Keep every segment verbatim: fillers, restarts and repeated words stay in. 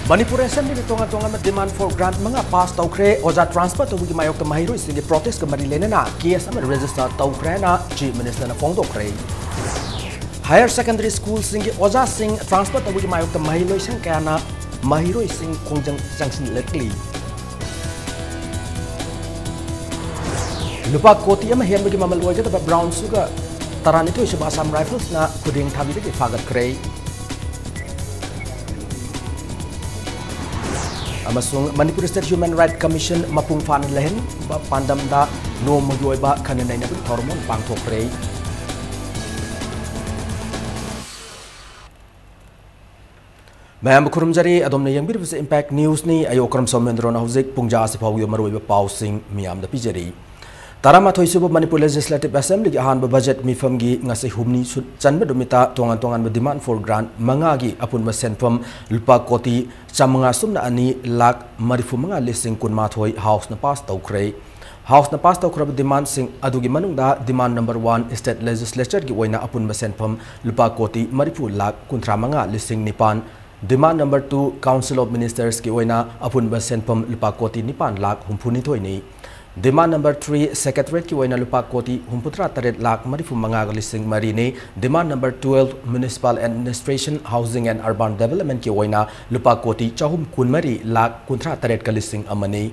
ꯃꯅꯤꯄꯨꯔ ꯑꯦꯁꯦꯝꯕ꯭ꯂꯤꯗ ꯇꯣꯉꯥꯟ ꯇꯣꯉꯥꯟꯕ demand for grant ꯃꯉꯥ pass ꯇꯧꯈ꯭ꯔꯦ꯫ ꯑꯣꯖꯥ transfer ꯇꯧꯕꯒꯤ ꯃꯥꯌꯣꯛꯇ ꯃꯍꯩꯔꯣꯏꯁꯤꯡꯒꯤ protestꯀ ꯃꯔꯤ ꯂꯩꯅꯅ case ꯑꯃ register ꯇꯧꯈ꯭ꯔꯦ ꯍꯥꯏꯅ Chief Ministerꯅ ꯐꯣꯡꯗꯣꯛꯈ꯭ꯔꯦ꯫ Higher secondary schoolꯁꯤꯡꯒꯤ ꯑꯣꯖꯥꯁꯤꯡ transfer ꯇꯧꯕꯒꯤ ꯃꯥꯌꯣꯛꯇ ꯃꯍꯩꯂꯣꯏꯁꯪ ꯀꯌꯥꯅ ꯃꯍꯩꯔꯣꯏꯁꯤꯡ ꯈꯣꯡꯖꯪ ꯆꯪꯁꯤꯜꯂꯛꯂꯤ꯫ ꯂꯨꯄꯥ ꯀꯣꯇꯤ ꯑꯃ ꯍꯦꯟꯕꯒꯤ ꯃꯃꯜ ꯑꯣꯏꯒꯗꯕ brown sugar ꯇꯔꯥꯅꯤꯊꯣꯏ ꯁꯨꯕ Assam Riflesꯅ ꯈꯨꯗꯦꯡ ꯊꯥꯕꯤꯗꯒꯤ ꯐꯥꯒꯠꯈ꯭ꯔꯦ꯫ ꯑꯃꯁꯨꯡ Manipur State Human Rights Commission ꯃꯄꯨꯡ ꯐꯥꯅ ꯂꯩꯍꯟꯕ ꯄꯥꯟꯗꯝꯗ ꯅꯣꯡꯃꯒꯤ ꯑꯣꯏꯕ ꯈꯟꯅ ꯅꯩꯅꯕꯒꯤ ꯊꯧꯔꯝ ꯑꯃ ꯄꯥꯡꯊꯣꯛꯈ꯭ꯔꯦ꯫ ꯃꯌꯥꯝꯕꯨ ꯈꯨꯔꯨꯝꯖꯔꯤ꯫ ꯑꯗꯣꯝꯅ ꯌꯦꯡꯕꯤꯔꯤꯕꯁꯤ Impact Newsꯅꯤ꯫ ꯑꯩ ꯑꯣꯀ꯭ꯔꯝ ꯁꯣꯃꯦꯟꯗ꯭ꯔꯣꯅ ꯍꯧꯖꯤꯛ ꯄꯨꯡꯖꯥ ꯑꯁꯤ ꯐꯥꯎꯒꯤ ꯃꯔꯨꯑꯣꯏꯕ ꯄꯥꯎꯁꯤꯡ ꯃꯤꯌꯥꯝꯗ ꯄꯤꯖꯔꯤ꯫ ꯇꯔꯥꯃꯥꯊꯣꯏ ꯁꯨꯕ ꯃꯅꯤꯄꯨꯔ Legislative Assemblyꯒꯤ ꯑꯍꯥꯟꯕ budget ꯃꯤꯐꯝꯒꯤ ꯉꯁꯤ ꯍꯨꯝꯅꯤ ꯁꯨ-, ꯆꯟꯕ ꯅꯨꯃꯤꯠꯇ ꯇꯣꯉꯥꯟ ꯇꯣꯉꯥꯟꯕ demand for grant ꯃꯉꯥꯒꯤ ꯑꯄꯨꯟꯕ ꯁꯦꯟꯐꯝ ꯂꯨꯄꯥ ꯀꯣꯇꯤ ꯆꯥꯃꯉꯥ ꯁꯨꯞꯅ ꯑꯅꯤ ꯂꯥꯈ ꯃꯔꯤꯐꯨ ꯃꯉꯥ ꯂꯤꯁꯤꯡ ꯀꯨꯟꯃꯥꯊꯣꯏ Houseꯅ pass ꯇꯧꯈ꯭ꯔꯦ꯫ Houseꯅ pass ꯇꯧꯈ꯭ꯔꯕ demandꯁꯤꯡ ꯑꯗꯨꯒꯤ ꯃꯅꯨꯡꯗ demand number one State Legislatureꯒꯤ ꯑꯣꯏꯅ ꯑꯄꯨꯟꯕ ꯁꯦꯟꯐꯝ ꯂꯨꯄꯥ ꯀꯣꯇꯤ ꯃꯔꯤꯐꯨ ꯂꯥꯈ ꯀꯨꯟꯊ꯭ꯔꯥ ꯃꯉꯥ ꯂꯤꯁꯤꯡ ꯅꯤꯄꯥꯟ, demand number two Council of Ministersꯀꯤ ꯑꯣꯏꯅ ꯑꯄꯨꯟꯕ ꯁꯦꯟꯐꯝ ꯂꯨꯄꯥ ꯀꯣꯇꯤ ꯅꯤꯄꯥꯟ ꯂꯥꯈ ꯍꯨꯝꯐꯨꯅꯤꯊꯣꯏꯅꯤ꯫ Demand number three Secretariatꯀꯤ ꯑꯣꯏꯅ ꯂꯨꯄꯥ ꯀꯣꯇꯤ ꯍꯨꯝꯐꯨꯇꯔꯥ ꯇꯔꯦꯠ ꯂꯥꯈ ꯃꯔꯤꯐꯨ ꯃꯉꯥꯒ ꯂꯤꯁꯤꯡ ꯃꯔꯤꯅꯤ꯫ Demand number twelve Municipal Administration, Housing and Urban Developmentꯀꯤ ꯑꯣꯏꯅ ꯂꯨꯄꯥ ꯀꯣꯇꯤ ꯆꯍꯨꯝ ꯀꯨꯟꯃꯔꯤ ꯂꯥꯈ ꯀꯨꯟꯊ꯭ꯔꯥ ꯇꯔꯦꯠꯀ ꯂꯤꯁꯤꯡ ꯑꯃꯅꯤ꯫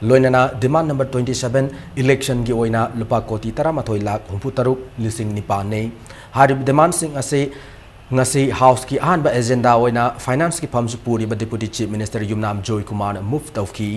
ꯂꯣꯏꯅꯅ demand number twenty seven Electionꯒꯤ ꯑꯣꯏꯅ ꯂꯨꯄꯥ ꯀꯣꯇꯤ ꯇꯔꯥꯃꯥꯊꯣꯏ ꯂꯥꯈ ꯍꯨꯝꯐꯨꯇꯔꯨꯛ ꯂꯤꯁꯤꯡ ꯅꯤꯄꯥꯟꯅꯤ꯫ ꯍꯥꯏꯔꯤꯕ demandꯁꯤꯡ ꯑꯁꯤ ꯉꯁꯤ Houseꯀꯤ ꯑꯍꯥꯟꯕ agenda ꯑꯣꯏꯅ Financeꯀꯤ ꯐꯝꯁꯨ ꯄꯨꯔꯤꯕ Deputy Chief Minister ꯌꯨꯝꯅꯥꯝ ꯖꯣꯏꯀꯨꯃꯥꯔꯅ move ꯇꯧꯈꯤ꯫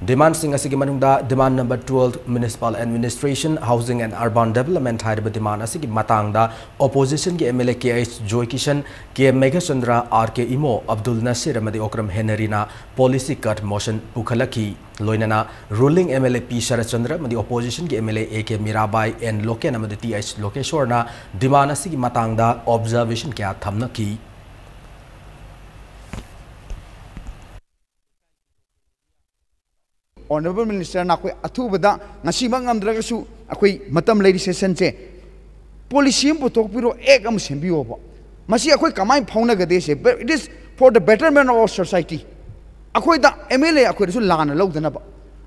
Demandꯁꯤꯡ ꯑꯁꯤꯒꯤ ꯃꯅꯨꯡꯗ demand number twelve Municipal Administration, Housing and Urban Development ꯍꯥꯏꯔꯤꯕ demand ꯑꯁꯤꯒꯤ ꯃꯇꯥꯡꯗ oppositionꯒꯤ MLA ꯀꯦ ꯑꯩꯆ ꯖꯣꯏꯀꯤꯁꯟ, ꯀꯦ ꯃꯦꯘꯆꯟꯗ꯭ꯔ, ꯑꯥꯔ ꯀꯦ ꯏꯃꯣ, ꯑꯕꯗꯨꯜ ꯅꯁꯤꯔ ꯑꯃꯗꯤ ꯑꯣꯀ꯭ꯔꯝ ꯍꯦꯅꯔꯤꯅ policy cut motion ꯄꯨꯈꯠꯂꯛꯈꯤ꯫ ꯂꯣꯏꯅꯅ ruling MLA ꯄꯤ ꯁꯔꯠꯆꯟꯗ꯭ꯔ ꯑꯃꯗꯤ oppositionꯒꯤ MLA A K Mirabai, N Loken ꯑꯃꯗꯤ ꯇꯤ ꯑꯩꯆ ꯂꯣꯀꯦꯁ꯭ꯋꯔꯅ demand ꯑꯁꯤꯒꯤ ꯃꯇꯥꯡꯗ observation ꯀꯌꯥ ꯊꯝꯅꯈꯤ꯫ Honourable Minister, ꯅꯈꯣꯏ ꯑꯊꯨꯕꯗ ꯉꯁꯤꯃꯛ ꯉꯝꯗ꯭ꯔꯒꯁꯨ ꯑꯩꯈꯣꯏ ꯃꯇꯝ ꯂꯩꯔꯤ sessionꯁꯦ, policy ꯑꯃ ꯄꯨꯊꯣꯛꯄꯤꯔꯣ, act ꯑꯃ ꯁꯦꯝꯕꯤꯌꯣꯕ꯫ ꯃꯁꯤ ꯑꯩꯈꯣꯏ ꯀꯃꯥꯏꯅ ꯐꯥꯎꯅꯒꯗꯦꯁꯦ? It is for the betterment of our society꯫ ꯑꯩꯈꯣꯏꯗ ꯑꯦꯝ ꯑꯦꯜ ꯑꯦ ꯑꯩꯈꯣꯏꯗꯁꯨ ꯂꯥꯟꯅ ꯂꯧꯗꯅꯕ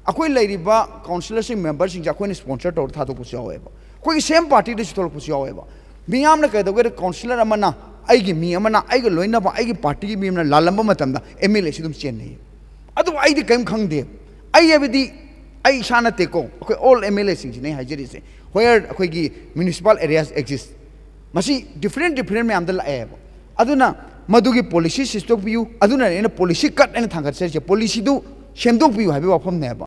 ꯑꯩꯈꯣꯏ ꯂꯩꯔꯤꯕ ꯀꯥꯎꯟꯁꯤꯂꯔꯁꯤꯡ, ꯃꯦꯝꯕꯔꯁꯤꯡꯁꯦ ꯑꯩꯈꯣꯏꯅ ꯁ꯭ꯄꯣꯟꯁꯔ ꯇꯧꯔ ꯊꯥꯗꯣꯛꯄꯁꯨ ꯌꯥꯎꯋꯦꯕ꯫ ꯑꯩꯈꯣꯏꯒꯤ ꯁꯦꯝ ꯄꯥꯔꯇꯤꯗꯁꯨ ꯊꯣꯛꯂꯛꯄꯁꯨ ꯌꯥꯎꯋꯦꯕ꯫ ꯃꯤꯌꯥꯝꯅ ꯀꯩꯗꯧꯒꯦꯗ, ꯀꯥꯎꯟꯁꯤꯂꯔ ꯑꯃꯅ, ꯑꯩꯒꯤ ꯃꯤ ꯑꯃꯅ, ꯑꯩꯒ ꯂꯣꯏꯅꯕ ꯑꯩꯒꯤ ꯄꯥꯔꯇꯤꯒꯤ ꯃꯤ ꯑꯃꯅ ꯂꯥꯜꯂꯝꯕ ꯃꯇꯝꯗ ꯑꯦꯝ ꯑꯦꯜ ꯑꯦꯁꯤ ꯑꯗꯨꯝ ꯆꯦꯟꯅꯩ꯫ ꯑꯗꯨꯕꯨ ꯑꯩꯗꯤ ꯀꯔꯤꯝ ꯈꯪꯗꯦ꯫ ꯑꯩ ꯍꯥꯏꯕꯗꯤ ꯑꯩ ꯏꯁꯥ ꯅꯠꯇꯦꯀꯣ, ꯑꯩꯈꯣꯏ ꯑꯣꯜ ꯑꯦꯝ ꯑꯦꯜ ꯑꯦꯁꯤꯡꯁꯤꯅ ꯑꯩ ꯍꯥꯏꯖꯔꯤꯁꯦ꯫ Where ꯑꯩꯈꯣꯏꯒꯤ municipal areas exist, ꯃꯁꯤ ꯗꯤꯐ꯭ꯔꯦꯟ ꯗꯤꯐ꯭ꯔꯦꯟ ꯃꯌꯥꯝꯗ ꯂꯥꯛꯑꯦꯕ꯫ ꯑꯗꯨꯅ ꯃꯗꯨꯒꯤ ꯄꯣꯂꯤꯁꯤ ꯁꯤꯟꯗꯣꯛꯄꯤꯌꯨ꯫ ꯑꯗꯨꯅꯅꯦ ꯑꯩꯅ ꯄꯣꯂꯤꯁꯤ ꯀꯠ ꯑꯩꯅ ꯊꯥꯡꯒꯠꯆꯔꯤꯁꯦ, ꯄꯣꯂꯤꯁꯤꯗꯨ ꯁꯦꯝꯗꯣꯛꯄꯤꯌꯨ ꯍꯥꯏꯕꯒꯤ ꯋꯥꯐꯝꯅꯦꯕ꯫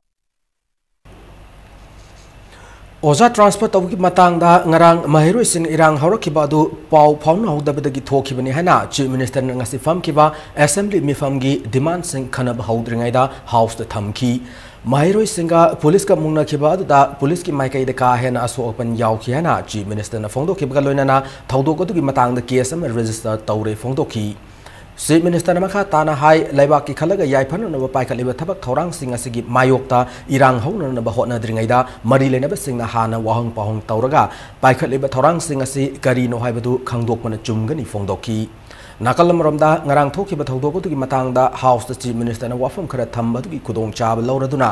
ꯑꯣꯖꯥ ꯇ꯭ꯔꯥꯟꯁꯐꯔ ꯇꯧꯕꯒꯤ ꯃꯇꯥꯡꯗ ꯉꯔꯥꯡ ꯃꯍꯩꯔꯣꯏꯁꯤꯡ ꯏꯔꯥꯡ ꯍꯧꯔꯛꯈꯤꯕ ꯑꯗꯨ ꯄꯥꯎ ꯐꯥꯎꯅꯍꯧꯗꯕꯗꯒꯤ ꯊꯣꯛꯈꯤꯕꯅꯤ ꯍꯥꯏꯅ ꯆꯤꯐ ꯃꯤꯅꯤꯁꯇꯔꯅ ꯉꯁꯤ ꯐꯝꯈꯤꯕ ꯑꯦꯁꯦꯝꯕ꯭ꯂꯤ ꯃꯤꯐꯝꯒꯤ ꯗꯤꯃꯥꯟꯁꯤꯡ ꯈꯟꯅꯕ ꯍꯧꯗ꯭ꯔꯤꯉꯩꯗ ꯍꯥꯎꯁꯇ ꯊꯝꯈꯤ꯫ ꯃꯍꯩꯔꯣꯏꯁꯤꯡꯒ ꯄꯨꯂꯤꯁꯀ ꯃꯨꯛꯅꯈꯤꯕ ꯑꯗꯨꯗ ꯄꯨꯂꯤꯁꯀꯤ ꯃꯥꯏꯀꯩꯗ ꯀꯥ ꯍꯦꯟꯅ ꯑꯁꯣꯛ ꯑꯄꯟ ꯌꯥꯎꯈꯤ ꯍꯥꯏꯅ ꯆꯤꯐ ꯃꯤꯅꯤꯁꯇꯔꯅ ꯐꯣꯡꯗꯣꯛꯈꯤꯕꯒ ꯂꯣꯏꯅꯅ ꯊꯧꯗꯣꯛ ꯑꯗꯨꯒꯤ ꯃꯇꯥꯡꯗ ꯀꯦꯁ ꯑꯃ ꯔꯦꯖꯤꯁꯇꯔ ꯇꯧꯔꯦ ꯐꯣꯡꯗꯣꯛꯈꯤ꯫ ꯆꯤꯐ ꯃꯤꯅꯤꯁꯇꯔꯅ ꯃꯈꯥ ꯇꯥꯅ ꯍꯥꯏ, ꯂꯩꯕꯥꯛꯀꯤ ꯈꯜꯂꯒ ꯌꯥꯏꯐꯅꯅꯕ ꯄꯥꯏꯈꯠꯂꯤꯕ ꯊꯕꯛ ꯊꯧꯔꯥꯡꯁꯤꯡ ꯑꯁꯤꯒꯤ ꯃꯥꯌꯣꯛꯇ ꯏꯔꯥꯡ ꯍꯧꯅꯅꯕ ꯍꯣꯠꯅꯗ꯭ꯔꯤꯉꯩꯗ ꯃꯔꯤ ꯂꯩꯅꯕꯁꯤꯡꯅ ꯍꯥꯟꯅ ꯋꯥꯍꯪ ꯄꯥꯎꯍꯪ ꯇꯧꯔꯒ ꯄꯥꯏꯈꯠꯂꯤꯕ ꯊꯧꯔꯥꯡꯁꯤꯡ ꯑꯁꯤ ꯀꯔꯤꯅꯣ ꯍꯥꯏꯕꯗꯨ ꯈꯪꯗꯣꯛꯄꯅ ꯆꯨꯝꯒꯅꯤ ꯐꯣꯡꯗꯣꯛꯈꯤ꯫ ꯅꯥꯀꯜ ꯑꯃꯔꯣꯝꯗ ꯉꯔꯥꯡ ꯊꯣꯛꯈꯤꯕ ꯊꯧꯗꯣꯛ ꯑꯗꯨꯒꯤ ꯃꯇꯥꯡꯗ ꯍꯥꯎꯁꯇ ꯆꯤꯐ ꯃꯤꯅꯤꯁꯇꯔꯅ ꯋꯥꯐꯝ ꯈꯔ ꯊꯝꯕ ꯑꯗꯨꯒꯤ ꯈꯨꯗꯣꯡꯆꯥꯕ ꯂꯧꯔꯗꯨꯅ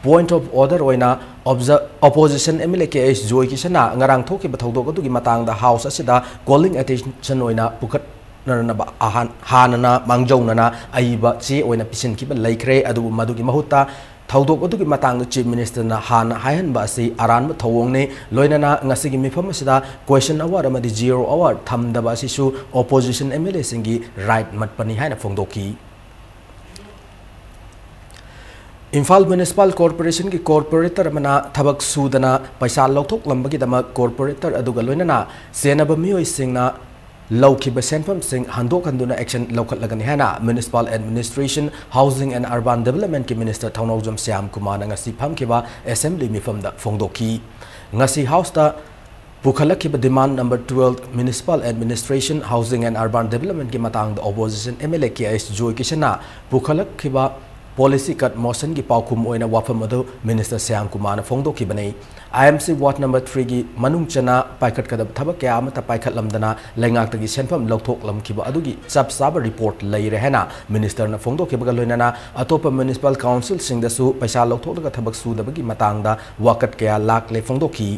point of order ꯑꯣꯏꯅ ꯑꯣꯕꯖ-, opposition M L A K H Joy ꯀꯤꯁꯟꯅ ꯉꯔꯥꯡ ꯊꯣꯛꯈꯤꯕ ꯊꯧꯗꯣꯛ ꯑꯗꯨꯒꯤ ꯃꯇꯥꯡꯗ ꯍꯥꯎꯁ ꯑꯁꯤꯗ calling attention ꯑꯣꯏꯅ ꯄꯨꯈꯠ ꯅꯔꯅꯕ ꯑꯍꯥꯟ-, ꯍꯥꯟꯅꯅ ꯃꯥꯡꯖꯧꯅꯅ ꯑꯏꯕ ꯆꯦ ꯑꯣꯏꯅ ꯄꯤꯁꯤꯟꯈꯤꯕ ꯂꯩꯈ꯭ꯔꯦ꯫ ꯑꯗꯨꯕꯨ ꯃꯗꯨꯒꯤ ꯃꯍꯨꯠꯇ ꯊꯧꯗꯣꯛ ꯑꯗꯨꯒꯤ ꯃꯇꯥꯡꯗ ꯆꯤꯐ ꯃꯤꯅꯤꯁꯇꯔꯅ ꯍꯥꯟꯅ ꯍꯥꯏꯍꯟꯕ ꯑꯁꯤ ꯑꯔꯥꯟꯕ ꯊꯧꯑꯣꯡꯅꯤ꯫ ꯂꯣꯏꯅꯅ ꯉꯁꯤꯒꯤ ꯃꯤꯐꯝ ꯑꯁꯤꯗ question hour ꯑꯃꯗꯤ zero hour ꯊꯝꯗꯕ ꯑꯁꯤꯁꯨ ꯑꯣꯄꯣꯖꯤꯁꯟ ꯑꯦꯝ ꯑꯦꯜ ꯑꯦꯁꯤꯡꯒꯤ ꯔꯥꯏꯠ ꯃꯠꯄꯅꯤ ꯍꯥꯏꯅ ꯐꯣꯡꯗꯣꯛꯈꯤ꯫ ꯏꯝꯐꯥꯜ ꯃ꯭ꯌꯨꯅꯤꯁꯤꯄꯥꯜ ꯀꯣꯔꯄꯣꯔꯦꯁꯟꯒꯤ ꯀꯣꯔꯄꯣꯔꯦꯇꯔ ꯑꯃꯅ ꯊꯕꯛ ꯁꯨꯗꯅ ꯄꯩꯁꯥ ꯂꯧꯊꯣꯛꯂꯝꯕꯒꯤꯗꯃꯛ ꯀꯣꯔꯄꯣꯔꯦꯇꯔ ꯑꯗꯨꯒ ꯂꯣꯏꯅꯅ ꯆꯦꯟꯅꯕ ꯃꯤꯑꯣꯏꯁꯤꯡꯅ ꯂꯧꯈꯤꯕ ꯁꯦꯟꯐꯝꯁꯤꯡ ꯍꯟꯗꯣꯛꯍꯟꯗꯨꯅ action ꯂꯧꯈꯠꯂꯒꯅꯤ ꯍꯥꯏꯅ municipal administration, housing and urban ꯗꯤꯕꯦꯂꯞꯃꯦꯟꯠꯀꯤ ꯃꯤꯅꯤꯁꯇꯔ ꯊꯧꯅꯥꯎꯖꯝ ꯁ꯭ꯌꯥꯝ ꯀꯨꯃꯥꯔꯅ ꯉꯁꯤ ꯐꯝꯈꯤꯕ ꯑꯦꯁꯦꯝꯕ꯭ꯂꯤ ꯃꯤꯐꯝꯗ ꯐꯣꯡꯗꯣꯛꯈꯤ꯫ ꯉꯁꯤ ꯍꯥꯎꯁꯇ ꯄꯨꯈꯠꯂꯛꯈꯤꯕ demand number twelve, municipal administration, housing and urban ꯗꯤꯕꯦꯂꯞꯃꯦꯟꯠꯀꯤ ꯃꯇꯥꯡꯗ opposition M L A K H Joy ꯀꯤꯁꯟꯅ ꯄꯨꯈꯠꯂꯛꯈꯤꯕ Policy cut motionꯒꯤ ꯄꯥꯎꯈꯨꯝ ꯑꯣꯏꯅ ꯋꯥꯐꯝ ꯑꯗꯨ Minister ꯁ꯭ꯌꯥꯝ ꯀꯨꯃꯥꯔꯅ ꯐꯣꯡꯗꯣꯛꯈꯤꯕꯅꯤ꯫ I M C ward number threeꯒꯤ ꯃꯅꯨꯡ ꯆꯟꯅ ꯄꯥꯏꯈꯠꯀꯗꯕ ꯊꯕꯛ ꯀꯌꯥ ꯑꯃꯠꯇ ꯄꯥꯏꯈꯠꯂꯝꯗꯅ ꯂꯩꯉꯥꯛꯇꯒꯤ ꯁꯦꯟꯐꯝ ꯂꯧꯊꯣꯛꯂꯝꯈꯤꯕ ꯑꯗꯨꯒꯤ ꯆꯞ ꯆꯥꯕ report ꯂꯩꯔꯦ ꯍꯥꯏꯅ Ministerꯅ ꯐꯣꯡꯗꯣꯛꯈꯤꯕꯒ ꯂꯣꯏꯅꯅ ꯑꯇꯣꯞꯄ municipal councilꯁꯤꯡꯗꯁꯨ ꯄꯩꯁꯥ ꯂꯧꯊꯣꯛꯂꯒ ꯊꯕꯛ ꯁꯨꯗꯕꯒꯤ ꯃꯇꯥꯡꯗ ꯋꯥꯀꯠ ꯀꯌꯥ ꯂꯥꯛꯂꯦ ꯐꯣꯡꯗꯣꯛꯈꯤ꯫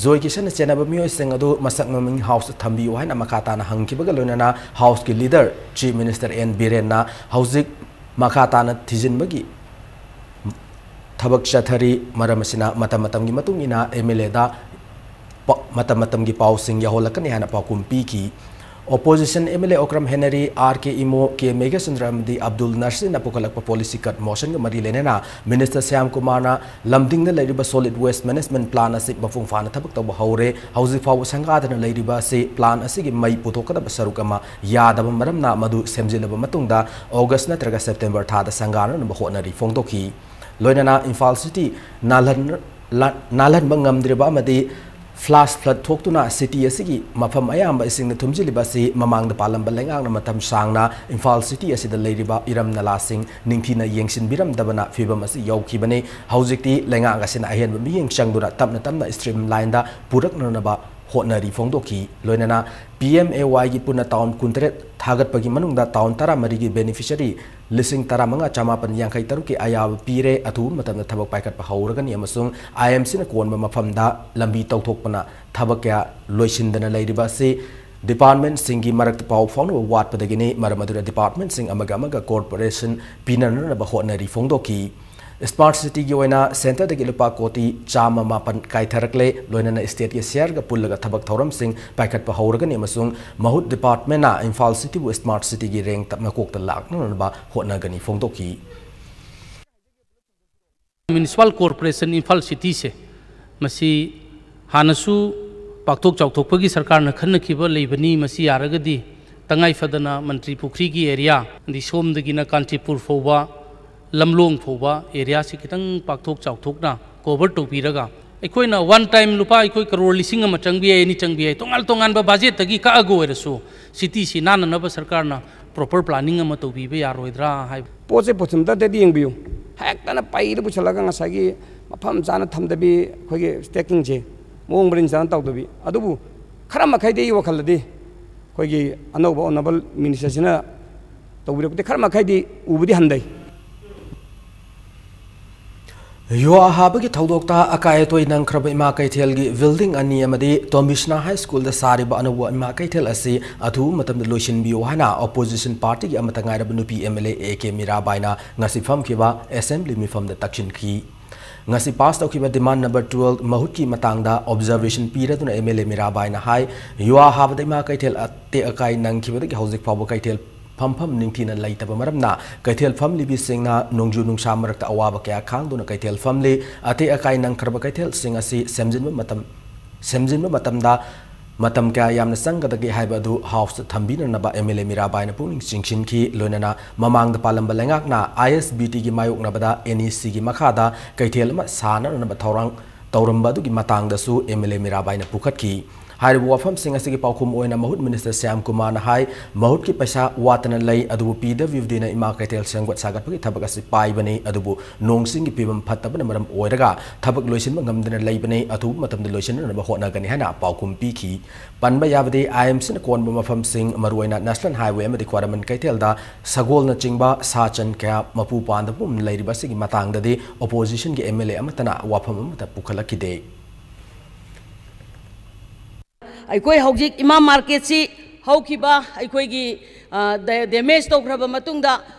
ꯖꯣꯏ ꯀꯤꯁꯟꯅ ꯆꯦꯟꯅꯕ ꯃꯤꯑꯣꯏꯁꯤꯡ ꯑꯗꯨ ꯃꯁꯛ ꯃꯃꯤꯡ Houseꯇ ꯊꯝꯕꯤꯌꯨ ꯍꯥꯏꯅ ꯃꯈꯥ ꯇꯥꯅ ꯍꯪꯈꯤꯕꯒ ꯂꯣꯏꯅꯅ Houseꯀꯤ leader Chief Minister N ꯕꯤꯔꯦꯟꯅ ꯍꯧꯖꯤꯛ ꯃꯈꯥ ꯇꯥꯅ ꯊꯤꯖꯤꯟꯕꯒꯤ ꯊꯕꯛ ꯆꯠꯊꯔꯤ꯫ ꯃꯔꯝ ꯑꯁꯤꯅ ꯃꯇꯝ ꯃꯇꯝꯒꯤ ꯃꯇꯨꯡ ꯏꯟꯅ MLAꯗ ꯄ-, ꯃꯇꯝ ꯃꯇꯝꯒꯤ ꯄꯥꯎꯁꯤꯡ ꯌꯧꯍꯜꯂꯛꯀꯅꯤ ꯍꯥꯏꯅ ꯄꯥꯎꯈꯨꯝ ꯄꯤꯈꯤ꯫ Opposition MLA Okram Henry, R K Imo, K Meghachandra ꯑꯃꯗꯤ ꯑꯕꯗꯨꯜ ꯅꯁꯤꯔꯅ ꯄꯨꯈꯠꯂꯛꯄ policy cut motionꯒ ꯃꯔꯤ ꯂꯩꯅꯅ Minister ꯁ꯭ꯌꯥꯝ ꯀꯨꯃꯥꯔꯅ ꯂꯝꯗꯤꯡꯗ ꯂꯩꯔꯤꯕ solid waste management plant ꯑꯁꯤ ꯃꯄꯨꯡ ꯐꯥꯅ ꯊꯕꯛ ꯇꯧꯕ ꯍꯧꯔꯦ꯫ ꯍꯧꯖꯤꯛ ꯐꯥꯎꯕ ꯁꯪꯒꯥꯗꯅ ꯂꯩꯔꯤꯕ ꯑꯁꯤ plant ꯑꯁꯤꯒꯤ ꯃꯩ ꯄꯨꯊꯣꯛꯀꯗꯕ ꯁꯔꯨꯛ ꯑꯃ ꯌꯥꯗꯕ ꯃꯔꯝꯅ ꯃꯗꯨ ꯁꯦꯝꯖꯤꯜꯂꯕ ꯃꯇꯨꯡꯗ August ꯅꯠꯇ꯭ꯔꯒ September ꯊꯥꯗ ꯁꯪꯒꯥꯅꯅꯕ ꯍꯣꯠꯅꯔꯤ ꯐꯣꯡꯗꯣꯛꯈꯤ꯫ ꯂꯣꯏꯅꯅ ꯏꯝꯐꯥꯜ city ꯅꯥꯜꯍꯟ-, ꯂꯥ-, ꯅꯥꯜꯍꯟꯕ ꯉꯝꯗ꯭ꯔꯤꯕ ꯑꯃꯗꯤ flash flood ꯊꯣꯛꯇꯨꯅ city ꯑꯁꯤꯒꯤ ꯃꯐꯝ ꯑꯌꯥꯝꯕ ꯏꯁꯤꯡꯅ ꯊꯨꯝꯖꯤꯜꯂꯤꯕ ꯑꯁꯤ ꯃꯃꯥꯡꯗ ꯄꯥꯜꯂꯝꯕ ꯂꯩꯉꯥꯛꯅ ꯃꯇꯝ ꯁꯥꯡꯅ ꯏꯝꯐꯥꯜ city ꯑꯁꯤꯗ ꯂꯩꯔꯤꯕ ꯏꯔꯝ ꯅꯂꯥꯁꯤꯡ ꯅꯤꯡꯊꯤꯅ ꯌꯦꯡꯁꯤꯟꯕꯤꯔꯝꯗꯕꯅ ꯐꯤꯕꯝ ꯑꯁꯤ ꯌꯧꯈꯤꯕꯅꯤ꯫ ꯍꯧꯖꯤꯛꯇꯤ ꯂꯩꯉꯥꯛ ꯑꯁꯤꯅ ꯑꯍꯦꯟꯕ ꯃꯤꯠꯌꯦꯡ ꯆꯪꯗꯨꯅ ꯇꯞꯅ ꯇꯞꯅ streamlineꯗ ꯄꯨꯔꯛꯅꯅꯕ ꯍꯣꯠꯅꯔꯤ ꯐꯣꯡꯗꯣꯛꯈꯤ꯫ ꯂꯣꯏꯅꯅ PMAYꯒꯤ ꯄꯨꯟꯅ town ꯀꯨꯟꯇꯔꯦꯠ ꯊꯥꯒꯠꯄꯒꯤ ꯃꯅꯨꯡꯗ town ꯇꯔꯥꯃꯔꯤꯒꯤ beneficiary ꯂꯤꯁꯤꯡ ꯇꯔꯥꯃꯉꯥ ꯆꯃꯥꯄꯟ ꯌꯥꯡꯈꯩ ꯇꯔꯨꯛꯀꯤ ꯑꯌꯥꯕ ꯄꯤꯔꯦ꯫ ꯑꯊꯨꯕ ꯃꯇꯝꯗ ꯊꯕꯛ ꯄꯥꯏꯈꯠꯄ ꯍꯧꯔꯒꯅꯤ ꯑꯃꯁꯨꯡ IMCꯅ ꯀꯣꯟꯕ ꯃꯐꯝꯗ ꯂꯝꯕꯤ ꯇꯧꯊꯣꯛꯄꯅ ꯊꯕꯛ ꯀꯌꯥ ꯂꯣꯏꯁꯤꯟꯗꯅ ꯂꯩꯔꯤꯕ ꯑꯁꯤ departmentꯁꯤꯡꯒꯤ ꯃꯔꯛꯇ ꯄꯥꯎ ꯐꯥꯎꯅꯕ ꯋꯥꯠꯄꯗꯒꯤꯅꯤ꯫ ꯃꯔꯝ ꯑꯗꯨꯅ departmentꯁꯤꯡ ꯑꯃꯒ ꯑꯃꯒ cooperation ꯄꯤꯅꯅꯕ ꯍꯣꯠꯅꯔꯤ ꯐꯣꯡꯗꯣꯛꯈꯤ꯫ Smart cityꯒꯤ ꯑꯣꯏꯅ centreꯗꯒꯤ ꯂꯨꯄꯥ ꯀꯣꯇꯤ ꯆꯥꯝꯃ ꯃꯥꯄꯟ ꯀꯥꯏꯊꯔꯛꯂꯦ꯫ ꯂꯣꯏꯅꯅ stateꯀꯤ shareꯒ ꯄꯨꯜꯂꯒ ꯊꯕꯛ ꯊꯧꯔꯝꯁꯤꯡ ꯄꯥꯏꯈꯠꯄ ꯍꯧꯔꯒꯅꯤ ꯑꯃꯁꯨꯡ ꯃꯍꯨꯠ departmentꯅ ꯏꯝꯐꯥꯜ cityꯕꯨ smart cityꯒꯤ rankꯇ ꯃꯀꯣꯛꯇ ꯂꯥꯛꯅꯅꯕ ꯍꯣꯠꯅꯒꯅꯤ ꯐꯣꯡꯗꯣꯛꯈꯤ꯫ Municipal Corporation ꯏꯝꯐꯥꯜ cityꯁꯦ ꯃꯁꯤ ꯍꯥꯟꯅꯁꯨ ꯄꯥꯛꯊꯣꯛ ꯆꯥꯎꯊꯣꯛꯄꯒꯤ ꯁꯔꯀꯥꯔꯅ ꯈꯟꯅꯈꯤꯕ ꯂꯩꯕꯅꯤ꯫ ꯃꯁꯤ ꯌꯥꯔꯒꯗꯤ ꯇꯉꯥꯏ ꯐꯗꯅ ꯃꯟꯇ꯭ꯔꯤ ꯄꯨꯈ꯭ꯔꯤꯒꯤ area, ꯑꯗꯩ ꯁꯣꯝꯗꯒꯤꯅ ꯀꯥꯟꯆꯤꯄꯨꯔ ꯐꯥꯎꯕ, ꯂꯝꯂꯣꯡ ꯐꯥꯎꯕ areaꯁꯤ ꯈꯤꯇꯪ ꯄꯥꯛꯊꯣꯛ ꯆꯥꯎꯊꯣꯛꯅ cover ꯇꯧꯕꯤꯔꯒ ꯑꯩꯈꯣꯏꯅ one time ꯂꯨꯄꯥ ꯑꯩꯈꯣꯏ ꯀꯔꯣꯔ ꯂꯤꯁꯤꯡ ꯑꯃ ꯆꯪꯕ ꯌꯥꯏ, ꯑꯅꯤ ꯆꯪꯕ ꯌꯥꯏ, ꯇꯣꯉꯥꯟ ꯇꯣꯉꯥꯟꯕ budgetꯇꯒꯤ ꯀꯛꯑꯒ ꯑꯣꯏꯔꯁꯨ cityꯁꯤ ꯅꯥꯟꯅꯅꯕ ꯁꯔꯀꯥꯔꯅ proper planning ꯑꯃ ꯇꯧꯕꯤꯕ ꯌꯥꯔꯣꯏꯗ꯭ꯔꯥ ꯍꯥꯏꯕ꯫ ꯄꯣꯠꯁꯦ ꯄꯨꯁꯤꯟꯕꯗꯗꯤ ꯌꯦꯡꯕꯤꯌꯨ, ꯍꯦꯛꯇꯅ ꯄꯩꯗ ꯄꯨꯁꯤꯜꯂꯒ ꯉꯁꯥꯏꯒꯤ ꯃꯐꯝ ꯆꯥꯅ ꯊꯝꯗꯕꯤ, ꯑꯩꯈꯣꯏꯒꯤ ꯁ꯭ꯇꯦꯀꯤꯡꯁꯦ ꯃꯑꯣꯡ ꯃꯔꯤꯟ ꯆꯥꯅ ꯇꯧꯗꯕꯤ꯫ ꯑꯗꯨꯕꯨ ꯈꯔ ꯃꯈꯩꯗꯤ ꯑꯩꯒꯤ ꯋꯥꯈꯜꯗꯗꯤ ꯑꯩꯈꯣꯏꯒꯤ ꯑꯅꯧꯕ ꯑꯣꯅꯔꯦꯕꯜ ꯃꯤꯅꯤꯁꯇꯔꯁꯤꯅ ꯇꯧꯕꯤꯔꯛꯄꯗꯤ ꯈꯔ ꯃꯈꯩꯗꯤ ꯎꯕꯗꯤ ꯍꯟꯊꯩ꯫ ꯌꯨꯍꯥ ꯍꯥꯕꯒꯤ ꯊꯧꯗꯣꯛꯇ ꯑꯀꯥꯏ ꯑꯇꯣꯏ ꯅꯪꯈ꯭ꯔꯕ ꯏꯃꯥ ꯀꯩꯊꯦꯜꯒꯤ ꯕꯤꯜꯗꯤꯡ ꯑꯅꯤ ꯑꯃꯗꯤ ꯇꯣꯝꯕꯤꯁꯅꯥ ꯍꯥꯏ ꯁ꯭ꯀꯨꯜꯗ ꯁꯥꯔꯤꯕ ꯑꯅꯧꯕ ꯏꯃꯥ ꯀꯩꯊꯦꯜ ꯑꯁꯤ ꯑꯊꯨꯕ ꯃꯇꯝꯗ ꯂꯣꯏꯁꯤꯟꯕꯤꯌꯨ ꯍꯥꯏꯅ ꯑꯣꯄꯣꯖꯤꯁꯟ ꯄꯥꯔꯇꯤꯒꯤ ꯑꯃꯠꯇ ꯉꯥꯏꯔꯕ ꯅꯨꯄꯤ M L A A K ꯃꯤꯔꯥꯕꯥꯏꯅ ꯉꯁꯤ ꯐꯝꯈꯤꯕ ꯑꯦꯁꯦꯝꯕ꯭ꯂꯤ ꯃꯤꯐꯝꯗ ꯇꯛꯁꯤꯟꯈꯤ꯫ ꯉꯁꯤ ꯄꯥꯁ ꯇꯧꯈꯤꯕ ꯗꯤꯃꯥꯟ ꯅꯝꯕꯔ ꯇꯨꯋꯦꯜꯕ ꯃꯍꯨꯠꯀꯤ ꯃꯇꯥꯡꯗ ꯑꯣꯕꯖꯔꯕꯦꯁꯟ ꯄꯤꯔꯗꯨꯅ ꯑꯦꯝ ꯑꯦꯜ ꯑꯦ ꯃꯤꯔꯥꯕꯥꯏꯅ ꯍꯥꯏ, ꯌꯨꯍꯥ ꯍꯥꯕꯗ ꯏꯃꯥ ꯀꯩꯊꯦꯜ ꯑꯇꯦꯛ ꯑꯀꯥꯏ ꯅꯪꯈꯤꯕꯗꯒꯤ ꯍꯧꯖꯤꯛ ꯐꯥꯎꯕ ꯀꯩꯊꯦꯜ ꯐꯝꯐꯝ ꯅꯤꯡꯊꯤꯅ ꯂꯩꯇꯕ ꯃꯔꯝꯅ ꯀꯩꯊꯦꯜ ꯐꯝꯂꯤꯕꯤꯁꯤꯡꯅ ꯅꯣꯡꯖꯨ ꯅꯨꯡꯁꯥ ꯃꯔꯛꯇ ꯑꯋꯥꯕ ꯀꯌꯥ ꯈꯥꯡꯗꯨꯅ ꯀꯩꯊꯦꯜ ꯐꯝꯂꯤ꯫ ꯑꯇꯦꯛ ꯑꯀꯥꯏ ꯅꯪꯈ꯭ꯔꯕ ꯀꯩꯊꯦꯜꯁꯤꯡ ꯑꯁꯤ ꯁꯦꯝꯖꯤꯟꯕ ꯃꯇꯝ, ꯁꯦꯝꯖꯤꯟꯕ ꯃꯇꯝꯗ ꯃꯇꯝ ꯀꯌꯥ ꯌꯥꯝꯅ ꯆꯪꯒꯗꯒꯦ ꯍꯥꯏꯕ ꯑꯗꯨ ꯍꯥꯎꯁꯇ ꯊꯝꯕꯤꯅꯅꯕ ꯑꯦꯝ ꯑꯦꯜ ꯑꯦ ꯃꯤꯔꯥꯕꯥꯏꯅ ꯄꯨꯛꯅꯤꯡ ꯆꯤꯡꯁꯤꯟꯈꯤ꯫ ꯂꯣꯏꯅꯅ ꯃꯃꯥꯡꯗ ꯄꯥꯜꯂꯝꯕ ꯂꯩꯉꯥꯛꯅ ꯑꯥꯏ ꯑꯦꯁ ꯕꯤ ꯇꯤꯒꯤ ꯃꯥꯌꯣꯛꯅꯕꯗ ꯑꯦꯟ ꯏ ꯁꯤꯒꯤ ꯃꯈꯥꯗ ꯀꯩꯊꯦꯜ ꯑꯃ ꯁꯥꯅꯅꯕ ꯊꯧꯔꯥꯡ ꯇꯧꯔꯝꯕ ꯑꯗꯨꯒꯤ ꯃꯇꯥꯡꯗꯁꯨ ꯑꯦꯝ ꯑꯦꯜ ꯑꯦ ꯃꯤꯔꯥꯕꯥꯏꯅ ꯄꯨꯈꯠꯈꯤ꯫ ꯍꯥꯏꯔꯤꯕ ꯋꯥꯐꯝꯁꯤꯡ ꯑꯁꯤꯒꯤ ꯄꯥꯎꯈꯨꯝ ꯑꯣꯏꯅ ꯃꯍꯨꯠ ꯃꯤꯅꯤꯁꯇꯔ ꯁ꯭ꯌꯥꯝ ꯀꯨꯃꯥꯔꯅ ꯍꯥꯏ, ꯃꯍꯨꯠꯀꯤ ꯄꯩꯁꯥ ꯋꯥꯠꯇꯅ ꯂꯩ, ꯑꯗꯨꯕꯨ ꯄꯤ ꯗꯕ꯭ꯂꯤꯎ ꯗꯤꯅ ꯏꯃꯥ ꯀꯩꯊꯦꯜ ꯁꯦꯝꯒꯠ ꯁꯥꯒꯠꯄꯒꯤ ꯊꯕꯛ ꯑꯁꯤ ꯄꯥꯏꯕꯅꯤ, ꯑꯗꯨꯕꯨ ꯅꯣꯡ ꯆꯤꯡꯒꯤ ꯐꯤꯕꯝ ꯐꯠꯇꯕꯅ ꯃꯔꯝ ꯑꯣꯏꯔꯒ ꯊꯕꯛ ꯂꯣꯏꯁꯤꯟꯕ ꯉꯝꯗꯅ ꯂꯩꯕꯅꯤ, ꯑꯊꯨꯕ ꯃꯇꯝꯗ ꯂꯣꯏꯁꯤꯟꯅꯅꯕ ꯍꯣꯠꯅꯒꯅꯤ ꯍꯥꯏꯅ ꯄꯥꯎꯈꯨꯝ ꯄꯤꯈꯤ꯫ ꯄꯟꯕ ꯌꯥꯕꯗꯤ ꯑꯥꯏ ꯑꯦꯝ ꯁꯤꯅ ꯀꯣꯟꯕ ꯃꯐꯝꯁꯤꯡ, ꯃꯔꯨꯑꯣꯏꯅ ꯅꯦꯁꯅꯦꯜ ꯍꯥꯏꯋꯦ ꯑꯃꯗꯤ ꯈ꯭ꯋꯥꯏꯔꯝꯕꯟ ꯀꯩꯊꯦꯜꯗ ꯁꯒꯣꯜꯅꯆꯤꯡꯕ ꯁꯥ ꯁꯟ ꯀꯌꯥ ꯃꯄꯨ ꯄꯥꯟꯗꯕꯒꯨꯝ ꯂꯩꯔꯤꯕ ꯑꯁꯤꯒꯤ ꯃꯇꯥꯡꯗꯗꯤ ꯑꯣꯄꯣꯖꯤꯁꯟꯒꯤ ꯑꯦꯝ ꯑꯦꯜ ꯑꯦ ꯑꯃꯠꯇꯅ ꯋꯥꯐꯝ ꯑꯃꯠꯇ ꯄꯨꯈꯠꯂꯛꯈꯤꯗꯦ꯫ ꯑꯩꯈꯣꯏ ꯍꯧꯖꯤꯛ ꯏꯃꯥ ꯃꯥꯔꯀꯦꯠꯁꯤ ꯍꯧꯈꯤꯕ ꯑꯩꯈꯣꯏꯒꯤ, ꯑ, ꯗꯦ-, ꯗꯦꯃꯦꯖ ꯇꯧꯈ꯭ꯔꯕ ꯃꯇꯨꯡꯗ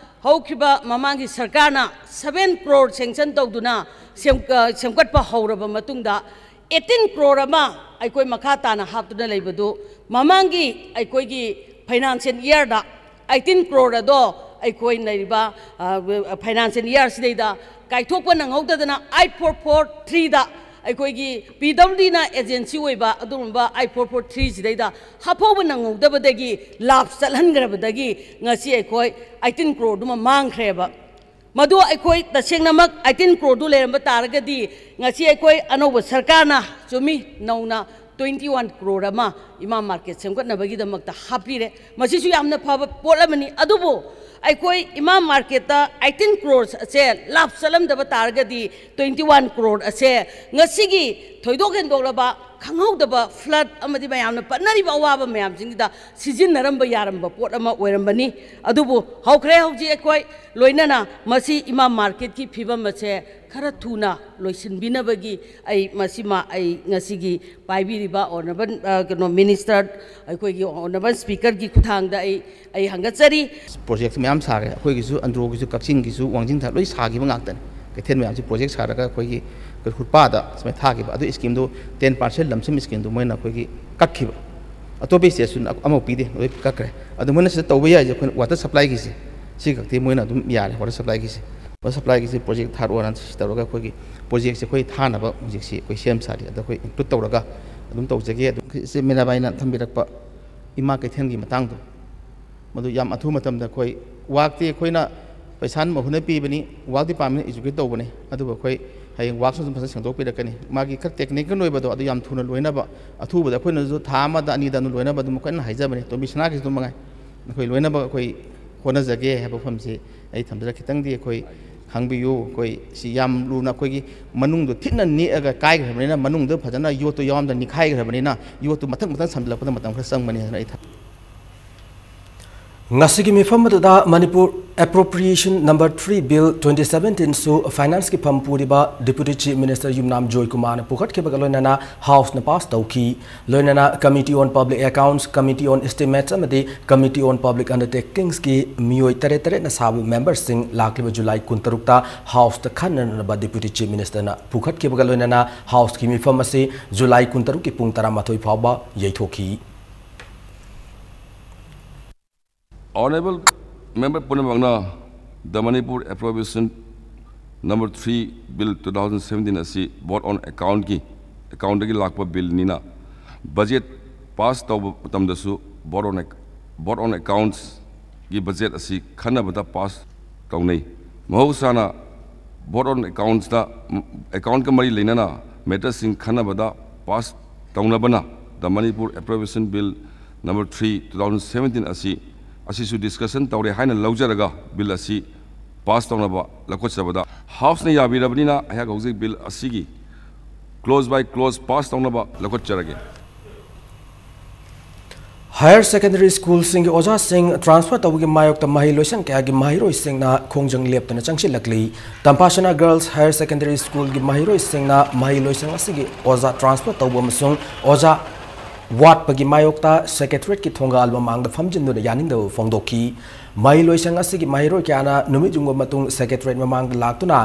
ꯍꯧꯈꯤꯕ ꯃꯃꯥꯡꯒꯤ ꯁꯔꯀꯥꯔꯅ ꯁꯚꯦꯟ ꯀ꯭ꯔꯣꯔ ꯁꯦꯡꯁꯟ ꯇꯧꯗꯨꯅ ꯁꯦꯝ-, ꯑ, ꯁꯦꯝꯒꯠꯄ ꯍꯧꯔꯕ ꯃꯇꯨꯡꯗ ꯑꯩꯠꯇꯤꯟ ꯀ꯭ꯔꯣꯔ ꯑꯃ ꯑꯩꯈꯣꯏ ꯃꯈꯥ ꯇꯥꯅ ꯍꯥꯞꯇꯨꯅ ꯂꯩꯕꯗꯨ ꯃꯃꯥꯡꯒꯤ ꯑꯩꯈꯣꯏꯒꯤ ꯐꯥꯏꯅꯥꯟꯁꯤꯌꯦꯜ ꯏꯌꯥꯔꯗ ꯑꯩꯠꯇꯤꯟ ꯀ꯭ꯔꯣꯔ ꯑꯗꯣ ꯑꯩꯈꯣꯏ ꯂꯩꯔꯤꯕ, ꯑ, ꯐꯥꯏꯅꯥꯟꯁꯤꯌꯦꯜ ꯏꯌꯥꯔꯁꯤꯗꯩꯗ ꯀꯥꯏꯊꯣꯛꯄ ꯅꯪꯍꯧꯗꯗꯅ ꯑꯩꯠ ꯐꯣꯔ ꯐꯣꯔ ꯊ꯭ꯔꯤꯗ ꯑꯩꯈꯣꯏꯒꯤ ꯄꯤ ꯗꯕ꯭ꯂꯤꯎ ꯗꯤꯅ ꯑꯦꯖꯦꯟꯁꯤ ꯑꯣꯏꯕ ꯑꯗꯨꯒꯨꯝꯕ ꯑꯩꯠ ꯐꯣꯔ ꯐꯣꯔ ꯊ꯭ꯔꯤꯁꯤꯗꯩꯗ ꯍꯥꯞꯍꯧꯕ ꯅꯪꯍꯧꯗꯕꯗꯒꯤ ꯂꯥꯞ ꯆꯠꯍꯟꯈ꯭ꯔꯕꯗꯒꯤ ꯉꯁꯤ ꯑꯩꯈꯣꯏ ꯑꯩꯠꯇꯤꯟ ꯀ꯭ꯔꯣꯔꯗꯨꯃ ꯃꯥꯡꯈ꯭ꯔꯦꯕ꯫ ꯃꯗꯨ ꯑꯩꯈꯣꯏ ꯇꯁꯦꯡꯅꯃꯛ ꯑꯩꯠꯇꯤꯟ ꯀ꯭ꯔꯣꯔꯗꯨ ꯂꯩꯔꯝꯕ ꯇꯥꯔꯒꯗꯤ ꯉꯁꯤ ꯑꯩꯈꯣꯏ ꯑꯅꯧꯕ ꯁꯔꯀꯥꯔꯅ, ꯆꯨꯝꯃꯤ, ꯅꯧꯅ ꯇ꯭ꯋꯦꯟꯇꯤ ꯋꯥꯟ ꯀ꯭ꯔꯣꯔ ꯑꯃ ꯏꯃꯥ ꯃꯥꯔꯀꯦꯠ ꯁꯦꯝꯒꯠꯅꯕꯒꯤꯗꯃꯛꯇ ꯍꯥꯞꯄꯤꯔꯦ꯫ ꯃꯁꯤꯁꯨ ꯌꯥꯝꯅ ꯐꯕ ꯄꯣꯠ ꯑꯃꯅꯤ꯫ ꯑꯗꯨꯕꯨ ꯑꯩꯈꯣꯏ ꯏꯃꯥ ꯃꯥꯔꯀꯦꯠꯇ ꯑꯩꯠꯇꯤꯟ ꯀ꯭ꯔꯣꯔ ꯑꯁꯦ ꯂꯥꯞ ꯆꯠꯂꯝꯗꯕ ꯇꯥꯔꯒꯗꯤ ꯇ꯭ꯋꯦꯟꯇꯤ ꯋꯥꯟ ꯀ꯭ꯔꯣꯔ ꯑꯁꯦ ꯉꯁꯤꯒꯤ ꯊꯣꯏꯗꯣꯛ ꯍꯦꯟꯗꯣꯛꯂꯕ ꯈꯪꯍꯧꯗꯕ ꯐ꯭ꯂꯠ ꯑꯃꯗꯤ ꯃꯌꯥꯝꯅ ꯄꯟꯅꯔꯤꯕ ꯑꯋꯥꯕ ꯃꯌꯥꯝꯁꯤꯡꯁꯤꯗ ꯁꯤꯖꯤꯟꯅꯔꯝꯕ ꯌꯥꯔꯝꯕ ꯄꯣꯠ ꯑꯃ ꯑꯣꯏꯔꯝꯕꯅꯤ꯫ ꯑꯗꯨꯕꯨ ꯍꯧꯈ꯭ꯔꯦ꯫ ꯍꯧꯖꯤꯛ ꯑꯩꯈꯣꯏ ꯂꯣꯏꯅꯅ ꯃꯁꯤ ꯏꯃꯥ ꯃꯥꯔꯀꯦꯠꯀꯤ ꯐꯤꯕꯝ ꯑꯁꯦ ꯈꯔ ꯊꯨꯅ ꯂꯣꯏꯁꯤꯟꯕꯤꯅꯕꯒꯤ ꯑꯩ ꯃꯁꯤꯃ ꯑꯩ ꯉꯁꯤꯒꯤ ꯄꯥꯏꯕꯤꯔꯤꯕ ꯑꯣꯅꯔꯦꯕꯜ, ꯑ, ꯀꯩꯅꯣ, ꯃꯤꯅꯤꯁꯇꯔ, ꯑꯩꯈꯣꯏꯒꯤ ꯑꯣꯅꯔꯦꯕꯜ ꯁ꯭ꯄꯤꯀꯔꯒꯤ ꯈꯨꯠꯊꯥꯡꯗ ꯑꯩ, ꯑꯩ ꯍꯪꯒꯠꯆꯔꯤ꯫ ꯄ꯭ꯔꯣꯖꯦꯛ ꯃꯌꯥꯝ ꯁꯥꯈ꯭ꯔꯦ꯫ ꯑꯩꯈꯣꯏꯒꯤꯁꯨ ꯑꯟꯗ꯭ꯔꯣꯒꯤꯁꯨ, ꯀꯛꯆꯤꯡꯒꯤꯁꯨ, ꯋꯥꯡꯖꯤꯡ ꯊꯥ ꯂꯣꯏ ꯁꯥꯈꯤꯕ ꯉꯥꯛꯇꯅꯤ꯫ ꯀꯩꯊꯦꯜ ꯃꯌꯥꯝꯁꯤ ꯄ꯭ꯔꯣꯖꯦꯛ ꯁꯥꯔꯒ ꯑꯩꯈꯣꯏꯒꯤ ꯍꯨꯠꯄꯥꯗ ꯁꯨꯃꯥꯏꯅ ꯊꯥꯈꯤꯕ꯫ ꯑꯗꯨ ꯁ꯭ꯀꯤꯝꯗꯣ, ꯇꯦꯟ ꯄꯥꯔꯁꯦꯟ ꯂꯝꯁꯝ ꯁ꯭ꯀꯤꯝꯗꯣ ꯃꯣꯏꯅ ꯑꯩꯈꯣꯏꯒꯤ ꯀꯛꯈꯤꯕ꯫ ꯑꯇꯣꯞꯄ ꯁ꯭ꯇꯦꯠꯁꯨ ꯑꯃꯐꯥꯎ ꯄꯤꯗꯦ, ꯂꯣꯏ ꯀꯛꯈ꯭ꯔꯦ꯫ ꯑꯗꯨ ꯃꯣꯏꯅ ꯁꯤꯗ ꯇꯧꯕ ꯌꯥꯏꯁꯦ ꯑꯩꯈꯣꯏꯅ ꯋꯥꯇꯔ ꯁꯄ꯭ꯂꯥꯏꯒꯤꯁꯦ, ꯁꯤ ꯈꯛꯇꯤ ꯃꯣꯏꯅ ꯑꯗꯨꯝ ꯌꯥꯔꯦ꯫ ꯋꯥꯇꯔ ꯁꯄ꯭ꯂꯥꯏꯒꯤꯁꯦ, ꯋꯥꯇꯔ ꯁꯄ꯭ꯂꯥꯏꯒꯤꯁꯦ ꯄ꯭ꯔꯣꯖꯦꯛ ꯊꯥꯔꯛꯑꯣꯅ ꯁꯤ ꯇꯧꯔꯒ ꯑꯩꯈꯣꯏꯒꯤ ꯄ꯭ꯔꯣꯖꯦꯛꯁꯦ ꯑꯩꯈꯣꯏ ꯊꯥꯅꯕ ꯍꯧꯖꯤꯛꯁꯤ ꯑꯩꯈꯣꯏ ꯁꯦꯝ ꯁꯥꯔꯤ꯫ ꯑꯗ ꯑꯩꯈꯣꯏ ꯏꯟꯀ꯭ꯂꯨꯗ ꯇꯧꯔꯒ ꯑꯗꯨꯝ ꯇꯧꯖꯒꯦ꯫ ꯑꯗꯨꯝ ꯏꯆꯦ ꯃꯤꯔꯥꯕꯥꯏꯅ ꯊꯝꯕꯤꯔꯛꯄ ꯏꯃꯥ ꯀꯩꯊꯦꯜꯒꯤ ꯃꯇꯥꯡꯗꯣ, ꯃꯗꯨ ꯌꯥꯝ ꯑꯊꯨꯕ ꯃꯇꯝꯗ ꯑꯩꯈꯣꯏ ꯋꯥꯛꯇꯤ ꯑꯩꯈꯣꯏꯅ ꯄꯩꯁꯥ ꯃꯍꯨꯠꯅ ꯄꯤꯕꯅꯤ, ꯋꯥꯛ ꯗꯤꯄꯥꯔꯠꯃꯦꯟꯅ ꯑꯦꯛꯖꯤꯀ꯭ꯌꯨꯠ ꯇꯧꯕꯅꯤ꯫ ꯑꯗꯨꯕꯨ ꯑꯩꯈꯣꯏ ꯍꯌꯦꯡ ꯋꯥꯛꯁꯨ ꯑꯗꯨꯝ ꯐꯖꯅ ꯁꯦꯡꯗꯣꯛꯄꯤꯔꯛꯀꯅꯤ꯫ ꯃꯥꯒꯤ ꯈꯔ ꯇꯦꯛꯅꯤꯀꯦꯜ ꯑꯣꯏꯕꯗꯣ ꯑꯗꯨ ꯌꯌꯥꯝ ꯊꯨꯅ ꯂꯣꯏꯅꯕ, ꯑꯊꯨꯕꯗ ꯑꯩꯈꯣꯏꯅꯁꯨ ꯊꯥ ꯑꯃꯗ ꯑꯅꯤꯗ ꯑꯗꯨꯝ ꯂꯣꯏꯅꯕ ꯑꯗꯨꯝ ꯀꯟꯅ ꯍꯥꯏꯖꯕꯅꯤ꯫ ꯇꯣꯝꯕꯤ ꯁꯅꯥꯒꯤꯁꯨ ꯑꯗꯨꯝ ꯃꯉꯥꯏ, ꯑꯩꯈꯣꯏ ꯂꯣꯏꯅꯕ ꯑꯩꯈꯣꯏ ꯍꯣꯠꯅꯖꯒꯦ ꯍꯥꯏꯕ ꯋꯥꯐꯝꯁꯤ ꯑꯩ ꯊꯝꯖꯔꯒ ꯈꯤꯇꯪꯗꯤ ꯑꯩꯈꯣꯏ ꯈꯪꯕꯤꯌꯨ꯫ ꯑꯩꯈꯣꯏ ꯁꯤ ꯌꯥꯝ ꯂꯨꯅ ꯑꯩꯈꯣꯏꯒꯤ ꯃꯅꯨꯡꯗꯣ ꯊꯤꯅ ꯅꯦꯛꯑꯒ ꯀꯥꯏꯈ꯭ꯔꯕꯅꯤꯅ, ꯃꯅꯨꯡꯗ ꯐꯖꯅ ꯌꯣꯠꯇꯣ ꯌꯥꯎꯔꯝꯗ ꯅꯤꯈꯥꯏꯈ꯭ꯔꯕꯅꯤꯅ, ꯌꯣꯠꯇꯨ ꯃꯊꯪ ꯃꯊꯪ ꯁꯝꯖꯤꯜꯂꯛꯄꯗ ꯃꯇꯝ ꯈꯔ ꯆꯪꯕꯅꯤ ꯍꯥꯏꯅ ꯑꯩ ꯊꯝ- ꯉꯁꯤꯒꯤ ꯃꯤꯐꯝ ꯑꯗꯨꯗ Manipur Appropriation Number Three Bill twenty seventeen ꯁꯨ ꯐꯥꯏꯅꯥꯟꯁꯀꯤ ꯐꯝ ꯄꯨꯔꯤꯕ ꯗꯤꯄ꯭ꯌꯨꯇꯤ ꯆꯤꯐ ꯃꯤꯅꯤꯁꯇꯔ ꯌꯨꯝꯅꯥꯝ ꯖꯣꯏꯀꯨꯃꯥꯔꯅ ꯄꯨꯈꯠꯈꯤꯕꯒ ꯂꯣꯏꯅꯅ ꯍꯥꯎꯁꯅ ꯄꯥꯁ ꯇꯧꯈꯤ꯫ ꯂꯣꯏꯅꯅ Committee on Public Accounts, Committee on Estimates ꯑꯃꯗꯤ Committee on Public Undertakingsꯀꯤ ꯃꯤꯑꯣꯏ ꯇꯔꯦꯠ ꯇꯔꯦꯠꯅ ꯁꯥꯕ ꯃꯦꯝꯕꯔꯁꯤꯡ ꯂꯥꯛꯂꯤꯕ ꯖꯨꯂꯥꯏ ꯀꯨꯟꯇꯔꯨꯛꯇ ꯍꯥꯎꯁꯇ ꯈꯟꯅꯅꯕ ꯗꯤꯄ꯭ꯌꯨꯇꯤ ꯆꯤꯐ ꯃꯤꯅꯤꯁꯇꯔꯅ ꯄꯨꯈꯠꯈꯤꯕꯒ ꯂꯣꯏꯅꯅ ꯍꯥꯎꯁꯀꯤ ꯃꯤꯐꯝ ꯑꯁꯤ ꯖꯨꯂꯥꯏ ꯀꯨꯟꯇꯔꯨꯛꯀꯤ ꯄꯨꯡ ꯇꯔꯥꯃꯥꯊꯣꯏ ꯐꯥꯎꯕ ꯌꯩꯊꯣꯛꯈꯤ꯫ Honorable member ꯄꯨꯝꯅꯃꯛꯅ the Manipur Appropriation Number Three Bill two thousand seventeen ꯑꯁꯤ Vote on Accountꯀꯤ, accountꯗꯒꯤ ꯂꯥꯛꯄ billꯅꯤꯅ, budget pass ꯇꯧꯕ ꯃꯇꯝꯗꯁꯨ Vote on Ac-, Vote on Accountsꯀꯤ budget ꯑꯁꯤ ꯈꯟꯅꯕꯗ pass ꯇꯧꯅꯩ꯫ ꯃꯍꯧꯁꯥꯅ Vote on Accountsꯇ, accountꯀ ꯃꯔꯤ ꯂꯩꯅꯅ matterꯁꯤꯡ ꯈꯟꯅꯕꯗ pass ꯇꯧꯅꯕꯅ the Manipur Appropriation Bill number three two thousand seventeen ꯑꯁꯤ, ꯑꯁꯤꯁꯨ discussion ꯇꯧꯔꯦ ꯍꯥꯏꯅ ꯂꯧꯖꯔꯒ bill ꯑꯁꯤ pass ꯇꯧꯅꯕ ꯂꯧꯈꯠꯆꯕꯗ Houseꯅ ꯌꯥꯕꯤꯔꯕꯅꯤꯅ ꯑꯩꯍꯥꯛ ꯍꯧꯖꯤꯛ bill ꯑꯁꯤꯒꯤ clause by clause pass ꯇꯧꯅꯕ ꯂꯧꯈꯠꯆꯔꯒꯦ꯫ Higher secondary schoolꯁꯤꯡꯒꯤ ꯑꯣꯖꯥꯁꯤꯡ transfer ꯇꯧꯕꯒꯤ ꯃꯥꯌꯣꯛꯇ ꯃꯍꯩ ꯂꯣꯏꯁꯪ ꯀꯌꯥꯒꯤ ꯃꯍꯩꯔꯣꯏꯁꯤꯡꯅ ꯈꯣꯡꯖꯪ ꯂꯦꯞꯇꯅ ꯆꯪꯁꯤꯜꯂꯛꯂꯤ꯫ ꯇꯝꯐꯥꯁꯅꯥ Girls Higher Secondary Schoolꯒꯤ ꯃꯍꯩꯔꯣꯏꯁꯤꯡꯅ ꯃꯍꯩ ꯂꯣꯏꯁꯪ ꯑꯁꯤꯒꯤ ꯑꯣꯖꯥ transfer ꯇꯧꯕ ꯑꯃꯁꯨꯡ ꯑꯣꯖꯥ ꯋꯥꯠꯄꯒꯤ ꯃꯥꯌꯣꯛꯇ Secretariatꯀꯤ ꯊꯣꯡꯒꯥꯜ ꯃꯃꯥꯡꯗ ꯐꯝꯖꯤꯟꯗꯨꯅ ꯌꯥꯅꯤꯡꯗꯕ ꯐꯣꯡꯗꯣꯛꯈꯤ꯫ ꯃꯍꯩ ꯂꯣꯏꯁꯪ ꯑꯁꯤꯒꯤ ꯃꯍꯩꯔꯣꯏ ꯀꯌꯥꯅ ꯅꯨꯃꯤꯠ ꯌꯨꯡꯕ ꯃꯇꯨꯡ Secretariat ꯃꯃꯥꯡꯗ ꯂꯥꯛꯇꯨꯅ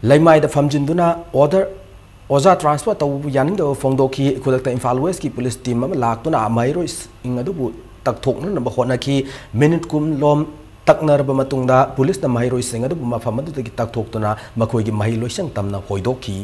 ꯂꯩꯃꯥꯏꯗ ꯐꯝꯖꯤꯟꯗꯨꯅ order ꯑꯣꯖꯥ transfer ꯇꯧꯕꯕꯨ ꯌꯥꯅꯤꯡꯗꯕ ꯐꯣꯡꯗꯣꯛꯈꯤ꯫ ꯈꯨꯗꯛꯇ ꯏꯝꯐꯥꯜ Westꯀꯤ police team ꯑꯃ ꯂꯥꯛꯇꯨꯅ ꯃꯍꯩꯔꯣꯏꯁꯤꯡ ꯑꯗꯨꯕꯨ ꯇꯛꯊꯣꯛꯅꯅꯕ ꯍꯣꯠꯅꯈꯤ꯫ Minute ꯀꯨꯟ ꯂꯣꯝ ꯇꯛꯅꯔꯕ ꯃꯇꯨꯡꯗ policeꯅ ꯃꯍꯩꯔꯣꯏꯁꯤꯡ ꯑꯗꯨꯕꯨ ꯃꯐꯝ ꯑꯗꯨꯗꯒꯤ ꯇꯛꯊꯣꯛꯇꯨꯅ ꯃꯈꯣꯏꯒꯤ ꯃꯍꯩ ꯂꯣꯏꯁꯪ ꯇꯝꯅ ꯍꯣꯏꯗꯣꯛꯈꯤ꯫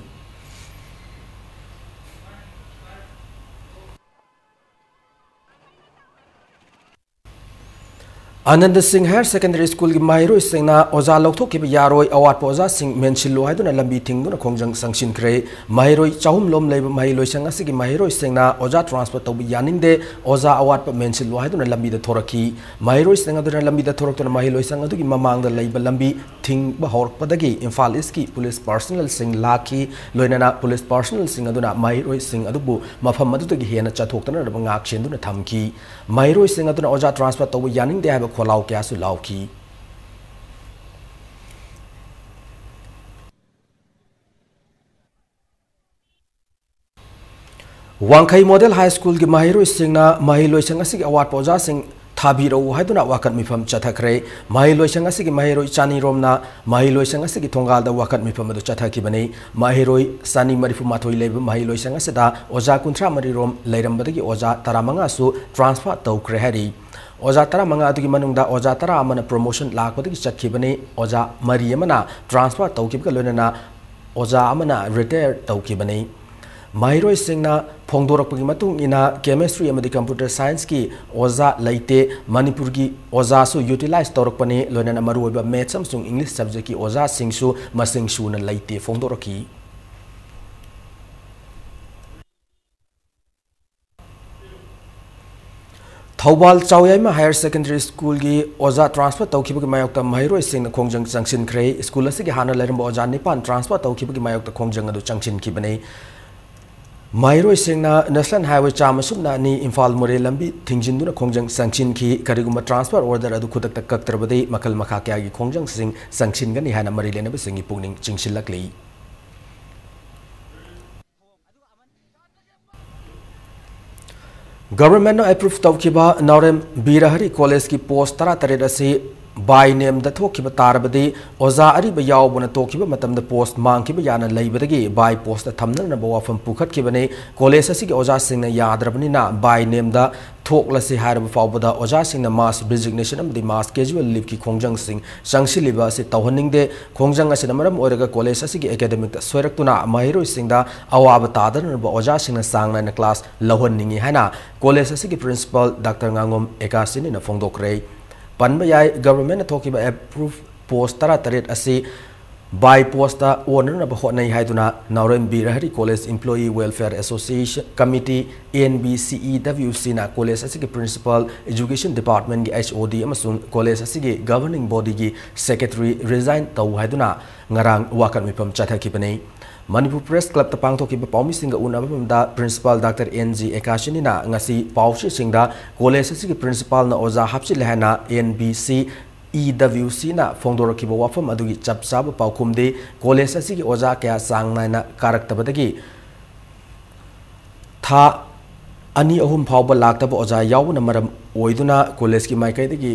ꯑꯥꯅꯟꯗ ꯁꯤꯡ Higher Secondary Schoolꯒꯤ ꯃꯍꯩꯔꯣꯏꯁꯤꯡꯅ ꯑꯣꯖꯥ ꯂꯧꯊꯣꯛꯈꯤꯕ ꯌꯥꯔꯣꯏ, ꯑꯋꯥꯠꯄ ꯑꯣꯖꯥꯁꯤꯡ ꯃꯦꯟꯁꯤꯜꯂꯨ ꯍꯥꯏꯗꯨꯅ ꯂꯝꯕꯤ ꯊꯤꯡꯗꯨꯅ ꯈꯣꯡꯖꯪ ꯆꯪꯁꯤꯟꯈ꯭ꯔꯦ꯫ ꯃꯍꯩꯔꯣꯏ ꯆꯍꯨꯝ ꯂꯣꯝ ꯂꯩꯕ ꯃꯍꯩ ꯂꯣꯏꯁꯪ ꯑꯁꯤꯒꯤ ꯃꯍꯩꯔꯣꯏꯁꯤꯡꯅ ꯑꯣꯖꯥ transfer ꯇꯧꯕ ꯌꯥꯅꯤꯡꯗꯦ, ꯑꯣꯖꯥ ꯑꯋꯥꯠꯄ ꯃꯦꯟꯁꯤꯜꯂꯨ ꯍꯥꯏꯗꯨꯅ ꯂꯝꯕꯤꯗ ꯊꯣꯔꯛꯈꯤ꯫ ꯃꯍꯩꯔꯣꯏꯁꯤꯡ ꯑꯗꯨꯅ ꯂꯝꯕꯤꯗ ꯊꯣꯔꯛꯇꯨꯅ ꯃꯍꯩ ꯂꯣꯏꯁꯪ ꯑꯗꯨꯒꯤ ꯃꯃꯥꯡꯗ ꯂꯩꯕ ꯂꯝꯕꯤ ꯊꯤꯡꯕ ꯍꯧꯔꯛꯄꯗꯒꯤ ꯏꯝꯐꯥꯜ Eastꯀꯤ police personnelꯁꯤꯡ ꯂꯥꯛꯈꯤ꯫ ꯂꯣꯏꯅꯅ police personnelꯁꯤꯡ ꯑꯗꯨꯅ ꯃꯍꯩꯔꯣꯏꯁꯤꯡ ꯑꯗꯨꯕꯨ ꯃꯐꯝ ꯑꯗꯨꯗꯒꯤ ꯍꯦꯟꯅ ꯆꯠꯊꯣꯛꯇꯅꯅꯕ ꯉꯥꯛ ꯁꯦꯟꯗꯨꯅ ꯊꯝꯈꯤ꯫ ꯃꯍꯩꯔꯣꯏꯁꯤꯡ ꯑꯗꯨꯅ ꯑꯣꯖꯥ transfer ꯇꯧꯕ ꯌꯥꯅꯤꯡꯗꯦ ꯍꯥꯏꯕ ꯈꯣꯜꯂꯥꯎ ꯀꯌꯥꯁꯨ ꯂꯥꯎꯈꯤ꯫ ꯋꯥꯡꯈꯩ Model High Schoolꯒꯤ ꯃꯍꯩꯔꯣꯏꯁꯤꯡꯅ ꯃꯍꯩ ꯂꯣꯏꯁꯪ ꯑꯁꯤꯒꯤ ꯑꯋꯥꯠꯄ ꯑꯣꯖꯥꯁꯤꯡ ꯊꯥꯕꯤꯔꯛꯎ ꯍꯥꯏꯗꯨꯅ ꯋꯥꯀꯠ ꯃꯤꯐꯝ ꯆꯠꯊꯈ꯭ꯔꯦ꯫ ꯃꯍꯩ ꯂꯣꯏꯁꯪ ꯑꯁꯤꯒꯤ ꯃꯍꯩꯔꯣꯏ ꯆꯅꯤ ꯔꯣꯝꯅ ꯃꯍꯩ ꯂꯣꯏꯁꯪ ꯑꯁꯤꯒꯤ ꯊꯣꯡꯒꯥꯜꯗ ꯋꯥꯀꯠ ꯃꯤꯐꯝ ꯑꯗꯨ ꯆꯠꯊꯈꯤꯕꯅꯤ꯫ ꯃꯍꯩꯔꯣꯏ ꯆꯅꯤ ꯃꯔꯤꯐꯨ ꯃꯥꯊꯣꯏ ꯂꯩꯕ ꯃꯍꯩ ꯂꯣꯏꯁꯪ ꯑꯁꯤꯗ ꯑꯣꯖꯥ ꯀꯨꯟꯊ꯭ꯔꯥ ꯃꯔꯤ ꯔꯣꯝ ꯂꯩꯔꯝꯕꯗꯒꯤ ꯑꯣꯖꯥ ꯇꯔꯥꯃꯉꯥꯁꯨ transfer ꯇꯧꯈ꯭ꯔꯦ ꯍꯥꯏꯔꯤ꯫ ꯑꯣꯖꯥ ꯇꯔꯥꯃꯉꯥ ꯑꯗꯨꯒꯤ ꯃꯅꯨꯡꯗ ꯑꯣꯖꯥ ꯇꯔꯥ ꯑꯃꯅ promotion ꯂꯥꯛꯄꯗꯒꯤ ꯆꯠꯈꯤꯕꯅꯤ꯫ ꯑꯣꯖꯥ ꯃꯔꯤ ꯑꯃꯅ transfer ꯇꯧꯈꯤꯕꯒ ꯂꯣꯏꯅꯅ ꯑꯣꯖꯥ ꯑꯃꯅ retire ꯇꯧꯈꯤꯕꯅꯤ꯫ ꯃꯍꯩꯔꯣꯏꯁꯤꯡꯅ ꯐꯣꯡꯗꯣꯔꯛꯄꯒꯤ ꯃꯇꯨꯡ ꯏꯟꯅ, Chemistry ꯑꯃꯗꯤ Computer Scienceꯀꯤ ꯑꯣꯖꯥ ꯂꯩꯇꯦ꯫ ꯃꯅꯤꯄꯨꯔꯒꯤ ꯑꯣꯖꯥꯁꯨ utilize ꯇꯧꯔꯛꯄꯅꯤ, ꯂꯣꯏꯅꯅ ꯃꯔꯨꯑꯣꯏꯕ Maths ꯑꯃꯁꯨꯡ English subjectꯀꯤ ꯑꯣꯖꯥꯁꯤꯡꯁꯨ ꯃꯁꯤꯡ ꯁꯨꯅ ꯂꯩꯇꯦ ꯐꯣꯡꯗꯣꯔꯛꯈꯤ꯫ ꯊꯧꯕꯥꯜ ꯆꯥꯎꯌꯥꯏꯃ Higher Secondary Schoolꯒꯤ ꯑꯣꯖꯥ transfer ꯇꯧꯈꯤꯕꯒꯤ ꯃꯥꯌꯣꯛꯇ ꯃꯍꯩꯔꯣꯏꯁꯤꯡꯅ ꯈꯣꯡꯖꯪ ꯆꯪꯁꯤꯟꯈ꯭ꯔꯦ꯫ School ꯑꯁꯤꯒꯤ ꯍꯥꯟꯅ ꯂꯩꯔꯝꯕ ꯑꯣꯖꯥ ꯅꯤꯄꯥꯟ transfer ꯇꯧꯈꯤꯕꯒꯤ ꯃꯥꯌꯣꯛꯇ ꯈꯣꯡꯖꯪ ꯑꯗꯨ ꯆꯪꯁꯤꯟꯈꯤꯕꯅꯤ꯫ ꯃꯍꯩꯔꯣꯏꯁꯤꯡꯅ National Highway ꯆꯥꯝꯃ ꯁꯨꯞꯅ ꯑꯅꯤ ꯏꯝꯐꯥꯜ ꯃꯣꯔꯦ ꯂꯝꯕꯤ ꯊꯤꯡꯖꯤꯟꯗꯨꯅ ꯈꯣꯡꯖꯪ ꯆꯪꯁꯤꯟꯈꯤ꯫ ꯀꯔꯤꯒꯨꯝꯕ transfer order ꯑꯗꯨ ꯈꯨꯗꯛꯇ ꯀꯛꯇ꯭ꯔꯕꯗꯤ ꯃꯈꯜ ꯃꯈꯥ ꯀꯌꯥꯒꯤ ꯈꯣꯡꯖꯪꯁꯤꯡ ꯆꯪꯁꯤꯟꯒꯅꯤ ꯍꯥꯏꯅ ꯃꯔꯤ ꯂꯩꯅꯕꯁꯤꯡꯒꯤ ꯄꯨꯛꯅꯤꯡ ꯆꯤꯡꯁꯤꯜꯂꯛꯂꯤ꯫ Governmentꯅ approve ꯇꯧꯈꯤꯕ ꯅꯥꯎꯔꯦꯝ ꯕꯤꯔꯍꯔꯤ Collegeꯀꯤ post ꯇꯔꯥꯇꯔꯦꯠ ꯑꯁꯤ by nameꯗ ꯊꯣꯛꯈꯤꯕ ꯇꯥꯔꯕꯗꯤ, ꯑꯣꯖꯥ ꯑꯔꯤꯕ ꯌꯥꯎꯕꯅ ꯇꯣꯛꯈꯤꯕ ꯃꯇꯝꯗ post ꯃꯥꯡꯈꯤꯕ ꯌꯥꯅ ꯂꯩꯕꯗꯒꯤ by postꯇ ꯊꯝꯅꯅꯕ ꯋꯥꯐꯝ ꯄꯨꯈꯠꯈꯤꯕꯅꯤ꯫ College ꯑꯁꯤꯒꯤ ꯑꯣꯖꯥꯁꯤꯡꯅ ꯌꯥꯗ꯭ꯔꯕꯅꯤꯅ by nameꯗ ꯊꯣꯛꯂꯁꯤ ꯍꯥꯏꯔꯕ ꯐꯥꯎꯕꯗ ꯑꯣꯖꯥꯁꯤꯡꯅ mass resignation ꯑꯃꯗꯤ mass casual leaveꯀꯤ ꯈꯣꯡꯖꯪꯁꯤꯡ ꯆꯪꯁꯤꯜꯂꯤꯕ ꯑꯁꯤ ꯇꯧꯍꯟꯅꯤꯡꯗꯦ꯫ ꯈꯣꯡꯖꯪ ꯑꯁꯤꯅ ꯃꯔꯝ ꯑꯣꯏꯔꯒ college ꯑꯁꯤꯒꯤ academicꯇ ꯁꯣꯏꯔꯛꯇꯨꯅ ꯃꯍꯩꯔꯣꯏꯁꯤꯡꯗ ꯑꯋꯥꯕ ꯇꯥꯗꯅꯕ ꯑꯣꯖꯥꯁꯤꯡꯅ ꯆꯥꯡ ꯅꯥꯏꯅ class ꯂꯧꯍꯟꯅꯤꯡꯏ ꯍꯥꯏꯅ college ꯑꯁꯤꯒꯤ principal Doctor ꯉꯥꯉꯣꯝ ꯑꯦꯀꯥꯁꯤꯅꯤꯅ ꯐꯣꯡꯗꯣꯛꯈ꯭ꯔꯦ꯫ ꯄꯟꯕ ꯌꯥꯏ, governmentꯅ ꯊꯣꯛꯈꯤꯕ approve post ꯇꯔꯥꯇꯔꯦꯠ ꯑꯁꯤ by postꯇ ꯑꯣꯟꯅꯅꯕ ꯍꯣꯠꯅꯩ ꯍꯥꯏꯗꯨꯅ ꯅꯥꯎꯔꯦꯝ Birahari College Employee Welfare Association Committee, NBCEWCꯅ college ꯑꯁꯤꯒꯤ principal, education departmentꯀꯤ HOD ꯑꯃꯁꯨꯡ college ꯑꯁꯤꯒꯤ governing bodyꯒꯤ secretary resign ꯇꯧ ꯍꯥꯏꯗꯨꯅ ꯉꯔꯥꯡ ꯋꯥꯀꯠ ꯃꯤꯐꯝ ꯆꯠꯊꯈꯤꯕꯅꯤ꯫ ꯃꯅꯤꯄꯨꯔ Press Clubꯇ ꯄꯥꯡꯊꯣꯛꯈꯤꯕ ꯄꯥꯎꯃꯤꯁꯤꯡꯒ ꯎꯅꯕ ꯑꯃꯗ principal Doctor N G ꯑꯦꯀꯥꯁꯤꯅꯤꯅ ꯉꯁꯤ ꯄꯥꯎꯆꯦꯁꯤꯡꯗ college ꯑꯁꯤꯒꯤ principalꯅ ꯑꯣꯖꯥ ꯍꯥꯞꯆꯤꯜꯂꯦ ꯍꯥꯏꯅ NBCEWCꯅ ꯐꯣꯡꯗꯣꯔꯛꯈꯤꯕ ꯋꯥꯐꯝ ꯑꯗꯨꯒꯤ ꯆꯞ ꯆꯥꯕ ꯄꯥꯎꯈꯨꯝꯗꯤ, college ꯑꯁꯤꯒꯤ ꯑꯣꯖꯥ ꯀꯌꯥ ꯆꯥꯡ ꯅꯥꯏꯅ ꯀꯥꯔꯛꯇꯕꯗꯒꯤ ꯊꯥ ꯑꯅꯤ ꯑꯍꯨꯝ ꯐꯥꯎꯕ ꯂꯥꯛꯇꯕ ꯑꯣꯖꯥ ꯌꯥꯎꯕꯅ ꯃꯔꯝ ꯑꯣꯏꯗꯨꯅ collegeꯀꯤ ꯃꯥꯏꯀꯩꯗꯒꯤ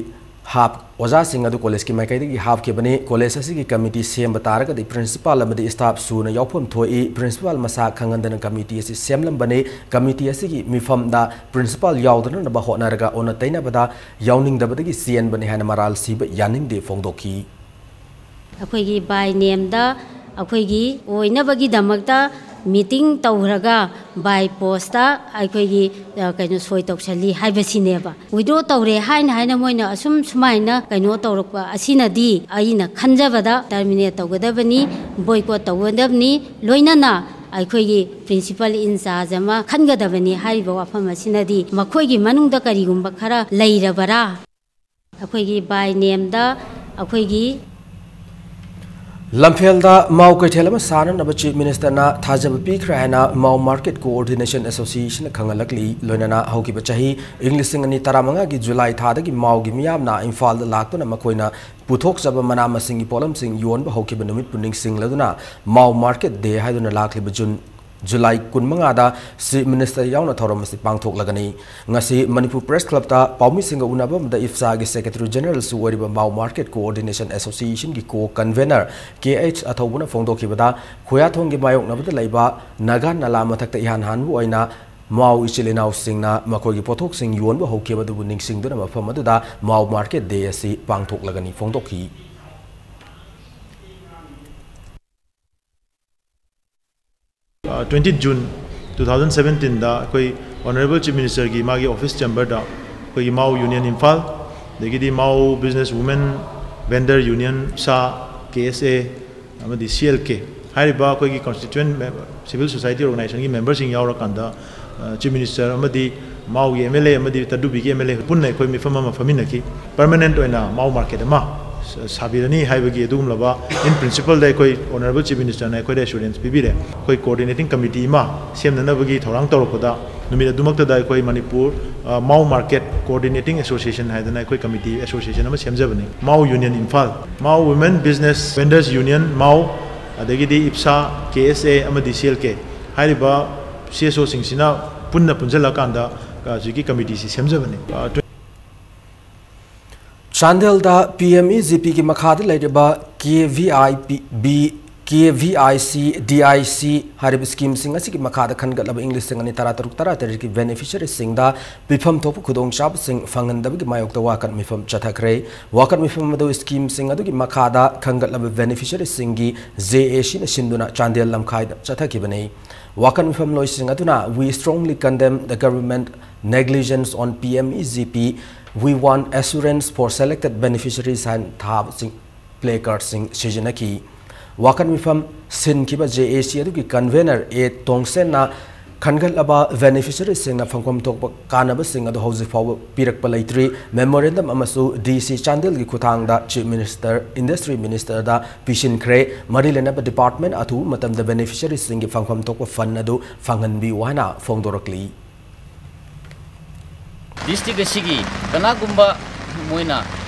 ꯍꯥꯞ-, ꯑꯣꯖꯥꯁꯤꯡ ꯑꯗꯨ collegeꯀꯤ ꯃꯥꯏꯀꯩꯗꯒꯤ ꯍꯥꯞꯈꯤꯕꯅꯤ꯫ College ꯑꯁꯤꯒꯤ committee ꯁꯦꯝꯕ ꯇꯥꯔꯒꯗꯤ principal ꯑꯃꯗꯤ staff ꯁꯨꯅ ꯌꯥꯎꯐꯝ ꯊꯣꯛꯏ꯫ Principal ꯃꯁꯥ ꯈꯪꯍꯟꯗꯅ committee ꯑꯁꯤ ꯁꯦꯝꯂꯝꯕꯅꯤ꯫ Committee ꯑꯁꯤꯒꯤ ꯃꯤꯐꯝꯗ principal ꯌꯥꯎꯗꯅꯅꯕ ꯍꯣꯠꯅꯔꯒ ꯑꯣꯟꯅ ꯇꯩꯅꯕꯗ ꯌꯥꯎꯅꯤꯡꯗꯕꯗꯒꯤ ꯆꯦꯟꯕꯅꯤ ꯍꯥꯏꯅ ꯃꯔꯥꯜ ꯁꯤꯕ ꯌꯥꯅꯤꯡꯗꯦ ꯐꯣꯡꯗꯣꯛꯈꯤ꯫ ꯑꯩꯈꯣꯏꯒꯤ by nameꯗ ꯑꯩꯈꯣꯏꯒꯤ ꯑꯣꯏꯅꯕꯒꯤꯗꯃꯛꯇ meeting ꯇꯧꯈ꯭ꯔꯒ by postꯇ ꯑꯩꯈꯣꯏꯒꯤ, ꯑ, ꯀꯩꯅꯣ, ꯁꯣꯏ ꯇꯧꯁꯜꯂꯤ ꯍꯥꯏꯕꯁꯤꯅꯦꯕ꯫ Withdraw ꯇꯧꯔꯦ ꯍꯥꯏꯅ ꯍꯥꯏꯅ ꯃꯣꯏꯅ ꯑꯁꯨꯝ ꯁꯨꯃꯥꯏꯅ ꯀꯩꯅꯣ ꯇꯧꯔꯛꯄ ꯑꯁꯤꯅꯗꯤ ꯑꯩꯅ ꯈꯟꯖꯕꯗ terminate ꯇꯧꯒꯗꯕꯅꯤ, boycott ꯇꯧꯒꯗꯕꯅꯤ, ꯂꯣꯏꯅꯅ ꯑꯩꯈꯣꯏꯒꯤ principal in charge ꯑꯃ ꯈꯟꯒꯗꯕꯅꯤ ꯍꯥꯏꯔꯤꯕ ꯋꯥꯐꯝ ꯑꯁꯤꯅꯗꯤ ꯃꯈꯣꯏꯒꯤ ꯃꯅꯨꯡꯗ ꯀꯔꯤꯒꯨꯝꯕ ꯈꯔ ꯂꯩꯔꯕꯔꯥ? ꯑꯩꯈꯣꯏꯒꯤ by nameꯗ ꯑꯩꯈꯣꯏꯒꯤ ꯂꯝꯐꯦꯜꯗ ꯃꯥꯎ ꯀꯩꯊꯦꯜ ꯑꯃ ꯁꯥꯅꯅꯕ Chief Ministerꯅ ꯊꯥꯖꯕ ꯄꯤꯈ꯭ꯔꯦ ꯍꯥꯏꯅ ꯃꯥꯎ Market Coordination Associationꯅ ꯈꯪꯍꯜꯂꯛꯂꯤ꯫ ꯂꯣꯏꯅꯅ ꯍꯧꯈꯤꯕ ꯆꯍꯤ ꯏꯪ ꯂꯤꯁꯤꯡ ꯑꯅꯤ ꯇꯔꯥꯃꯉꯥꯒꯤ ꯖꯨꯂꯥꯏ ꯊꯥꯗꯒꯤ ꯃꯥꯎꯒꯤ ꯃꯤꯌꯥꯝꯅ ꯏꯝꯐꯥꯜꯗ ꯂꯥꯛꯇꯨꯅ ꯃꯈꯣꯏꯅ ꯄꯨꯊꯣꯛꯆꯕ ꯃꯅꯥ ꯃꯁꯤꯡꯒꯤ ꯄꯣꯠꯂꯝꯁꯤꯡ ꯌꯣꯟꯕ ꯍꯧꯈꯤꯕ ꯅꯨꯃꯤꯠꯄꯨ ꯅꯤꯡꯁꯤꯡꯂꯗꯨꯅ ꯃꯥꯎ Market Day ꯍꯥꯏꯗꯨꯅ ꯂꯥꯛꯂꯤꯕ ꯖꯨꯟ ꯖꯨꯂꯥꯏ ꯀꯨꯟꯃꯉꯥꯗ Chief Minister ꯌꯥꯎꯅ ꯊꯧꯔꯝ ꯑꯁꯤ ꯄꯥꯡꯊꯣꯛꯂꯒꯅꯤ꯫ ꯉꯁꯤ ꯃꯅꯤꯄꯨꯔ Press Clubꯇ ꯄꯥꯎꯃꯤꯁꯤꯡꯒ ꯎꯅꯕ ꯑꯃꯗ ꯏꯞꯁꯥꯒꯤ Secretary Generalꯁꯨ ꯑꯣꯏꯔꯤꯕ ꯃꯥꯎ Market Coordination Associationꯒꯤ co-convener ꯀꯦ ꯑꯩꯆ ꯑꯊꯧꯕꯅ ꯐꯣꯡꯗꯣꯛꯈꯤꯕꯗ, ꯈꯨꯌꯥꯊꯣꯡꯒꯤ ꯃꯥꯌꯣꯛꯅꯕꯗ ꯂꯩꯕ ꯅꯥꯒꯥ ꯅꯂꯥ ꯃꯊꯛꯇ ꯏꯍꯥꯟ ꯍꯥꯟꯕ ꯑꯣꯏꯅ ꯃꯥꯎ ꯏꯆꯤꯜ ꯏꯅꯥꯎꯁꯤꯡꯅ ꯃꯈꯣꯏꯒꯤ ꯄꯣꯠꯊꯣꯛꯁꯤꯡ ꯌꯣꯟꯕ ꯍꯧꯈꯤꯕ ꯑꯗꯨꯕꯨ ꯅꯤꯡꯁꯤꯡꯗꯨꯅ ꯃꯐꯝ ꯑꯗꯨꯗ ꯃꯥꯎ Market Day ꯑꯁꯤ ꯄꯥꯡꯊꯣꯛꯂꯒꯅꯤ ꯐꯣꯡꯗꯣꯛꯈꯤ꯫ Twenty June two thousand seventeenꯗ ꯑꯩꯈꯣꯏ Honourable Chief Ministerꯒꯤ ꯃꯥꯒꯤ office chamberꯗ ꯑꯩꯈꯣꯏꯒꯤ ꯃꯥꯎ Union ꯏꯝꯐꯥꯜ, ꯑꯗꯒꯤꯗꯤ ꯃꯥꯎ Business Women Vendor Union, ꯁꯥ, ꯀꯦ ꯑꯦꯁ ꯑꯦ ꯑꯃꯗꯤ ꯁꯤ ꯑꯦꯜ ꯀꯦ ꯍꯥꯏꯔꯤꯕ ꯑꯩꯈꯣꯏꯒꯤ constituent civil society organisationꯒꯤ memberꯁꯤꯡ ꯌꯥꯎꯔꯀꯥꯟꯗ Chief Minister ꯑꯃꯗꯤ ꯃꯥꯎꯒꯤ ꯑꯦꯝ ꯑꯦꯜ ꯑꯦ ꯑꯃꯗꯤ ꯇꯗꯨꯕꯤꯒꯤ ꯑꯦꯝ ꯑꯦꯜ ꯑꯦ ꯄꯨꯟꯅ ꯑꯩꯈꯣꯏ ꯃꯤꯐꯝ ꯑꯃ ꯐꯝꯃꯤꯟꯅꯈꯤ꯫ Permanent ꯑꯣꯏꯅ ꯃꯥꯎ market ꯑꯃ ꯁꯥꯕꯤꯔꯅꯤ ꯍꯥꯏꯕꯒꯤ ꯑꯗꯨꯒꯨꯝꯂꯕ in principleꯗ ꯑꯩꯈꯣꯏ Honourable Chief Ministerꯅ ꯑꯩꯈꯣꯏꯗ assurance ꯄꯤꯕꯤꯔꯦ꯫ ꯑꯩꯈꯣꯏ coordinating committee ꯑꯃ ꯁꯦꯝꯅꯅꯕꯒꯤ ꯊꯧꯔꯥꯡ ꯇꯧꯔꯛꯄꯗ ꯅꯨꯃꯤꯠ ꯑꯗꯨꯃꯛꯇꯗ ꯑꯩꯈꯣꯏ ꯃꯅꯤꯄꯨꯔ ꯃꯥꯎ Market Coordinating Association ꯍꯥꯏꯗꯅ ꯑꯩꯈꯣꯏ committee association ꯑꯃ ꯁꯦꯝꯖꯕꯅꯤ꯫ ꯃꯥꯎ Union ꯏꯝꯐꯥꯜ, ꯃꯥꯎ Women Business Vendors Union ꯃꯥꯎ, ꯑꯗꯒꯤꯗꯤ ꯏꯞꯁꯥ, ꯀꯦ ꯑꯦꯁ ꯑꯦ ꯑꯃꯗꯤ ꯁꯤ ꯑꯦꯜ ꯀꯦ ꯍꯥꯏꯔꯤꯕ ꯁꯤ ꯑꯦꯁ ꯑꯣꯁꯤꯡꯁꯤꯅ ꯄꯨꯟꯅ ꯄꯨꯟꯁꯤꯜꯂꯛꯀꯥꯟꯗ ꯍꯧꯖꯤꯛꯀꯤ committeeꯁꯤ ꯁꯦꯝꯖꯕꯅꯤ꯫ ꯆꯥꯟꯗꯦꯜꯗ ꯄꯤ ꯑꯦꯝ ꯏ ꯖꯤ ꯄꯤꯒꯤ ꯃꯈꯥꯗ ꯂꯩꯔꯤꯕ K V I P B, K V I C, D I C ꯍꯥꯏꯔꯤꯕ schemeꯁꯤꯡ ꯑꯁꯤꯒꯤ ꯃꯈꯥꯗ ꯈꯟꯒꯠꯂꯕ ꯏꯪ ꯂꯤꯁꯤꯡ ꯑꯅꯤ ꯇꯔꯥꯇꯔꯨꯛ ꯇꯔꯥꯇꯔꯦꯠꯀꯤ beneficiaryꯁꯤꯡꯗ ꯄꯤꯐꯝ ꯊꯣꯛꯄ ꯈꯨꯗꯣꯡꯆꯥꯕꯁꯤꯡ ꯐꯪꯍꯟꯗꯕꯒꯤ ꯃꯥꯌꯣꯛꯇ ꯋꯥꯀꯠ ꯃꯤꯐꯝ ꯆꯠꯊꯈ꯭ꯔꯦ꯫ ꯋꯥꯀꯠ ꯃꯤꯐꯝ ꯑꯗꯨ schemeꯁꯤꯡ ꯑꯗꯨꯒꯤ ꯃꯈꯥꯗ ꯈꯟꯒꯠꯂꯕ beneficiaryꯁꯤꯡꯒꯤ ꯖꯦ ꯑꯦ ꯁꯤꯅ ꯁꯤꯟꯗꯨꯅ ꯆꯥꯟꯗꯦꯜ ꯂꯝꯈꯥꯏꯗ ꯆꯠꯊꯈꯤꯕꯅꯤ꯫ ꯋꯥꯀꯠ ꯃꯤꯐꯝ ꯂꯣꯏꯁꯤꯡ ꯑꯗꯨꯅ "We strongly condemn the government negligence on P M E G P, we want assurance for selected beneficiaries" ꯍꯥꯏꯅ ꯊꯥꯕꯁꯤꯡ placardꯁꯤꯡ ꯁꯤꯖꯤꯟꯅꯈꯤ꯫ ꯋꯥꯀꯠ ꯃꯤꯐꯝ ꯁꯤꯟꯈꯤꯕ ꯖꯦ ꯑꯦ ꯁꯤ ꯑꯗꯨꯒꯤ ꯀꯟꯚꯦꯅꯔ ꯑꯦ ꯇꯣꯡꯁꯦꯟꯅ ꯈꯟꯒꯠꯂꯕ ꯕꯦꯅꯤꯐꯤꯁꯔꯤꯁꯤꯡꯅ ꯐꯪꯐꯝ ꯊꯣꯛꯄ ꯀꯥꯟꯅꯕꯁꯤꯡ ꯑꯗꯨ ꯍꯧꯖꯤꯛ ꯐꯥꯎꯕ ꯄꯤꯔꯛꯄ ꯂꯩꯇ꯭ꯔꯤ꯫ ꯃꯦꯃꯣꯔꯦꯟꯗꯝ ꯑꯃꯁꯨ ꯗꯤ ꯁꯤ ꯆꯥꯟꯗꯦꯜꯒꯤ ꯈꯨꯠꯊꯥꯡꯗ ꯆꯤꯐ ꯃꯤꯅꯤꯁꯇꯔ, ꯏꯟꯗꯁꯇ꯭ꯔꯤ ꯃꯤꯅꯤꯁꯇꯔꯗ ꯄꯤꯁꯤꯟꯈ꯭ꯔꯦ꯫ ꯃꯔꯤ ꯂꯩꯅꯕ ꯗꯤꯄꯥꯔꯠꯃꯦꯟ ꯑꯊꯨꯕ ꯃꯇꯝꯗ ꯕꯦꯅꯤꯐꯤꯁꯔꯤꯁꯤꯡꯒꯤ ꯐꯪꯐꯝ ꯊꯣꯛꯄ ꯐꯟ ꯑꯗꯨ ꯐꯪꯍꯟꯕꯤꯌꯨ ꯍꯥꯏꯅ ꯐꯣꯡꯗꯣꯔꯛꯂꯤ꯫ ꯗꯤꯁꯇ꯭ꯔꯤꯛ ꯑꯁꯤꯒꯤ ꯀꯅꯥꯒꯨꯝꯕ ꯃꯣꯏꯅ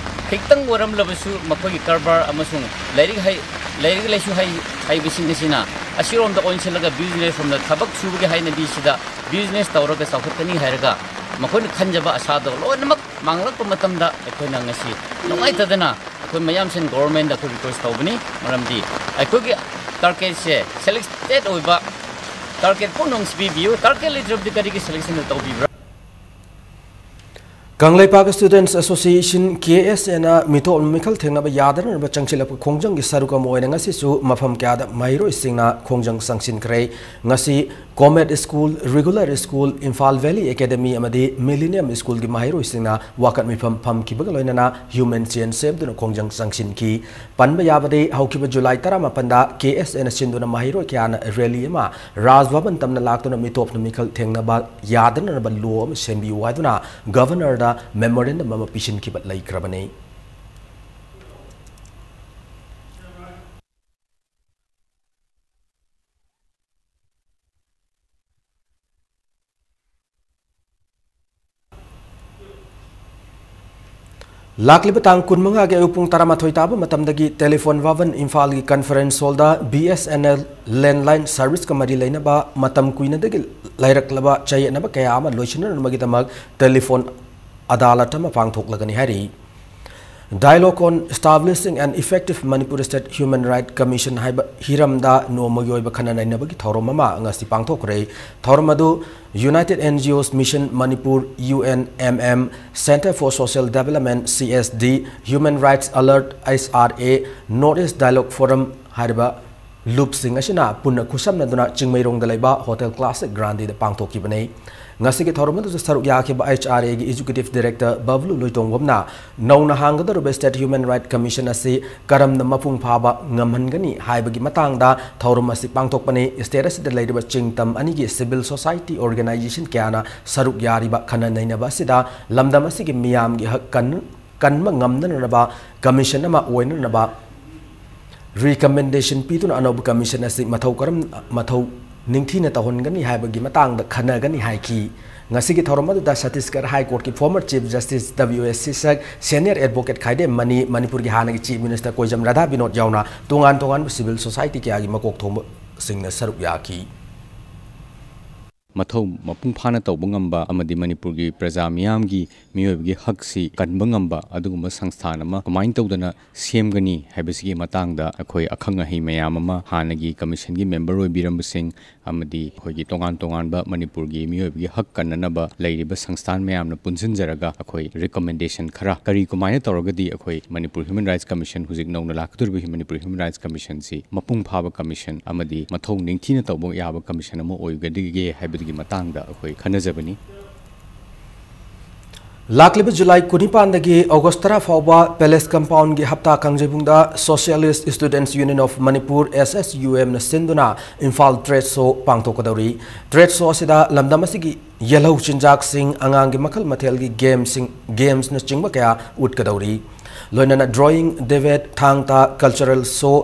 ꯈꯤꯇꯪ ꯑꯣꯏꯔꯝꯂꯕꯁꯨ ꯃꯈꯣꯏꯒꯤ ꯀꯔꯕꯥꯔ ꯑꯃꯁꯨꯡ ꯂꯥꯏꯔꯤꯛ ꯍꯩ-, ꯂꯥꯏꯔꯤꯛ ꯂꯥꯏꯁꯨ ꯍꯩ-, ꯍꯩꯕꯁꯤꯡ ꯑꯁꯤꯅ ꯑꯁꯤꯔꯣꯝꯗ ꯑꯣꯟꯁꯤꯜꯂꯒ ꯕꯤꯖꯤꯅꯦꯁ ꯔꯣꯝꯗ ꯊꯕꯛ ꯁꯨꯕꯒꯤ ꯍꯩꯅꯕꯤꯁꯤꯗ ꯕꯤꯖꯤꯅꯦꯁ ꯇꯧꯔꯒ ꯆꯥꯎꯈꯠꯀꯅꯤ ꯍꯥꯏꯔꯒ ꯃꯈꯣꯏꯅ ꯈꯟꯖꯕ ꯑꯁꯥꯗꯣ ꯂꯣꯏꯅꯃꯛ ꯃꯥꯡꯂꯛꯄ ꯃꯇꯝꯗ ꯑꯩꯈꯣꯏꯅ ꯉꯁꯤ ꯅꯨꯡꯉꯥꯏꯇꯗꯅ ꯑꯩꯈꯣꯏ ꯃꯌꯥꯝꯁꯤꯅ ꯒꯣꯚꯔꯟꯃꯦꯟꯗ ꯑꯩꯈꯣꯏ ꯔꯤꯀ꯭ꯋꯦꯁ ꯇꯧꯕꯅꯤ꯫ ꯃꯔꯝꯗꯤ ꯑꯩꯈꯣꯏꯒꯤ ꯇꯥꯔꯒꯦꯠꯁꯦ ꯁꯦꯂꯦꯛꯇꯦꯠ ꯑꯣꯏꯕ ꯇꯥꯔꯒꯦꯠ ꯄꯨꯝꯅꯃꯛꯁꯤ ꯄꯤꯕꯤꯌꯨ, ꯇꯥꯔꯒꯦꯠ ꯂꯩꯇ꯭ꯔꯕꯗꯤ ꯀꯔꯤꯒꯤ ꯁꯦꯂꯦꯛꯁꯟ ꯇꯧꯕꯤꯕ꯭ꯔꯥ? ꯀꯪꯂꯩꯄꯥꯛ ꯁ꯭ꯇꯨꯗꯦꯟꯠꯁ ꯑꯦꯁꯣꯁꯤꯌꯦꯁꯟ, ꯀꯦ ꯑꯦꯁ ꯑꯦꯅ ꯃꯤꯇꯣꯞ ꯃꯤꯈꯜ ꯊꯦꯡꯅꯕ ꯌꯥꯗꯅꯅꯕ ꯆꯪꯁꯤꯜꯂꯛꯄ ꯈꯣꯡꯖꯪꯒꯤ ꯁꯔꯨꯛ ꯑꯃ ꯑꯣꯏꯅ ꯉꯁꯤꯁꯨ ꯃꯐꯝ ꯀꯌꯥꯗ ꯃꯍꯩꯔꯣꯏꯁꯤꯡꯅ ꯈꯣꯡꯖꯪ ꯆꯪꯁꯤꯟꯈ꯭ꯔꯦ꯫ ꯉꯁꯤ comet school, regular school, Imphal valley academy ꯑꯃꯗꯤ ꯃꯤꯂꯤꯅꯤꯌꯝ ꯁ꯭ꯀꯨꯜꯒꯤ ꯃꯍꯩꯔꯣꯏꯁꯤꯡꯅ ꯋꯥꯀꯠ ꯃꯤꯐꯝ ꯐꯝꯈꯤꯕꯒ ꯂꯣꯏꯅꯅ ꯍ꯭ꯌꯨꯃꯦꯟ ꯆꯦꯟ ꯁꯦꯝꯗꯨꯅ ꯈꯣꯡꯖꯪ ꯆꯪꯁꯤꯟꯈꯤ꯫ ꯄꯟꯕ ꯌꯥꯕꯗꯤ, ꯍꯧꯈꯤꯕ ꯖꯨꯂꯥꯏ ꯇꯔꯥꯃꯥꯄꯟꯗ ꯀꯦ ꯑꯦꯁ ꯑꯦꯅ ꯁꯤꯟꯗꯨꯅ ꯃꯍꯩꯔꯣꯏ ꯀꯌꯥꯅ ꯔꯦꯂꯤ ꯑꯃ ꯔꯥꯖ ꯚꯕꯟ ꯇꯝꯅ ꯂꯥꯛꯇꯨꯅ ꯃꯤꯇꯣꯞꯅ ꯃꯤꯈꯜ ꯊꯦꯡꯅꯕ ꯌꯥꯗꯅꯅꯕ ꯂꯣ ꯑꯃ ꯁꯦꯝꯕꯤꯌꯨ ꯍꯥꯏꯗꯨꯅ ꯒꯚꯔꯅꯔꯗ ꯃꯦꯃꯣꯔꯦꯟꯗꯝ ꯑꯃ ꯄꯤꯁꯤꯟꯈꯤꯕ ꯂꯩꯈ꯭ꯔꯕꯅꯤ꯫ ꯂꯥꯛꯂꯤꯕ ꯇꯥꯡ ꯀꯨꯟꯃꯉꯥꯒꯤ ꯑꯌꯨꯛ ꯄꯨꯡ ꯇꯔꯥꯃꯥꯊꯣꯏ ꯇꯥꯕ ꯃꯇꯝꯗꯒꯤ ꯇꯦꯂꯤꯐꯣꯟ ꯚꯕꯟ ꯏꯝꯐꯥꯜꯒꯤ conference hall B S N L landline ꯁꯔꯚꯤꯁꯀ ꯃꯔꯤ ꯂꯩꯅꯕ ꯃꯇꯝ ꯀꯨꯏꯅꯗꯒꯤ ꯂꯩꯔꯛꯂꯕ ꯆꯌꯦꯠꯅꯕ ꯀꯌꯥ ꯑꯃ ꯂꯣꯏꯁꯤꯟꯅꯅꯕꯒꯤꯗꯃꯛ ꯇꯦꯂꯤꯐꯣꯟ ꯑꯗꯥꯂꯠ ꯑꯃ ꯄꯥꯡꯊꯣꯛꯂꯒꯅꯤ ꯍꯥꯏꯔꯤ꯫ Dialogue on Establishing an Effective Manipur State Human Right Commission ꯍꯥꯏꯕ ꯍꯤꯔꯝꯗ ꯅꯣꯡꯃꯒꯤ ꯑꯣꯏꯕ ꯈꯟꯅ ꯅꯩꯅꯕꯒꯤ ꯊꯧꯔꯝ ꯑꯃ ꯉꯁꯤ ꯄꯥꯡꯊꯣꯛꯈ꯭ꯔꯦ꯫ ꯊꯧꯔꯝ ꯑꯗꯨ United N G Os Mission Manipur, U N M M, Centre for Social Development, C S D, Human Rights Alert, H R A, North East Dialogue Forum ꯍꯥꯏꯔꯤꯕ ꯂꯨꯞꯁꯤꯡ ꯑꯁꯤꯅ ꯄꯨꯟꯅ ꯈꯨꯠꯁꯝꯅꯗꯨꯅ ꯆꯤꯡꯃꯩꯔꯣꯡꯗ ꯂꯩꯕ ꯍꯣꯇꯦꯜ ꯀ꯭ꯂꯥꯁꯤꯛ ꯒ꯭ꯔꯥꯟꯗꯤꯗ ꯄꯥꯡꯊꯣꯛꯈꯤꯕꯅꯤ꯫ ꯉꯁꯤꯒꯤ ꯊꯧꯔꯝ ꯑꯗꯨꯗ ꯁꯔꯨꯛ ꯌꯥꯈꯤꯕ H R Aꯒꯤ Executive Director ꯕꯕꯂꯨ ꯂꯣꯏꯇꯣꯡꯕꯝꯅ ꯅꯧꯅ ꯍꯥꯡꯒꯗꯧꯔꯤꯕ State Human Right Commission ꯑꯁꯤ ꯀꯔꯝꯅ ꯃꯄꯨꯡ ꯐꯥꯕ ꯉꯝꯍꯟꯒꯅꯤ ꯍꯥꯏꯕꯒꯤ ꯃꯇꯥꯡꯗ ꯊꯧꯔꯝ ꯑꯁꯤ ꯄꯥꯡꯊꯣꯛꯄꯅꯤ꯫ State ꯑꯁꯤꯗ ꯂꯩꯔꯤꯕ ꯆꯤꯡꯇꯝ ꯑꯅꯤꯒꯤ civil society organization ꯀꯌꯥꯅ ꯁꯔꯨꯛ ꯌꯥꯔꯤꯕ ꯈꯟꯅ ꯅꯩꯅꯕ ꯑꯁꯤꯗ ꯂꯝꯗꯝ ꯑꯁꯤꯒꯤ ꯃꯤꯌꯥꯝꯒꯤ ꯍꯛ ꯀꯟ-, ꯀꯟꯕ ꯉꯝꯅꯅꯕ commission ꯑꯃ ꯑꯣꯏꯅꯅꯕ recommendation ꯄꯤꯗꯨꯅ ꯑꯅꯧꯕ commission ꯑꯁꯤ ꯃꯊꯧ ꯀꯔꯝ, ꯃꯊꯧ ꯅꯤꯡꯊꯤꯅ ꯇꯧꯍꯟꯒꯅꯤ ꯍꯥꯏꯕꯒꯤ ꯃꯇꯥꯡꯗ ꯈꯟꯅꯒꯅꯤ ꯍꯥꯏꯈꯤ꯫ ꯉꯁꯤꯒꯤ ꯊꯧꯔꯝ ꯑꯗꯨꯗ ꯆꯇꯤꯁꯒꯔ High Courtꯀꯤ former Chief Justice W S ꯁꯤꯁꯛ, senior advocate ꯈꯥꯏꯗꯦꯝ ꯃꯅꯤ, ꯃꯅꯤꯄꯨꯔꯒꯤ ꯍꯥꯟꯅꯒꯤ Chief Minister ꯀꯣꯏꯖꯝ ꯔꯥꯙꯥ ꯕꯤꯅꯣꯗ ꯌꯥꯎꯅ ꯇꯣꯉꯥꯟ ꯇꯣꯉꯥꯟꯕ civil society ꯀꯌꯥꯒꯤ ꯃꯀꯣꯛ ꯊꯣꯡꯕꯁꯤꯡꯅ ꯁꯔꯨꯛ ꯌꯥꯈꯤ꯫ ꯃꯊꯧ ꯃꯄꯨꯡ ꯐꯥꯅ ꯇꯧꯕ ꯉꯝꯕ ꯑꯃꯗꯤ ꯃꯅꯤꯄꯨꯔꯒꯤ ꯄ꯭ꯔꯖꯥ ꯃꯤꯌꯥꯝꯒꯤ ꯃꯤꯑꯣꯏꯕꯒꯤ ꯍꯛꯁꯤ ꯀꯟꯕ ꯉꯝꯕ ꯑꯗꯨꯒꯨꯝꯕ ꯁꯪꯁꯊꯥꯟ ꯑꯃ ꯀꯃꯥꯏꯅ ꯇꯧꯗꯅ ꯁꯦꯝꯒꯅꯤ ꯍꯥꯏꯕꯁꯤꯒꯤ ꯃꯇꯥꯡꯗ ꯑꯩꯈꯣꯏ ꯑꯈꯪ ꯑꯍꯩ ꯃꯌꯥꯝ ꯑꯃ, ꯍꯥꯟꯅꯒꯤ commissionꯒꯤ member ꯑꯣꯏꯕꯤꯔꯝꯕꯁꯤꯡ ꯑꯃꯗꯤ ꯑꯩꯈꯣꯏꯒꯤ ꯇꯣꯉꯥꯟ ꯇꯣꯉꯥꯟꯕ ꯃꯅꯤꯄꯨꯔꯒꯤ ꯃꯤꯑꯣꯏꯕꯒꯤ ꯍꯛ ꯀꯟꯅꯅꯕ ꯂꯩꯔꯤꯕ ꯁꯪꯁꯊꯥꯟ ꯃꯌꯥꯝꯅ ꯄꯨꯟꯁꯤꯟꯖꯔꯒ ꯑꯩꯈꯣꯏ recommendation ꯈꯔ, ꯀꯔꯤ ꯀꯃꯥꯏꯅ ꯇꯧꯔꯒꯗꯤ ꯑꯩꯈꯣꯏ ꯃꯅꯤꯄꯨꯔ Human Rights Commission, ꯍꯧꯖꯤꯛ ꯅꯧꯅ ꯂꯥꯛꯀꯗꯧꯔꯤꯕ Manipur Human Rights Commissionꯁꯤ ꯃꯄꯨꯡ ꯐꯥꯕ commission ꯑꯃꯗꯤ ꯃꯊꯧ ꯅꯤꯡꯊꯤꯅ ꯇꯧꯕ ꯌꯥꯕ commission ꯑꯃ ꯑꯣꯏꯒꯗꯒꯦ ꯍꯥꯏꯕꯗꯨꯒꯤ ꯃꯇꯥꯡꯗ ꯑꯩꯈꯣꯏ ꯈꯟꯅꯖꯕꯅꯤ꯫ ꯂꯥꯛꯂꯤꯕ ꯖꯨꯂꯥꯏ ꯀꯨꯟꯅꯤꯄꯥꯟꯗꯒꯤ ꯑꯣꯒꯁ ꯇꯔꯥ ꯐꯥꯎꯕ Palace Compoundꯒꯤ ꯍꯞꯇꯥ ꯀꯥꯡꯖꯩꯕꯨꯡꯗ Socialist Students Union of Manipur, S S U M ꯅ ꯁꯤꯟꯗꯨꯅ Imphal trade show ꯄꯥꯡꯊꯣꯛꯀꯗꯧꯔꯤ꯫ Trade show ꯑꯁꯤꯗ ꯂꯝꯗꯝ ꯑꯁꯤꯒꯤ ꯌꯦꯜꯍꯧ ꯆꯤꯟꯖꯥꯛꯁꯤꯡ, ꯑꯉꯥꯡꯒꯤ ꯃꯈꯜ ꯃꯊꯦꯜꯒꯤ gameꯁꯤꯡ, gamesꯅꯆꯤꯡꯕ ꯀꯌꯥ ꯎꯠꯀꯗꯧꯔꯤ꯫ ꯂꯣꯏꯅꯅ drawing, debate, ꯊꯥꯡ ꯇꯥ, cultural show,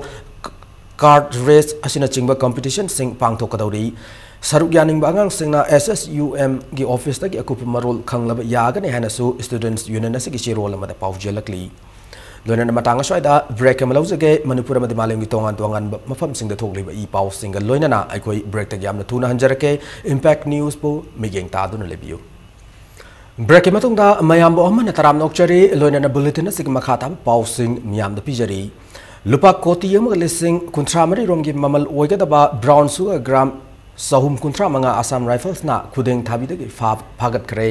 cart race ꯑꯁꯤꯅꯆꯤꯡꯕ competitionꯁꯤꯡ ꯄꯥꯡꯊꯣꯛꯀꯗꯧꯔꯤ꯫ ꯁꯔꯨꯛ ꯌꯥꯅꯤꯡꯕ ꯑꯉꯥꯡꯁꯤꯡꯅ S S U Mꯒꯤ officeꯇꯒꯤ ꯑꯀꯨꯞꯄ ꯃꯔꯣꯜ ꯈꯪꯂꯕ ꯌꯥꯒꯅꯤ ꯍꯥꯏꯅꯁꯨ Students Union ꯑꯁꯤꯒꯤ ꯆꯦꯔꯣꯜ ꯑꯃꯗ ꯄꯥꯎꯖꯦꯜꯂꯛꯂꯤ꯫ ꯂꯣꯏꯅꯅ ꯃꯇꯥꯡ ꯑꯁ꯭ꯋꯥꯏꯗ break ꯑꯃ ꯂꯧꯖꯒꯦ꯫ ꯃꯅꯤꯄꯨꯔ ꯑꯃꯗꯤ ꯃꯥꯂꯦꯝꯒꯤ ꯇꯣꯉꯥꯟ ꯇꯣꯉꯥꯟꯕ ꯃꯐꯝꯁꯤꯡꯗ ꯊꯣꯛꯂꯤꯕ ꯏ ꯄꯥꯎꯁꯤꯡꯒ ꯂꯣꯏꯅꯅ ꯑꯩꯈꯣꯏ breakꯇꯒꯤ ꯌꯥꯝꯅ ꯊꯨꯅ ꯍꯟꯖꯔꯛꯀꯦ꯫ Impact Newsꯄꯨ ꯃꯤꯠꯌꯦꯡ ꯇꯥꯗꯨꯅ ꯂꯩꯕꯤꯌꯨ꯫ Breakꯀꯤ ꯃꯇꯨꯡꯗ ꯃꯌꯥꯝꯕꯨ ꯑꯃꯅ ꯇꯔꯥꯝꯅ ꯑꯣꯛꯆꯔꯤ, ꯂꯣꯏꯅꯅ bulletin ꯑꯁꯤꯒꯤ ꯃꯈꯥ ꯇꯥꯕ ꯄꯥꯎꯁꯤꯡ ꯃꯤꯌꯥꯝꯗ ꯄꯤꯖꯔꯤ꯫ ꯂꯨꯄꯥ ꯀꯣꯇꯤ ꯑꯃꯒ ꯂꯤꯁꯤꯡ ꯀꯨꯟꯊ꯭ꯔꯥ ꯃꯔꯤ ꯔꯣꯝꯒꯤ ꯃꯃꯜ ꯑꯣꯏꯒꯗꯕ brown sugar gram ꯆꯍꯨꯝ ꯀꯨꯟꯊ꯭ꯔꯥ ꯃꯉꯥ Assam Riflesꯅ ꯈꯨꯗꯦꯡ ꯊꯥꯕꯤꯗꯒꯤ ꯐꯥ-, ꯐꯥꯒꯠꯈ꯭ꯔꯦ꯫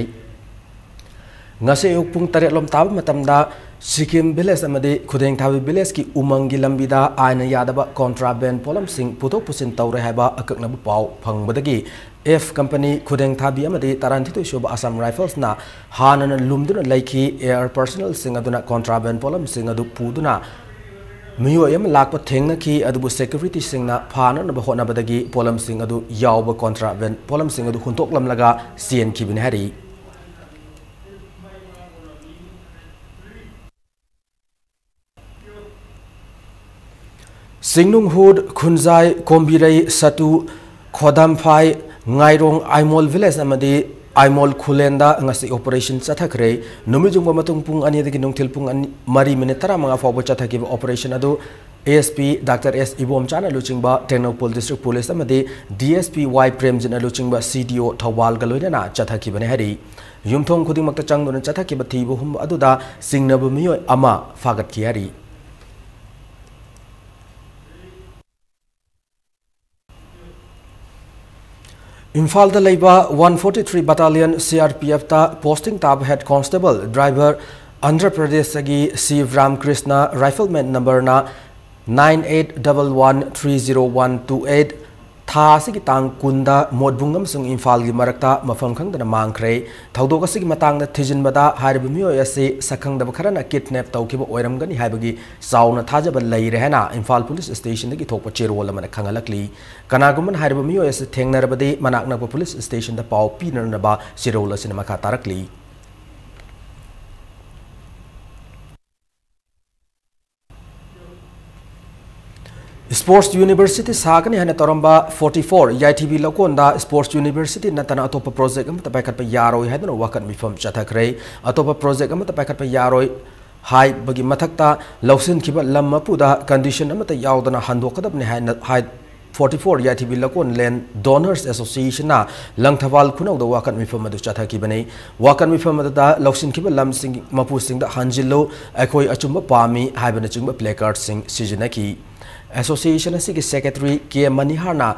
ꯉꯁꯤ ꯑꯌꯨꯛ ꯄꯨꯡ ꯇꯔꯦꯠ ꯂꯣꯝ ꯇꯥꯕ ꯃꯇꯝꯗ ꯁꯤꯀꯤꯝ village ꯑꯃꯗꯤ ꯈꯨꯗꯦꯡ ꯊꯥꯕꯤ villageꯀꯤ ꯎꯃꯪꯒꯤ ꯂꯝꯕꯤꯗ ꯑꯥꯏꯟꯅ ꯌꯥꯗꯕ contraband ꯄꯣꯠꯂꯝꯁꯤꯡ ꯄꯨꯊꯣꯛ ꯄꯨꯁꯤꯟ ꯇꯧꯔꯦ ꯍꯥꯏꯕ ꯑꯀꯛꯅꯕ ꯄꯥꯎ ꯐꯪꯕꯗꯒꯤ ꯑꯦꯐ ꯀꯝꯄꯅꯤ, ꯈꯨꯗꯦꯡ ꯊꯥꯕꯤ ꯑꯃꯗꯤ ꯇꯔꯥꯅꯤꯊꯣꯏ ꯁꯨꯕ ꯑꯁꯥꯝ ꯔꯥꯏꯐꯜꯁꯅ ꯍꯥꯟꯅꯅ ꯂꯨꯝꯗꯨꯅ ꯂꯩꯈꯤ꯫ ꯑꯦꯌꯔ ꯄꯔꯁꯅꯦꯜꯁꯤꯡ ꯑꯗꯨꯅ ꯀꯣꯟꯇ꯭ꯔꯥꯕꯦꯟ ꯄꯣꯠꯂꯝꯁꯤꯡ ꯑꯗꯨ ꯄꯨꯗꯨꯅ ꯃꯤꯑꯣꯏ ꯑꯃ ꯂꯥꯛꯄ ꯊꯦꯡꯅꯈꯤ, ꯑꯗꯨꯕꯨ ꯁꯦꯀ꯭ꯌꯨꯔꯤꯇꯤꯁꯤꯡꯅ ꯐꯥꯅꯅꯕ ꯍꯣꯠꯅꯕꯗꯒꯤ ꯄꯣꯠꯂꯝꯁꯤꯡ ꯑꯗꯨ ꯌꯥꯎꯕ ꯀꯣꯟꯇ꯭ꯔꯥꯕꯦꯟ ꯄꯣꯠꯂꯝꯁꯤꯡ ꯑꯗꯨ ꯍꯨꯟꯗꯣꯛꯂꯝꯂꯒ ꯆꯦꯟꯈꯤꯕꯅꯤ ꯍꯥꯏꯔꯤ꯫ ꯆꯤꯡꯅꯨꯡꯍꯨꯠ, ꯈꯨꯟꯖꯥꯏ, ꯀꯣꯝꯕꯤꯔꯩ, ꯁꯇꯨ, ꯈꯣꯗꯥꯝꯐꯥꯏ, ꯉꯥꯏꯔꯣꯡ, ꯑꯥꯏꯃꯣꯜ ꯚꯤꯂꯦꯖ ꯑꯃꯗꯤ ꯑꯥꯏꯃꯣꯜ ꯈꯨꯂꯦꯟꯗ ꯉꯁꯤ ꯑꯣꯄꯔꯦꯁꯟ ꯆꯠꯊꯈ꯭ꯔꯦ꯫ ꯅꯨꯃꯤꯠ ꯌꯨꯡꯕ ꯃꯇꯨꯡ ꯄꯨꯡ ꯑꯅꯤꯗꯒꯤ ꯅꯨꯡꯊꯤꯜ ꯄꯨꯡ ꯑꯅꯤ, ꯃꯔꯤ ꯃꯤꯅꯤꯠ ꯇꯔꯥꯃꯉꯥ ꯐꯥꯎꯕ ꯆꯠꯊꯈꯤꯕ ꯑꯣꯄꯔꯦꯁꯟ ꯑꯗꯨ ꯑꯦ ꯑꯦꯁ ꯄꯤ ꯗꯥꯛꯇꯔ ꯑꯦꯁ ꯏꯕꯣꯝꯆꯥꯅ ꯂꯨꯆꯤꯡꯕ ꯇꯦꯡꯅꯧꯄꯜ ꯗꯤꯁꯇ꯭ꯔꯤꯛ ꯄꯨꯂꯤꯁ ꯑꯃꯗꯤ ꯗꯤ ꯑꯦꯁ ꯄꯤ ꯋꯥꯏ ꯄ꯭ꯔꯦꯝꯖꯤꯠꯅ ꯂꯨꯆꯤꯡꯕ ꯁꯤ ꯗꯤ ꯑꯣ ꯊꯧꯕꯥꯜꯒ ꯂꯣꯏꯅꯅ ꯆꯠꯊꯈꯤꯕꯅꯤ ꯍꯥꯏꯔꯤ꯫ ꯌꯨꯝꯊꯣꯡ ꯈꯨꯗꯤꯡꯃꯛꯇ ꯆꯪꯗꯨꯅ ꯆꯠꯊꯈꯤꯕ ꯊꯤꯕ ꯍꯨꯝꯕ ꯑꯗꯨꯗ ꯆꯤꯡꯅꯕ ꯃꯤꯑꯣꯏ ꯑꯃ ꯐꯥꯒꯠꯈꯤ ꯍꯥꯏꯔꯤ꯫ ꯏꯝꯐꯥꯜꯗ ꯂꯩꯕ one forty three Battalion C R P F ꯇ posting ꯇꯥꯕ head constable driver ꯑꯟꯙ꯭ꯔ ꯄ꯭ꯔꯗꯦꯁꯇꯒꯤ ꯁꯤꯕ ꯔꯥꯝꯀ꯭ꯔꯤꯁꯅ, rifleman number ꯅ nine eight double one three zero one two eight, ꯊꯥ ꯑꯁꯤꯒꯤ ꯇꯥꯡ ꯀꯨꯟꯗ ꯃꯣꯠꯕꯨꯡ ꯑꯃꯁꯨꯡ ꯏꯝꯐꯥꯜꯒꯤ ꯃꯔꯛꯇ ꯃꯐꯝ ꯈꯪꯗꯅ ꯃꯥꯡꯈ꯭ꯔꯦ꯫ ꯊꯧꯗꯣꯛ ꯑꯁꯤꯒꯤ ꯃꯇꯥꯡꯗ ꯊꯤꯖꯤꯟꯕꯗ ꯍꯥꯏꯔꯤꯕ ꯃꯤꯑꯣꯏ ꯑꯁꯤ ꯁꯛꯈꯪꯗꯕ ꯈꯔꯅ kidnap ꯇꯧꯈꯤꯕ ꯑꯣꯏꯔꯝꯒꯅꯤ ꯍꯥꯏꯕꯒꯤ ꯆꯥꯎꯅ ꯊꯥꯖꯕ ꯂꯩꯔꯦ ꯍꯥꯏꯅ ꯏꯝꯐꯥꯜ ꯄꯨꯂꯤꯁ ꯁ꯭ꯇꯦꯁꯟꯗꯒꯤ ꯊꯣꯛꯄ ꯆꯦꯔꯣꯜ ꯑꯃꯅ ꯈꯪꯍꯜꯂꯛꯂꯤ꯫ ꯀꯅꯥꯒꯨꯝꯕꯅ ꯍꯥꯏꯔꯤꯕ ꯃꯤꯑꯣꯏ ꯑꯁꯤ ꯊꯦꯡꯅꯔꯕꯗꯤ ꯃꯅꯥꯛ ꯅꯛꯄ ꯄꯨꯂꯤꯁ ꯁ꯭ꯇꯦꯁꯟꯗ ꯄꯥꯎ ꯄꯤꯅꯅꯕ ꯆꯦꯔꯣꯜ ꯑꯁꯤꯅ ꯃꯈꯥ ꯇꯥꯔꯛꯂꯤ꯫ Sports University ꯁꯥꯒꯅꯤ ꯍꯥꯏꯅ ꯇꯧꯔꯝꯕ forty four ꯌꯥꯏꯊꯤꯕꯤ ꯂꯧꯀꯣꯟꯗ Sports University ꯅꯠꯇꯅ ꯑꯇꯣꯞꯄ project ꯑꯃꯠꯇ ꯄꯥꯏꯈꯠꯄ ꯌꯥꯔꯣꯏ ꯍꯥꯏꯗꯨꯅ ꯋꯥꯀꯠ ꯃꯤꯐꯝ ꯆꯠꯊꯈ꯭ꯔꯦ꯫ ꯑꯇꯣꯞꯄ project ꯑꯃꯠꯇ ꯄꯥꯏꯈꯠꯄ ꯌꯥꯔꯣꯏ ꯍꯥꯏꯕꯒꯤ ꯃꯊꯛꯇ, ꯂꯧꯁꯤꯟꯈꯤꯕ ꯂꯝ ꯃꯄꯨꯗ condition ꯑꯃꯠꯇ ꯌꯥꯎꯗꯅ ꯍꯟꯗꯣꯛꯀꯗꯕꯅꯤ ꯍꯥꯏꯅ ꯍꯥꯏ꯫ Forty four ꯌꯥꯏꯊꯤꯕꯤ ꯂꯧꯀꯣꯟ Land Donors Association ꯅ ꯂꯪꯊꯕꯥꯜ ꯈꯨꯅꯧꯗ ꯋꯥꯀꯠ ꯃꯤꯐꯝ ꯑꯗꯨ ꯆꯠꯊꯈꯤꯕꯅꯤ꯫ ꯋꯥꯀꯠ ꯃꯤꯐꯝ ꯑꯗꯨꯗ ꯂꯧꯁꯤꯟꯈꯤꯕ ꯂꯝꯁꯤꯡ ꯃꯄꯨꯁꯤꯡꯗ "ꯍꯟꯖꯤꯜꯂꯨ, ꯑꯩꯈꯣꯏ ꯑꯆꯨꯝꯕ ꯄꯥꯝꯃꯤ" ꯍꯥꯏꯕꯅꯆꯤꯡꯕ placard ꯁꯤꯡ ꯁꯤꯖꯤꯟꯅꯈꯤ꯫ Association ꯑꯁꯤꯒꯤ secretary ꯀꯦ ꯃꯅꯤꯍꯥꯔꯅ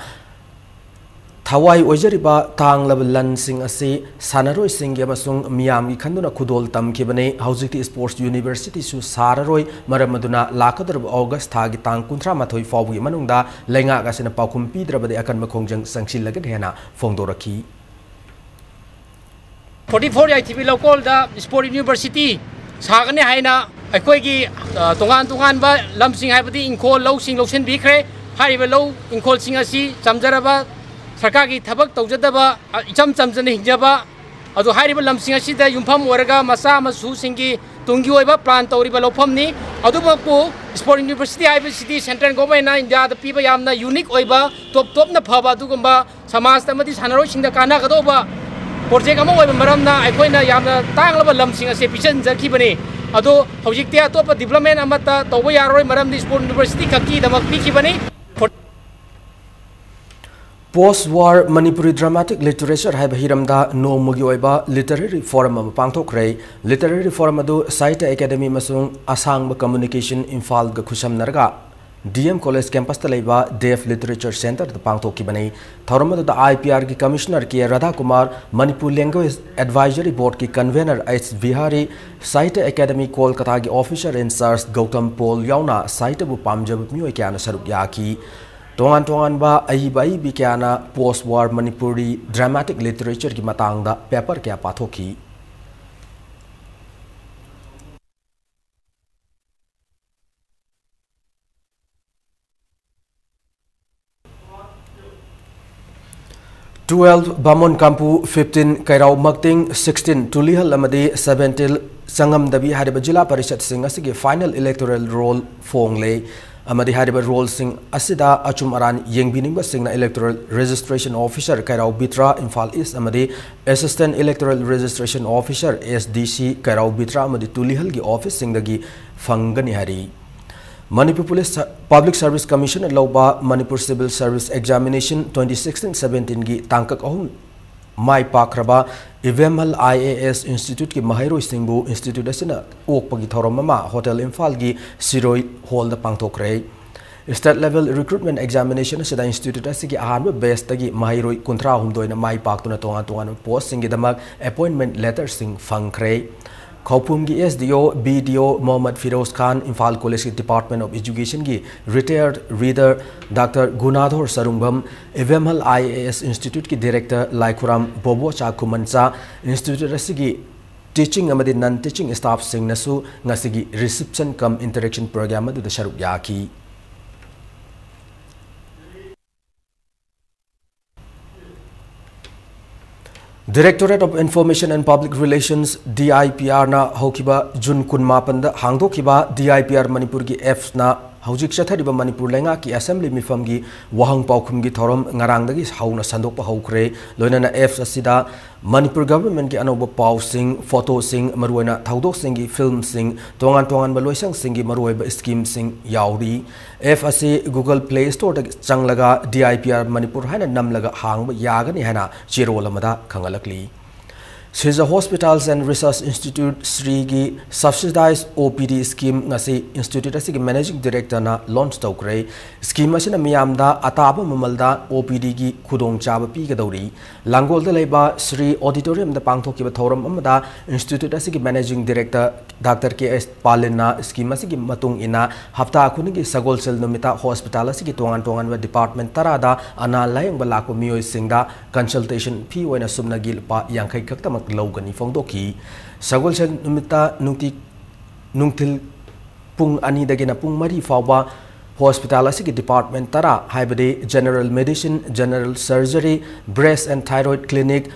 ꯊꯋꯥꯏ ꯑꯣꯏꯖꯔꯤꯕ ꯇꯥꯡꯂꯕ ꯂꯟꯁꯤꯡ ꯑꯁꯤ ꯁꯥꯟꯅꯔꯣꯏꯁꯤꯡꯒꯤ ꯑꯃꯁꯨꯡ ꯃꯤꯌꯥꯝꯒꯤ ꯈꯟꯗꯨꯅ ꯈꯨꯗꯣꯜ ꯇꯝꯈꯤꯕꯅꯤ꯫ ꯍꯧꯖꯤꯛꯇꯤ Sports Universityꯁꯨ ꯁꯥꯔꯔꯣꯏ꯫ ꯃꯔꯝ ꯑꯗꯨꯅ ꯂꯥꯛꯀꯗꯧꯔꯤꯕ August ꯊꯥꯒꯤ ꯇꯥꯡ ꯀꯨꯟꯊ꯭ꯔꯥ ꯃꯥꯊꯣꯏ ꯐꯥꯎꯕꯒꯤ ꯃꯅꯨꯡꯗ ꯂꯩꯉꯥꯛ ꯑꯁꯤꯅ ꯄꯥꯎꯈꯨꯝ ꯄꯤꯗ꯭ꯔꯕꯗꯤ ꯑꯀꯟꯕ ꯈꯣꯡꯖꯪ ꯆꯪꯁꯤꯜꯂꯒꯅꯤ ꯍꯥꯏꯅ ꯐꯣꯡꯗꯣꯔꯛꯈꯤ꯫ forty four ꯌꯥꯏꯊꯤꯕꯤ ꯂꯧꯀꯣꯜꯗ Sports University ꯁꯥꯒꯅꯤ ꯍꯥꯏꯅ ꯑꯩꯈꯣꯏꯒꯤ, ꯑ, ꯇꯣꯉꯥꯟ ꯇꯣꯉꯥꯟꯕ ꯂꯝꯁꯤꯡ, ꯍꯥꯏꯕꯗꯤ ꯏꯪꯈꯣꯜ ꯂꯧꯁꯤꯡ ꯂꯧꯁꯤꯟꯕꯤꯈ꯭ꯔꯦ꯫ ꯍꯥꯏꯔꯤꯕ ꯂꯧ ꯏꯪꯈꯣꯜꯁꯤꯡ ꯑꯁꯤ ꯆꯝꯖꯔꯕ ꯁꯔꯀꯥꯔꯒꯤ ꯊꯕꯛ ꯇꯧꯖꯗꯕ, ꯑ, ꯏꯆꯝ ꯆꯝꯖꯅ ꯍꯤꯡꯖꯕ, ꯑꯗꯨ ꯍꯥꯏꯔꯤꯕ ꯂꯝꯁꯤꯡ ꯑꯁꯤꯗ ꯌꯨꯝꯐꯝ ꯑꯣꯏꯔꯒ ꯃꯆꯥ ꯃꯁꯨꯁꯤꯡꯒꯤ ꯇꯨꯡꯒꯤ ꯑꯣꯏꯕ plan ꯇꯧꯔꯤꯕ ꯂꯧꯐꯝꯅꯤ꯫ ꯑꯗꯨꯃꯛꯄꯨ Sports University ꯍꯥꯏꯕꯁꯤꯗꯤ central governmentꯅ ꯏꯟꯗꯤꯌꯥꯗ ꯄꯤꯕ ꯌꯥꯝꯅ unique ꯑꯣꯏꯕ, ꯇꯣꯞ ꯇꯣꯞꯅ ꯐꯕ ꯑꯗꯨꯒꯨꯝꯕ ꯁꯃꯥꯖꯇ ꯑꯃꯗꯤ ꯁꯥꯟꯅꯔꯣꯏꯁꯤꯡꯗ ꯀꯥꯟꯅꯒꯗꯧꯕ project ꯑꯃ ꯑꯣꯏꯕ ꯃꯔꯝꯅ ꯑꯩꯈꯣꯏꯅ ꯌꯥꯝꯅ ꯇꯥꯡꯂꯕ ꯂꯝꯁꯤꯡ ꯑꯁꯦ ꯄꯤꯁꯤꯟꯖꯈꯤꯕꯅꯤ꯫ ꯑꯗꯣ ꯍꯧꯖꯤꯛꯇꯤ ꯑꯇꯣꯞꯄ development ꯑꯃꯠꯇ ꯇꯧꯕ ꯌꯥꯔꯔꯣꯏ, ꯃꯔꯝꯗꯤ Sports University ꯈꯛꯀꯤꯗꯃꯛ ꯄꯤꯈꯤꯕꯅꯤ꯫ Post War Manipuri Dramatic Literature ꯍꯥꯏꯕ ꯍꯤꯔꯝꯗ ꯅꯣꯡꯃꯒꯤ ꯑꯣꯏꯕ literary forum ꯑꯃ ꯄꯥꯡꯊꯣꯛꯈ꯭ꯔꯦ꯫ Literary forum ꯑꯗꯨ ꯁꯥꯍꯤꯇ꯭ꯌ ꯑꯦꯀꯥꯗꯦꯃꯤ ꯑꯃꯁꯨꯡ ꯑꯁꯥꯡꯕ Communication ꯏꯝꯐꯥꯜꯒ ꯈꯨꯠꯁꯝꯅꯔꯒ D M College campusꯇ ꯂꯩꯕ Deaf Literature Centreꯗ ꯄꯥꯡꯊꯣꯛꯈꯤꯕꯅꯤ꯫ ꯊꯧꯔꯝ ꯑꯗꯨꯗ I P Rꯒꯤ Commissioner K Radhakumar, Manipur Language Advisory Boardꯀꯤ Convener H Bihari, Sahitya Akademi ꯀꯣꯜꯀꯇꯥꯒꯤ officer in charge Gautam Paul ꯌꯥꯎꯅ ꯁꯥꯍꯤꯇ꯭ꯌꯕꯨ ꯄꯥꯝꯖꯕ ꯃꯤꯑꯣꯏ ꯀꯌꯥꯅ ꯁꯔꯨꯛ ꯌꯥꯈꯤ꯫ ꯇꯣꯉꯥꯟ ꯇꯣꯉꯥꯟꯕ ꯑꯏꯕ ꯑꯏꯕꯤ ꯀꯌꯥꯅ Post War Manipuri Dramatic Literature ꯒꯤ ꯃꯇꯥꯡꯗ paper ꯀꯌꯥ ꯄꯥꯊꯣꯛꯈꯤ꯫ Twelve ꯕꯥꯃꯣꯟ ꯀꯥꯝꯄꯨ, fifteen ꯀꯩꯔꯥꯎ ꯃꯛꯇꯤꯡ, sixteen ꯇꯨꯂꯤꯍꯜ ꯑꯃꯗꯤ seventeen ꯆꯉꯝꯗꯕꯤ ꯍꯥꯏꯔꯤꯕ ꯖꯤꯂꯥ ꯄꯔꯤꯁꯠꯁꯤꯡ ꯑꯁꯤꯒꯤ final electoral roll ꯐꯣꯡꯂꯦ꯫ ꯑꯃꯗꯤ ꯍꯥꯏꯔꯤꯕ rollꯁꯤꯡ ꯑꯁꯤꯗ ꯑꯆꯨꯝ ꯑꯔꯥꯟ ꯌꯦꯡꯕꯤꯅꯤꯡꯕꯁꯤꯡꯅ Electoral Registration Officer ꯀꯩꯔꯥꯎ ꯕꯤꯇ꯭ꯔꯥ, Imphal East ꯑꯃꯗꯤ Assistant Electoral Registration Officer S D C ꯀꯩꯔꯥꯎ ꯕꯤꯇ꯭ꯔꯥ ꯑꯃꯗꯤ ꯇꯨꯂꯤꯍꯜꯒꯤ officeꯁꯤꯡꯗꯒꯤ ꯐꯪꯒꯅꯤ ꯍꯥꯏꯔꯤ꯫ ꯃꯅꯤꯄꯨꯔ ꯄꯨꯂꯤꯁ ꯁ-, Public Service Commissionꯅ ꯂꯧꯕ Manipur Civil Service Examination twenty sixteen seventeenꯒꯤ ꯇꯥꯡꯀꯛ ꯑꯍꯨꯝ ꯃꯥꯏ ꯄꯥꯛꯈ꯭ꯔꯕ ꯏꯕꯦꯝꯍꯜ I A S Instituteꯀꯤ ꯃꯍꯩꯔꯣꯏꯁꯤꯡꯕꯨ institute ꯑꯁꯤꯅ ꯑꯣꯛꯄꯒꯤ ꯊꯧꯔꯝ ꯑꯃ Hotel ꯏꯝꯐꯥꯜꯒꯤ ꯁꯤꯔꯣꯏ hallꯗ ꯄꯥꯡꯊꯣꯛꯈ꯭ꯔꯦ꯫ State level recruitment examination ꯑꯁꯤꯗ institute ꯑꯁꯤꯒꯤ ꯑꯍꯥꯟꯕ batch ꯇꯒꯤ ꯃꯍꯩꯔꯣꯏ ꯀꯨꯟꯊ꯭ꯔꯥ ꯍꯨꯝꯗꯣꯏꯅ ꯃꯥꯏ ꯄꯥꯛꯇꯨꯅ ꯇꯣꯉꯥꯟ ꯇꯣꯉꯥꯟꯕ post ꯁꯤꯡꯒꯤꯗꯃꯛ appointment letter ꯁꯤꯡ ꯐꯪꯈ꯭ꯔꯦ꯫ ꯈꯧꯄꯨꯝꯒꯤ S D O, B D O Mohammad Firoz ꯈꯥꯟ, ꯏꯝꯐꯥꯜ College ꯀꯤ Department of Education ꯒꯤ retired reader Doctor ꯒꯨꯅꯥꯙꯣꯔ Sarungbam, ꯏꯕꯦꯝꯍꯜ I A S Institute ꯀꯤ Director ꯂꯥꯏꯈꯨꯔꯥꯝ ꯕꯣꯕꯣꯆꯥ ꯈꯨꯃꯟꯆꯥ, institute ꯑꯁꯤꯒꯤ teaching ꯑꯃꯗꯤ non teaching staff ꯁꯤꯡꯅꯁꯨ ꯉꯁꯤꯒꯤ reception cum interaction program ꯑꯗꯨꯗ ꯁꯔꯨꯛ ꯌꯥꯈꯤ꯫ Directorate of Information and Public Relations, D I P R ꯅ ꯍꯧꯈꯤꯕ June ꯀꯨꯟꯃꯥꯄꯟꯗ ꯍꯥꯡꯗꯣꯛꯈꯤꯕ D I P R ꯃꯅꯤꯄꯨꯔꯒꯤ apps ꯅ ꯍꯧꯖꯤꯛ ꯆꯠꯊꯔꯤꯕ ꯃꯅꯤꯄꯨꯔ ꯂꯩꯉꯥꯛꯀꯤ assembly ꯃꯤꯐꯝꯒꯤ ꯋꯥꯍꯪ ꯄꯥꯎꯈꯨꯝꯒꯤ ꯊꯧꯔꯝ ꯉꯔꯥꯡꯗꯒꯤ ꯍꯧꯅ ꯁꯟꯗꯣꯛꯄ ꯍꯧꯈ꯭ꯔꯦ꯫ ꯂꯣꯏꯅꯅ apps ꯑꯁꯤꯗ ꯃꯅꯤꯄꯨꯔ government ꯀꯤ ꯑꯅꯧꯕ ꯄꯥꯎꯁꯤꯡ, photo ꯁꯤꯡ, ꯃꯔꯨꯑꯣꯏꯅ ꯊꯧꯗꯣꯛꯁꯤꯡꯒꯤ film ꯁꯤꯡ, ꯇꯣꯉꯥꯟ ꯇꯣꯉꯥꯟꯕ ꯂꯣꯏꯁꯪꯁꯤꯡꯒꯤ ꯃꯔꯨꯑꯣꯏꯕ scheme ꯁꯤꯡ ꯌꯥꯎꯔꯤ꯫ Apps ꯑꯁꯤ Google Play Store ꯗ ꯆꯪꯂꯒ D I P R Manipur ꯍꯥꯏꯅ ꯅꯝꯂꯒ ꯍꯥꯡꯕ ꯌꯥꯒꯅꯤ ꯍꯥꯏꯅ ꯆꯦꯔꯣꯜ ꯑꯃꯗ ꯈꯪꯍꯜꯂꯛꯂꯤ꯫ Srija Hospitals and Research Institute, ꯁ꯭ꯔꯤꯒꯤ subsidized O P D scheme ꯉꯁꯤ institute ꯑꯁꯤꯒꯤ managing director ꯅ launch ꯇꯧꯈ꯭ꯔꯦ꯫ Scheme ꯑꯁꯤꯅ ꯃꯤꯌꯥꯝꯗ ꯑꯇꯥꯕ ꯃꯃꯜꯗ O P D ꯒꯤ ꯈꯨꯗꯣꯡꯆꯥꯕ ꯄꯤꯒꯗꯧꯔꯤ꯫ ꯂꯥꯡꯒꯣꯜꯗ ꯂꯩꯕ ꯁ꯭ꯔꯤ Auditorium ꯗ ꯄꯥꯡꯊꯣꯛꯈꯤꯕ ꯊꯧꯔꯝ ꯑꯃꯗ institute ꯑꯁꯤꯒꯤ managing director Doctor K S ꯄꯥꯂꯤꯟꯅ scheme ꯑꯁꯤꯒꯤ ꯃꯇꯨꯡ ꯏꯟꯅ ꯍꯞꯇꯥ ꯈꯨꯗꯤꯡꯒꯤ ꯁꯒꯣꯜꯁꯦꯜ ꯅꯨꯃꯤꯠꯇ hospital ꯑꯁꯤꯒꯤ ꯇꯣꯉꯥꯟ ꯇꯣꯉꯥꯟꯕ department ꯇꯔꯥꯗ ꯑꯅꯥ ꯂꯥꯌꯦꯡꯕ ꯂꯥꯛꯄ ꯃꯤꯑꯣꯏꯁꯤꯡꯗ consultation fee ꯑꯣꯏꯅ ꯁꯨꯞꯅꯒꯤ ꯂꯨꯄꯥ ꯌꯥꯡꯈꯩ ꯈꯛꯇꯃꯛ ꯂꯧꯒꯅꯤ ꯐꯣꯡꯗꯣꯛꯈꯤ꯫ ꯁꯒꯣꯜꯁꯦꯜ ꯅꯨꯃꯤꯠꯇ ꯅꯨꯡꯇꯤ, ꯅꯨꯡꯊꯤꯜ ꯄꯨꯡ ꯑꯅꯤꯗꯒꯤꯅ ꯄꯨꯡ ꯃꯔꯤ ꯐꯥꯎꯕ hospital ꯑꯁꯤꯒꯤ department ꯇꯔꯥ, ꯍꯥꯏꯕꯗꯤ General Medicine, General Surgery, Breast and Thyroid Clinic,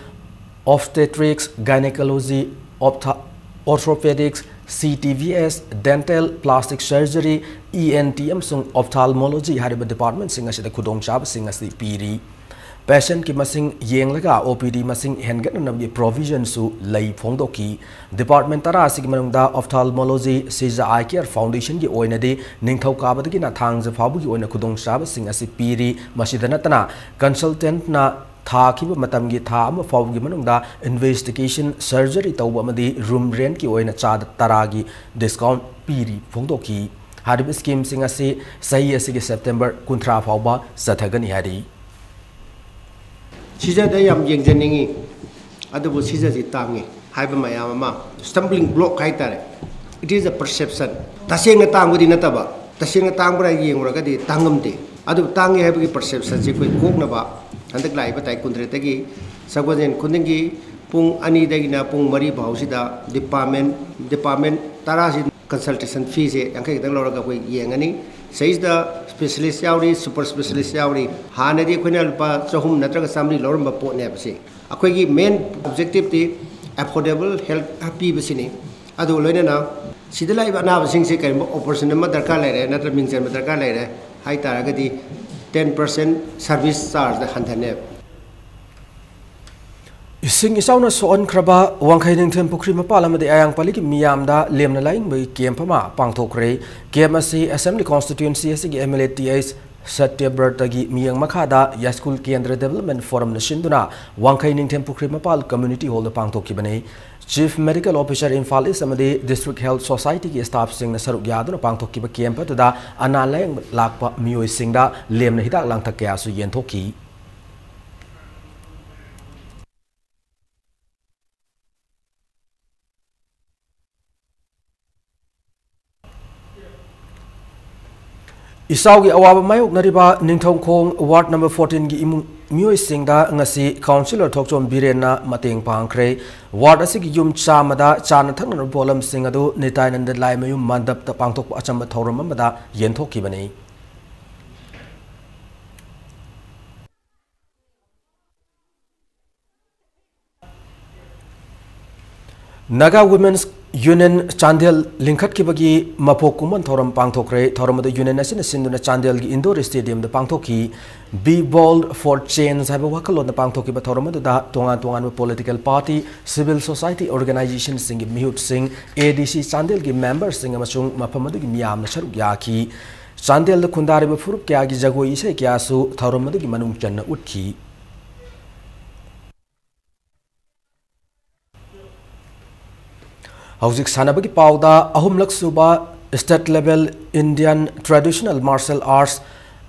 Obstetrics, Gynecology, Ophtha-, Orthopedics, C T V S, Dental, Plastic Surgery, E N T ꯑꯃꯁꯨꯡ Ophthalmology ꯍꯥꯏꯔꯤꯕ department ꯁꯤꯡ ꯑꯁꯤꯗ ꯈꯨꯗꯣꯡꯆꯥꯕꯁꯤꯡ ꯑꯁꯤ ꯄꯤꯔꯤ꯫ Patient ꯀꯤ ꯃꯁꯤꯡ ꯌꯦꯡꯂꯒ O P D ꯃꯁꯤꯡ ꯍꯦꯟꯒꯠꯅꯅꯕꯒꯤ provision ꯁꯨ ꯂꯩ ꯐꯣꯡꯗꯣꯛꯈꯤ꯫ Department ꯇꯔꯥ ꯑꯁꯤꯒꯤ ꯃꯅꯨꯡꯗ Ophthalmology, Srija Eye Care Foundation ꯒꯤ ꯑꯣꯏꯅꯗꯤ ꯅꯤꯡꯊꯧꯀꯥꯕꯗꯒꯤꯅ ꯊꯥꯡꯖ ꯐꯥꯎꯕꯒꯤ ꯑꯣꯏꯅ ꯈꯨꯗꯣꯡꯆꯥꯕꯁꯤꯡ ꯑꯁꯤ ꯄꯤꯔꯤ꯫ ꯃꯁꯤꯗ ꯅꯠꯇꯅ consultant ꯅ ꯊꯥꯈꯤꯕ ꯃꯇꯝꯒꯤ ꯊꯥ ꯑꯃ ꯐꯥꯎꯕꯒꯤ ꯃꯅꯨꯡꯗ investigation, surgery ꯇꯧꯕ ꯑꯃꯗꯤ room rent ꯀꯤ ꯑꯣꯏꯅ ꯆꯥꯗ ꯇꯔꯥꯒꯤ discount ꯄꯤꯔꯤ ꯐꯣꯡꯗꯣꯛꯈꯤ꯫ ꯍꯥꯏꯔꯤꯕ ꯁ꯭ꯀꯤꯝꯁꯤꯡ ꯑꯁꯤ ꯆꯍꯤ ꯑꯁꯤꯒꯤ ꯁꯦꯞꯇꯦꯝꯕꯔ ꯀꯨꯟꯊ꯭ꯔꯥ ꯐꯥꯎꯕ ꯆꯠꯊꯒꯅꯤ ꯍꯥꯏꯔꯤ꯫ ꯁꯤꯖꯗ ꯌꯥꯝ ꯌꯦꯡꯖꯅꯤꯡꯉꯤ, ꯑꯗꯨꯕꯨ ꯁꯤꯖꯁꯤ ꯇꯥꯡꯉꯤ ꯍꯥꯏꯕ ꯃꯌꯥꯝ ꯑꯃ, stumbling block ꯍꯥꯏꯇꯥꯔꯦ꯫ It is a perception. ꯇꯁꯦꯡꯅ ꯇꯥꯡꯕꯗꯤ ꯅꯠꯇꯕ, ꯇꯁꯦꯡꯅ ꯇꯥꯡꯕ꯭ꯔꯥ ꯌꯦꯡꯉꯨꯔꯒꯗꯤ ꯇꯥꯡꯉꯝꯗꯦ꯫ ꯑꯗꯨꯕꯨ ꯇꯥꯡꯉꯤ ꯍꯥꯏꯕꯒꯤ perceptionꯁꯤ ꯑꯩꯈꯣꯏ ꯀꯣꯛꯅꯕ ꯍꯟꯗꯛ ꯂꯥꯛꯏꯕ ꯇꯥꯔꯤꯛ ꯀꯨꯟꯇꯔꯦꯠꯇꯒꯤ ꯁꯒꯣꯜꯁꯦꯟ ꯈꯨꯗꯤꯡꯒꯤ ꯄꯨꯡ ꯑꯅꯤꯗꯒꯤꯅ ꯄꯨꯡ ꯃꯔꯤ ꯐꯥꯎꯁꯤꯗ department, department ꯇꯔꯥꯁꯤ consultation feeꯁꯦ ꯌꯥꯡꯈꯩ ꯈꯛꯇꯪ ꯂꯧꯔꯒ ꯑꯩꯈꯣꯏ ꯌꯦꯡꯉꯅꯤ꯫ ꯁꯤꯗꯩꯁꯤꯗ specialist ꯌꯥꯎꯔꯤ, super specialist ꯌꯥꯎꯔꯤ꯫ ꯍꯥꯟꯅꯗꯤ ꯑꯩꯈꯣꯏꯅ ꯂꯨꯄꯥ ꯆꯍꯨꯝ ꯅꯠꯇ꯭ꯔꯒ ꯆꯥꯃꯔꯤ ꯂꯧꯔꯝꯕ ꯄꯣꯠꯅꯦꯕ ꯁꯤ꯫ ꯑꯩꯈꯣꯏꯒꯤ main objectiveꯇꯤ affordable health ꯄꯤꯕꯁꯤꯅꯤ꯫ ꯑꯗꯨꯒ ꯂꯣꯏꯅꯅ ꯁꯤꯗ ꯂꯥꯛꯏꯕ ꯑꯅꯥꯕꯁꯤꯡꯁꯦ ꯀꯔꯤꯒꯨꯝꯕ operation ꯑꯃ ꯗꯔꯀꯥꯔ ꯂꯩꯔꯦ ꯅꯠꯇ꯭ꯔꯒ ꯃꯤꯡ ꯆꯟꯕ ꯗꯔꯀꯥꯔ ꯂꯩꯔꯦ ꯍꯥꯏ ꯇꯥꯔꯒꯗꯤ ten percent service chargeꯗ ꯍꯟꯊꯅꯦꯕ꯫ ꯏꯁꯤꯡ ꯏꯆꯥꯎꯅ ꯁꯣꯛꯍꯟꯈ꯭ꯔꯕ ꯋꯥꯡꯈꯩ ꯅꯤꯡꯊꯦꯝ ꯄꯨꯈ꯭ꯔꯤ ꯃꯄꯥꯜ ꯑꯃꯗꯤ ꯑꯌꯥꯡ ꯄꯜꯂꯤꯒꯤ ꯃꯤꯌꯥꯝꯗ ꯂꯦꯝꯅ ꯂꯥꯏꯌꯦꯡꯕꯒꯤ ꯀꯦꯝꯞ ꯑꯃ ꯄꯥꯡꯊꯣꯛꯈ꯭ꯔꯦ꯫ ꯀꯦꯝꯞ ꯑꯁꯤ Assembly Constituency ꯑꯁꯤꯒꯤ MLA ꯇꯤ ꯑꯩꯆ ꯁꯇ꯭ꯌꯕ꯭ꯔꯇꯒꯤ ꯃꯤꯠꯌꯦꯡ ꯃꯈꯥꯗ ꯌꯥꯏꯁ꯭ꯀꯨꯜ ꯀꯦꯟꯗ꯭ꯔ Development Forumꯅ ꯁꯤꯟꯗꯨꯅ ꯋꯥꯡꯈꯩ ꯅꯤꯡꯊꯦꯝ ꯄꯨꯈ꯭ꯔꯤ ꯃꯄꯥꯜ Community Hallꯗ ꯄꯥꯡꯊꯣꯛꯈꯤꯕꯅꯤ꯫ Chief Medical Officer Imphal ꯏꯁ ꯑꯃꯗꯤ District Health Societyꯒꯤ staffꯁꯤꯡꯅ ꯁꯔꯨꯛ ꯌꯥꯗꯨꯅ ꯄꯥꯡꯊꯣꯛꯈꯤꯕ ꯀꯦꯝꯞ ꯑꯗꯨꯗ ꯑꯅꯥ ꯂꯥꯌꯦꯡꯕ ꯂꯥꯛꯄ ꯃꯤꯑꯣꯏꯁꯤꯡꯗ ꯂꯦꯝꯅ ꯍꯤꯗꯥꯛ ꯂꯥꯡꯊꯛ ꯀꯌꯥꯁꯨ ꯌꯦꯟꯊꯣꯛꯈꯤ꯫ ꯏꯆꯥꯎꯒꯤ ꯑꯋꯥꯕ ꯃꯥꯌꯣꯛꯅꯔꯤꯕ ꯅꯤꯡꯊꯧꯈꯣꯡ ward number fourteenꯒꯤ ꯏꯃꯨꯡ ꯃꯤꯑꯣꯏꯁꯤꯡꯗ ꯉꯁꯤ councillor ꯊꯣꯛꯆꯣꯝ ꯕꯤꯔꯦꯟꯅ ꯃꯇꯦꯡ ꯄꯥꯡꯈ꯭ꯔꯦ꯫ Ward ꯑꯁꯤꯒꯤ ꯌꯨꯝ ꯆꯥꯝꯃꯗ ꯆꯥꯅ ꯊꯛꯅꯅꯕ ꯄꯣꯠꯂꯝꯁꯤꯡ ꯑꯗꯨ ꯅꯤꯇꯥꯏꯅꯟꯗ ꯂꯥꯏꯃꯌꯨꯝ ꯃꯟꯗꯞꯇ ꯄꯥꯡꯊꯣꯛꯄ ꯑꯆꯝꯕ ꯊꯧꯔꯝ ꯑꯃꯗ ꯌꯦꯟꯊꯣꯛꯈꯤꯕꯅꯤ꯫ Naga Women's Union ꯆꯥꯟꯗꯦꯜ ꯂꯤꯡꯈꯠꯈꯤꯕꯒꯤ ꯃꯄꯣꯛ ꯀꯨꯝꯑꯣꯟ ꯊꯧꯔꯝ ꯄꯥꯡꯊꯣꯛꯈ꯭ꯔꯦ꯫ ꯊꯧꯔꯝ ꯑꯗꯨ union ꯑꯁꯤꯅ ꯁꯤꯟꯗꯨꯅ ꯆꯥꯟꯗꯦꯜꯒꯤ indoor stadiumꯗ ꯄꯥꯡꯊꯣꯛꯈꯤ꯫ Be Bold for Change ꯍꯥꯏꯕ ꯋꯥꯈꯜꯂꯣꯟꯗ ꯄꯥꯡꯊꯣꯛꯈꯤꯕ ꯊꯧꯔꯝ ꯑꯗꯨꯗ ꯇꯣꯉꯥꯟ ꯇꯣꯉꯥꯟꯕ political party, civil society organizationꯁꯤꯡꯒꯤ ꯃꯤꯍꯨꯠꯁꯤꯡ, ADC ꯆꯥꯟꯗꯦꯜꯒꯤ memberꯁꯤꯡ ꯑꯃꯁꯨꯡ ꯃꯐꯝ ꯑꯗꯨꯒꯤ ꯃꯤꯌꯥꯝꯅ ꯁꯔꯨꯛ ꯌꯥꯈꯤ꯫ ꯆꯥꯟꯗꯦꯜꯗ ꯈꯨꯟꯗꯥꯔꯤꯕ ꯐꯨꯔꯨꯞ ꯀꯌꯥꯒꯤ ꯖꯒꯣꯏ ꯏꯁꯩ ꯀꯌꯥꯁꯨ ꯊꯧꯔꯝ ꯑꯗꯨꯒꯤ ꯃꯅꯨꯡ ꯆꯟꯅ ꯎꯠꯈꯤ꯫ ꯍꯧꯖꯤꯛ ꯁꯥꯟꯅꯕꯒꯤ ꯄꯥꯎꯗ, ꯑꯍꯨꯝꯂꯛ ꯁꯨꯕ State Level Indian Traditional Martial Arts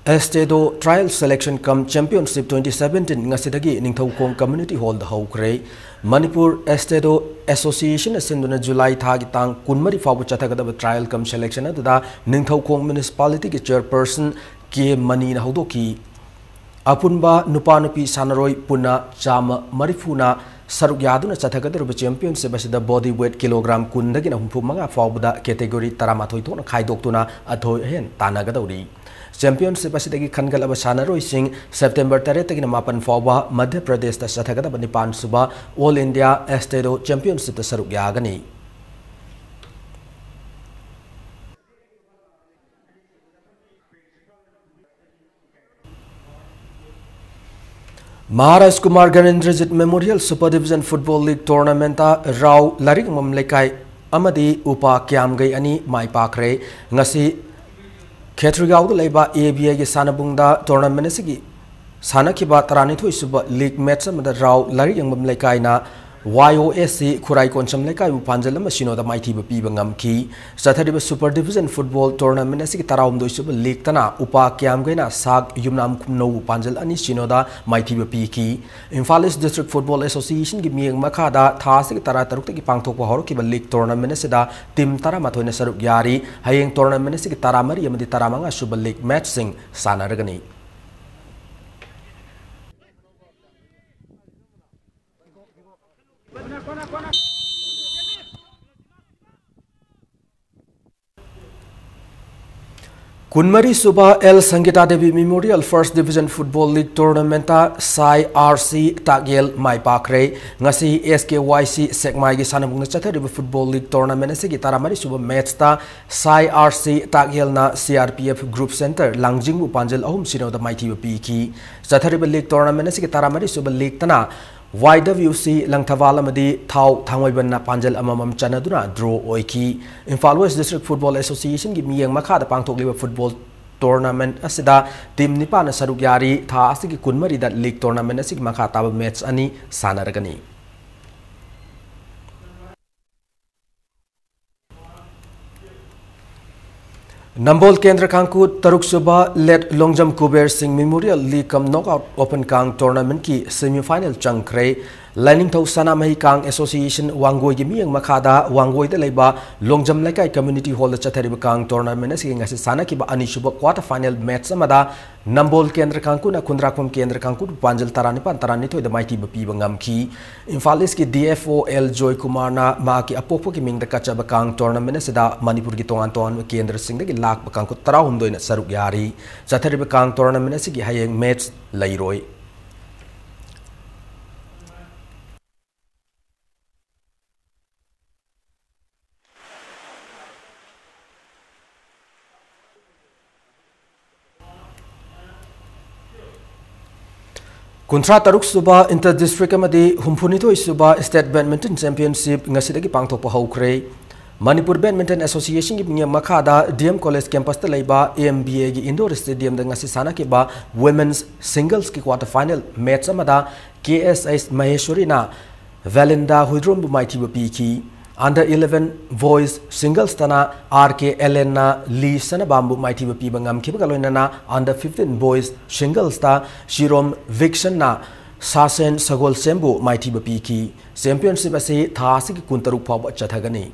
Estedo Trial Selection cum Championship twenty seventeen ꯉꯁꯤꯗꯒꯤ ꯅꯤꯡꯊꯧꯈꯣꯡ Community Hallꯗ ꯍꯧꯈ꯭ꯔꯦ꯫ ꯃꯅꯤꯄꯨꯔ Estedo Associationꯅ ꯁꯤꯟꯗꯨꯅ ꯖꯨꯂꯥꯏ ꯊꯥꯒꯤ ꯇꯥꯡ ꯀꯨꯟꯃꯔꯤ ꯐꯥꯎꯕ ꯆꯠꯊꯒꯗꯕ trial cum selection ꯑꯗꯨꯗ ꯅꯤꯡꯊꯧꯈꯣꯡ Municipalityꯒꯤ Chairperson ꯀꯦ ꯃꯅꯤꯅ ꯍꯧꯗꯣꯛꯈꯤ꯫ ꯑꯄꯨꯟꯕ ꯅꯨꯄꯥ ꯅꯨꯄꯤ ꯁꯥꯟꯅꯔꯣꯏ ꯄꯨꯟꯅ ꯆꯥꯝꯃ ꯃꯔꯤꯐꯨꯅ ꯁꯔꯨꯛ ꯌꯥꯗꯨꯅ ꯆꯠꯊꯒꯗꯧꯔꯤꯕ championship ꯑꯁꯤꯗ body weight kilogram ꯀꯨꯟꯗꯒꯤꯅ ꯍꯨꯝꯐꯨ ꯃꯉꯥ ꯐꯥꯎꯕꯗ category ꯇꯔꯥꯃꯥꯊꯣꯏ ꯊꯣꯛꯅ ꯈꯥꯏꯗꯣꯛꯇꯨꯅ ꯑꯊꯣꯏ ꯑꯍꯦꯟ ꯇꯥꯟꯅꯒꯗꯧꯔꯤ꯫ Championship ꯑꯁꯤꯗꯒꯤ ꯈꯟꯒꯠꯂꯕ ꯁꯥꯟꯅꯔꯣꯏꯁꯤꯡ September ꯇꯔꯦꯠꯇꯒꯤꯅ ꯃꯥꯄꯟ ꯐꯥꯎꯕ ꯃꯙ꯭ꯌ ꯄ꯭ꯔꯗꯦꯁꯇ ꯆꯠꯊꯒꯗꯕ ꯅꯤꯄꯥꯟ ꯁꯨꯕ All India Estedo Championshipꯇ ꯁꯔꯨꯛ ꯌꯥꯒꯅꯤ꯫ Maharaj Kumar ꯒꯅꯦꯟꯗ꯭ꯔꯖꯤꯠ Memorial Super Division Football League Tournamentꯇ Rao ꯂꯥꯏꯔꯤꯛ ꯌꯦꯡꯐꯝ ꯂꯩꯀꯥꯏ ꯑꯃꯗꯤ ꯎꯄꯥ ꯀ꯭ꯌꯥꯝꯒꯩ ꯑꯅꯤ ꯃꯥꯏ ꯄꯥꯛꯈ꯭ꯔꯦ꯫ ꯉꯁꯤ ꯈꯦꯇ꯭ꯔꯤꯒꯥꯎꯗ ꯂꯩꯕ ABAꯒꯤ ꯁꯥꯟꯅꯕꯨꯡꯗ tournament ꯑꯁꯤꯒꯤ ꯁꯥꯟꯅꯈꯤꯕ ꯇꯔꯥꯅꯤꯊꯣꯏ ꯁꯨꯕ league match ꯑꯃꯗ ꯔꯥꯎ ꯂꯥꯏꯔꯤꯛ ꯌꯦꯡꯐꯝ ꯂꯩꯀꯥꯏꯅ YOSC ꯈꯨꯔꯥꯏ ꯀꯣꯟꯁꯝ ꯂꯩꯀꯥꯏꯕꯨ ꯄꯥꯟꯖꯜ ꯑꯃ ꯁꯤꯅꯣꯗ ꯃꯥꯏꯊꯤꯕ ꯄꯤꯕ ꯉꯝꯈꯤ꯫ ꯆꯠꯊꯔꯤꯕ Super Division Football Tournament ꯑꯁꯤꯒꯤ ꯇꯔꯥꯍꯨꯝꯗꯣꯏ ꯁꯨꯕ leagueꯇꯅ ꯎꯄꯥ ꯀ꯭ꯌꯥꯝꯒꯩꯅ ꯁꯥꯛ ꯌꯨꯝꯅꯥꯝ ꯈꯨꯝꯅꯧꯕꯨ ꯄꯥꯟꯖꯜ ꯑꯅꯤ ꯁꯤꯅꯣꯗ ꯃꯥꯏꯊꯤꯕ ꯄꯤꯈꯤ꯫ Imphal East District Football Associationꯒꯤ ꯃꯤꯠꯌꯦꯡ ꯃꯈꯥꯗ ꯊꯥ ꯑꯁꯤꯒꯤ ꯇꯔꯥꯇꯔꯨꯛꯇꯒꯤ ꯄꯥꯡꯊꯣꯛꯄ ꯍꯧꯔꯛꯈꯤꯕ league tournament ꯑꯁꯤꯗ team ꯇꯔꯥꯃꯥꯊꯣꯏꯅ ꯁꯔꯨꯛ ꯌꯥꯔꯤ꯫ ꯍꯌꯦꯡ tournament ꯑꯁꯤꯒꯤ ꯇꯔꯥꯃꯔꯤ ꯑꯃꯗꯤ ꯇꯔꯥꯃꯉꯥ ꯁꯨꯕ league matchꯁꯤꯡ ꯁꯥꯟꯅꯔꯒꯅꯤ꯫ ꯀꯨꯟꯃꯔꯤ ꯁꯨꯕ L Sangita Devi Memorial First Division Football League Tournamentꯇ ꯁꯥꯏ ꯑꯥꯔ ꯁꯤ ꯇꯥꯛꯌꯦꯜ ꯃꯥꯏ ꯄꯥꯛꯈ꯭ꯔꯦ꯫ ꯉꯁꯤ SKYC ꯁꯦꯛꯃꯥꯏꯒꯤ ꯁꯥꯟꯅꯕꯨꯡꯗ ꯆꯠꯊꯔꯤꯕ football league tournament ꯑꯁꯤꯒꯤ ꯇꯔꯥꯃꯔꯤ ꯁꯨꯕ matchꯇ ꯁꯥꯏ ꯑꯥꯔ ꯁꯤ ꯇꯥꯛꯌꯦꯜꯅ CRPF Group Center ꯂꯥꯡꯖꯤꯡꯕꯨ ꯄꯥꯟꯖꯜ ꯑꯍꯨꯝ ꯁꯤꯅꯣꯗ ꯃꯥꯏꯊꯤꯕ ꯄꯤꯈꯤ꯫ ꯆꯠꯊꯔꯤꯕ league tournament ꯑꯁꯤꯒꯤ ꯇꯔꯥꯃꯔꯤ ꯁꯨꯕ leagueꯇꯅ YWC ꯂꯪꯊꯕꯥꯜ ꯑꯃꯗꯤ ꯊꯥꯎ ꯊꯥꯡꯃꯩꯕꯟꯅ ꯄꯥꯟꯖꯜ ꯑꯃꯃꯝ ꯆꯟꯅꯗꯨꯅ draw ꯑꯣꯏꯈꯤ꯫ Imphal West District Football Associationꯒꯤ ꯃꯤꯠꯌꯦꯡ ꯃꯈꯥꯗ ꯄꯥꯡꯊꯣꯛꯂꯤꯕ football tournament ꯑꯁꯤꯗ team ꯅꯤꯄꯥꯟꯅ ꯁꯔꯨꯛ ꯌꯥꯔꯤ꯫ ꯊꯥ ꯑꯁꯤꯒꯤ ꯀꯨꯟꯃꯔꯤꯗ league tournament ꯑꯁꯤꯒꯤ ꯃꯈꯥ ꯇꯥꯕ match ꯑꯅꯤ ꯁꯥꯟꯅꯔꯒꯅꯤ꯫ ꯅꯝꯕꯣꯜ ꯀꯦꯟꯗ꯭ꯔ ꯀꯥꯡꯀꯨ ꯇꯔꯨꯛ ꯁꯨꯕ ꯂꯦꯠ ꯂꯣꯡꯖꯝ ꯀꯨꯕꯦꯔ ꯁꯤꯡ ꯃꯦꯃꯣꯔꯤꯌꯦꯜ ꯂꯤꯒ ꯀꯝ ꯅꯣꯛ ꯑꯥꯎꯠ ꯑꯣꯄꯟ ꯀꯥꯡ ꯇꯣꯔꯅꯥꯃꯦꯟꯠꯀꯤ ꯁꯦꯃꯤ ꯐꯥꯏꯅꯦꯜ ꯆꯪꯈ꯭ꯔꯦ꯫ ꯂꯥꯏꯅꯤꯡꯊꯧ ꯁꯅꯥꯃꯍꯤ ꯀꯥꯡ ꯑꯦꯁꯣꯁꯤꯌꯦꯁꯟ ꯋꯥꯡꯒꯣꯏꯒꯤ ꯃꯤꯠꯌꯦꯡ ꯃꯈꯥꯗ ꯋꯥꯡꯒꯣꯏꯗ ꯂꯩꯕ ꯂꯣꯡꯖꯝ ꯂꯩꯀꯥꯏ ꯀꯝꯃ꯭ꯌꯨꯅꯤꯇꯤ ꯍꯣꯜꯗ ꯆꯠꯊꯔꯤꯕ ꯀꯥꯡ ꯇꯣꯔꯅꯥꯃꯦꯟꯠ ꯑꯁꯤꯒꯤ ꯉꯁꯤ ꯁꯥꯟꯅꯈꯤꯕ ꯑꯅꯤꯁꯨꯕ ꯀ꯭ꯋꯥꯇꯔ ꯐꯥꯏꯅꯦꯜ ꯃꯦꯠꯆ ꯑꯃꯗ ꯅꯝꯕꯣꯜ ꯀꯦꯟꯗ꯭ꯔ ꯀꯥꯡꯀꯨꯅ ꯈꯨꯟꯗ꯭ꯔꯥꯛꯄꯝ ꯀꯦꯟꯗ꯭ꯔ ꯀꯥꯡꯀꯨꯕꯨ ꯄꯥꯟꯖꯜ ꯇꯔꯥꯅꯤꯄꯥꯟ ꯇꯔꯥꯅꯤꯊꯣꯏꯗ ꯃꯥꯏꯊꯤꯕ ꯄꯤꯕ ꯉꯝꯈꯤ꯫ ꯏꯝꯐꯥꯜ ꯏꯁꯀꯤ ꯗꯤ ꯑꯦꯐ ꯑꯣ ꯑꯦꯜ ꯖꯣꯏ ꯀꯨꯃꯥꯔꯅ ꯃꯍꯥꯛꯀꯤ ꯑꯄꯣꯛꯄꯒꯤ ꯃꯤꯡꯗ ꯀꯠꯆꯕ ꯀꯥꯡ ꯇꯣꯔꯅꯥꯃꯦꯟꯠ ꯑꯁꯤꯗ ꯃꯅꯤꯄꯨꯔꯒꯤ ꯇꯣꯉꯥꯟ ꯇꯣꯉꯥꯟꯕ ꯀꯦꯟꯗ꯭ꯔꯁꯤꯡꯗꯒꯤ ꯂꯥꯛꯄ ꯀꯥꯡꯀꯨ ꯇꯔꯥꯍꯨꯝꯗꯣꯏꯅ ꯁꯔꯨꯛ ꯌꯥꯔꯤ꯫ ꯆꯠꯊꯔꯤꯕ ꯀꯥꯡ ꯇꯣꯔꯅꯥꯃꯦꯟꯠ ꯑꯁꯤꯒꯤ ꯍꯌꯦꯡ ꯃꯦꯠꯆ ꯂꯩꯔꯣꯏ꯫ ꯀꯨꯟꯊ꯭ꯔꯥ ꯇꯔꯨꯛ ꯁꯨꯕ ꯏꯟꯇꯔ ꯗꯤꯁꯇ꯭ꯔꯤꯛ ꯑꯃꯗꯤ ꯍꯨꯝꯐꯨ ꯅꯤꯊꯣꯏ ꯁꯨꯕ ꯁ꯭ꯇꯦꯠ ꯕꯦꯗꯃꯤꯟꯇꯟ ꯆꯦꯝꯄꯤꯌꯟꯁꯤꯞ ꯉꯁꯤꯗꯒꯤ ꯄꯥꯡꯊꯣꯛꯄ ꯍꯧꯈ꯭ꯔꯦ꯫ ꯃꯅꯤꯄꯨꯔ ꯕꯦꯗꯃꯤꯟꯇꯟ ꯑꯦꯁꯣꯁꯤꯌꯦꯁꯟꯒꯤ ꯃꯤꯠꯌꯦꯡ ꯃꯈꯥꯗ ꯗꯤ ꯑꯦꯝ ꯀꯣꯂꯦꯖ ꯀꯦꯝꯄꯁꯇ ꯂꯩꯕ ꯑꯦ ꯑꯦꯝ ꯕꯤ ꯑꯦꯒꯤ ꯏꯟꯗꯣꯔ ꯁ꯭ꯇꯦꯗꯤꯌꯝꯗ ꯉꯁꯤ ꯁꯥꯟꯅꯈꯤꯕ ꯋꯨꯃꯦꯟꯁ ꯁꯤꯡꯒꯜꯁꯀꯤ ꯀ꯭ꯋꯥꯇꯔ ꯐꯥꯏꯅꯦꯜ ꯃꯦꯠꯆ ꯑꯃꯗ ꯀꯦ ꯑꯦꯁ ꯑꯩꯆ ꯃꯍꯦꯁ꯭ꯋꯔꯤꯅ ꯚꯦꯂꯤꯟꯗꯥ ꯍꯨꯏꯗ꯭ꯔꯣꯝꯕꯨ ꯃꯥꯏꯊꯤꯕ ꯄꯤꯈꯤ꯫ ꯑꯟꯗꯔ ꯏꯂꯦꯚꯦꯟ ꯕꯣꯏꯁ ꯁꯤꯡꯒꯜꯁꯇꯅ ꯑꯥꯔ ꯀꯦ ꯑꯦꯂꯦꯟꯅ ꯂꯤ ꯁꯅꯕꯥꯝꯕꯨ ꯃꯥꯏꯊꯤꯕ ꯄꯤꯕ ꯉꯝꯈꯤꯕꯒ ꯂꯣꯏꯅꯅ ꯑꯟꯗꯔ ꯐꯤꯐꯇꯤꯟ ꯕꯣꯏꯁ ꯁꯤꯡꯒꯜꯁꯇ ꯁꯤꯔꯣꯝ ꯚꯤꯛꯁꯟꯅ ꯁꯥꯁꯦꯟ ꯁꯒꯣꯜꯁꯦꯝꯕꯨ ꯃꯥꯏꯊꯤꯕ ꯄꯤꯈꯤ꯫ ꯆꯦꯝꯄꯤꯌꯟꯁꯤꯞ ꯑꯁꯤ ꯊꯥ ꯑꯁꯤꯒꯤ ꯀꯨꯟꯇꯔꯨꯛ ꯐꯥꯎꯕ ꯆꯠꯊꯒꯅꯤ꯫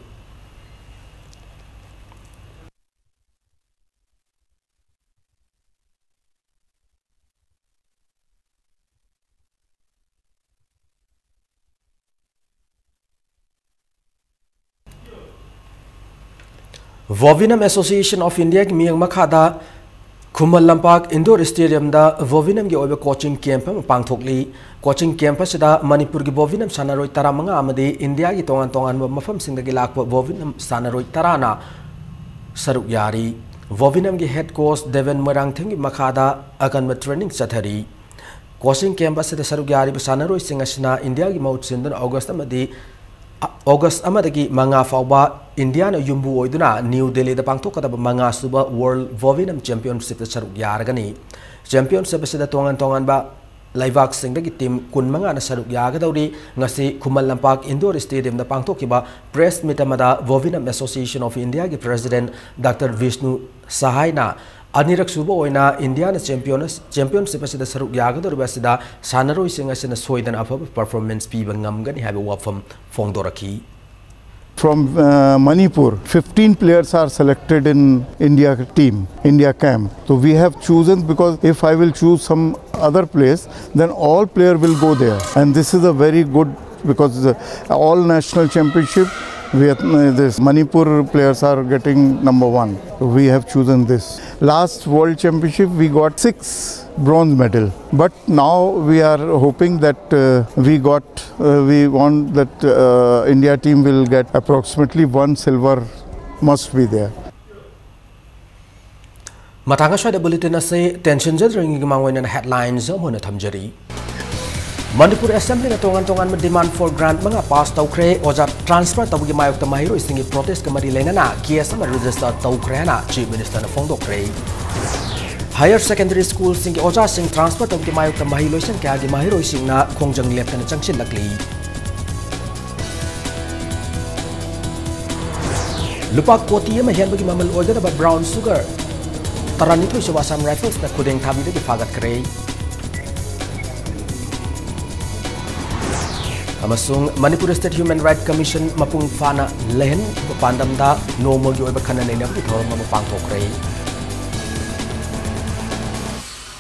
ꯚꯣꯚꯤꯅꯝ ꯑꯦꯁꯣꯁꯤꯌꯦꯁꯟ ꯑꯣꯐ ꯏꯟꯗꯤꯌꯥꯒꯤ ꯃꯤꯠꯌꯦꯡ ꯃꯈꯥꯗ ꯈꯨꯃꯟ ꯂꯝꯄꯥꯛ ꯏꯟꯗꯣꯔ ꯁ꯭ꯇꯦꯗꯤꯌꯝꯗ ꯚꯣꯚꯤꯅꯝꯒꯤ ꯑꯣꯏꯕ ꯀꯣꯆꯤꯡ ꯀꯦꯝꯞ ꯑꯃ ꯄꯥꯡꯊꯣꯛꯂꯤ꯫ ꯀꯣꯆꯤꯡ ꯀꯦꯝꯞ ꯑꯁꯤꯗ ꯃꯅꯤꯄꯨꯔꯒꯤ ꯚꯣꯚꯤꯅꯝ ꯁꯥꯟꯅꯔꯣꯏ ꯇꯔꯥꯃꯉꯥ ꯑꯃꯗꯤ ꯏꯟꯗꯤꯌꯥꯒꯤ ꯇꯣꯉꯥꯟ ꯇꯣꯉꯥꯟꯕ ꯃꯐꯝꯁꯤꯡꯗꯒꯤ ꯂꯥꯛꯄ ꯚꯣꯚꯤꯅꯝ ꯁꯥꯟꯅꯔꯣꯏ ꯇꯔꯥꯅ ꯁꯔꯨꯛ ꯌꯥꯔꯤ꯫ ꯚꯣꯚꯤꯅꯝꯒꯤ ꯍꯦꯗ ꯀꯣꯆ ꯗꯦꯕꯦꯟ ꯃꯣꯏꯔꯥꯡꯊꯦꯝꯒꯤ ꯃꯈꯥꯗ ꯑꯀꯟꯕ ꯇ꯭ꯔꯦꯅꯤꯡ ꯆꯠꯊꯔꯤ꯫ ꯀꯣꯆꯤꯡ ꯀꯦꯝꯞ ꯑꯁꯤꯗ ꯁꯔꯨꯛ ꯌꯥꯔꯤꯕ ꯁꯥꯟꯅꯔꯣꯏꯁꯤꯡ ꯑꯁꯤꯅ ꯏꯟꯗꯤꯌꯥꯒꯤ ꯃꯍꯨꯠ ꯁꯤꯟꯗꯨꯅ ꯑꯣꯒꯁ ꯑꯃꯗꯤ, ꯑ, ꯑꯣꯒꯁ ꯑꯃꯗꯒꯤ ꯃꯉꯥ ꯐꯥꯎꯕ ꯏꯟꯗꯤꯌꯥꯅ ꯌꯨꯝꯕꯨ ꯑꯣꯏꯗꯨꯅ ꯅ꯭ꯌꯨ ꯗꯦꯜꯂꯤꯗ ꯄꯥꯡꯊꯣꯛꯀꯗꯕ ꯃꯉꯥ ꯁꯨꯕ ꯋꯥꯔꯜꯗ ꯚꯣꯚꯤꯅꯝ ꯆꯦꯝꯄꯤꯌꯟꯁꯤꯞꯇ ꯁꯔꯨꯛ ꯌꯥꯔꯒꯅꯤ꯫ ꯆꯦꯝꯄꯤꯌꯟꯁꯤꯞ ꯑꯁꯤꯗ ꯇꯣꯉꯥꯟ ꯇꯣꯉꯥꯟꯕ ꯂꯩꯕꯥꯛꯁꯤꯡꯗꯒꯤ ꯇꯤꯝ ꯀꯨꯟꯃꯉꯥꯅ ꯁꯔꯨꯛ ꯌꯥꯒꯗꯧꯔꯤ꯫ ꯉꯁꯤ ꯈꯨꯃꯟ ꯂꯝꯄꯥꯛ ꯏꯟꯗꯣꯔ ꯁ꯭ꯇꯦꯗꯤꯌꯝꯗ ꯄꯥꯡꯊꯣꯛꯈꯤꯕ ꯄ꯭ꯔꯦꯁ ꯃꯤꯠ ꯑꯃꯗ Bovinem Association of Indiaꯒꯤ ꯄ꯭ꯔꯦꯁꯤꯗꯦꯟꯠ ꯗꯥꯛꯇꯔ ꯕꯤꯁꯅꯨ ꯁꯍꯥꯏꯅ ꯑꯅꯤꯔꯛ ꯁꯨꯕ ꯑꯣꯏꯅ ꯏꯟꯗꯤꯌꯥꯅ ꯆꯦꯝꯄꯤꯌꯟ, ꯆꯦꯝꯄꯤꯌꯟꯁꯤꯞ ꯑꯁꯤꯗ ꯁꯔꯨꯛ ꯌꯥꯒꯗꯧꯔꯤꯕ ꯑꯁꯤꯗ ꯁꯥꯟꯅꯔꯣꯏꯁꯤꯡ ꯑꯁꯤꯅ ꯁꯣꯏꯗꯅ ꯑꯐꯕ ꯄꯔꯐꯣꯔꯃꯦꯟꯁ ꯄꯤꯕ ꯉꯝꯒꯅꯤ ꯍꯥꯏꯕ ꯋꯥꯐꯝ ꯐꯣꯡꯗꯣꯔꯛꯈꯤ꯫ From uh, Manipur, fifteen players are selected in India team, India camp. So we have chosen, because if I will choose some other place, then all player will go there. And this is a very good, because the all national championship, we are, uh, this Manipur players are getting number one. So we have chosen this. Last world championship, we got six bronze medal. But now we are hoping that uh, we got, uh, we want that uh, India team will get approximately one silver must be there. ꯃꯇꯥꯡ ꯑꯁ꯭ꯋꯥꯏꯗ bulletin ꯑꯁꯤ ꯇꯦꯟꯁꯤꯟꯖꯗ꯭ꯔꯤꯉꯩꯒꯤ ꯃꯃꯥꯡ ꯑꯣꯏꯅ headlines ꯑꯃ ꯑꯣꯏꯅ ꯊꯝꯖꯔꯤ꯫ ꯃꯅꯤꯄꯨꯔ ꯑꯦꯁꯦꯝꯕ꯭ꯂꯤꯅ ꯇꯣꯉꯥꯟ ꯇꯣꯉꯥꯟꯕ ꯗꯤꯃꯥꯟ ꯐꯣꯔ ꯒ꯭ꯔꯥꯟꯠ ꯃꯉꯥ ꯄꯥꯁ ꯇꯧꯈ꯭ꯔꯦ꯫ ꯑꯣꯖꯥ ꯇ꯭ꯔꯥꯟꯁꯐꯔ ꯇꯧꯕꯒꯤ ꯃꯥꯌꯣꯛꯇ ꯃꯍꯩꯔꯣꯏꯁꯤꯡꯒꯤ ꯄ꯭ꯔꯣꯇꯦꯁꯀ ꯃꯔꯤ ꯂꯩꯅꯅ ꯀꯦꯁ ꯑꯃ ꯔꯦꯖꯤꯁꯇꯔ ꯇꯧꯈ꯭ꯔꯦ ꯍꯥꯏꯅ ꯆꯤꯐ ꯃꯤꯅꯤꯁꯇꯔꯅ ꯐꯣꯡꯗꯣꯛꯈ꯭ꯔꯦ꯫ ꯍꯥꯌꯔ ꯁꯦꯀꯦꯟꯗꯔꯤ ꯁ꯭ꯀꯨꯜꯁꯤꯡꯒꯤ ꯑꯣꯖꯥꯁꯤꯡ ꯇ꯭ꯔꯥꯟꯁꯐꯔ ꯇꯧꯕꯒꯤ ꯃꯥꯌꯣꯛꯇ ꯃꯍꯩꯂꯣꯏꯁꯪ ꯀꯌꯥꯒꯤ ꯃꯍꯩꯔꯣꯏꯁꯤꯡꯅ ꯈꯣꯡꯖꯪ ꯂꯦꯞꯇꯅ ꯆꯪꯁꯤꯜꯂꯛꯂꯤ꯫ ꯂꯨꯄꯥ ꯀꯣꯇꯤ ꯑꯃ ꯍꯦꯟꯕꯒꯤ ꯃꯃꯜ ꯑꯣꯏꯒꯗꯕ ꯕ꯭ꯔꯥꯎꯟ ꯁꯨꯒꯔ ꯇꯔꯥꯅꯤꯊꯣꯏ ꯁꯨꯕ ꯑꯁꯥꯝ ꯔꯥꯏꯐꯜꯁꯅ ꯈꯨꯗꯦꯡ ꯊꯥꯕꯤꯗꯒꯤ ꯐꯥꯒꯠꯈ꯭ꯔꯦ꯫ ꯑꯃꯁꯨꯡ Manipur state human right commission ꯃꯄꯨꯡ ꯐꯥꯅ ꯂꯩꯍꯟꯕ ꯄꯥꯟꯗꯝꯗ ꯅꯣꯡꯃꯒꯤ ꯑꯣꯏꯕ ꯈꯟꯅ ꯅꯩꯅꯕꯒꯤ ꯊꯧꯔꯝ ꯑꯃ ꯄꯥꯡꯊꯣꯛꯈ꯭ꯔꯦ꯫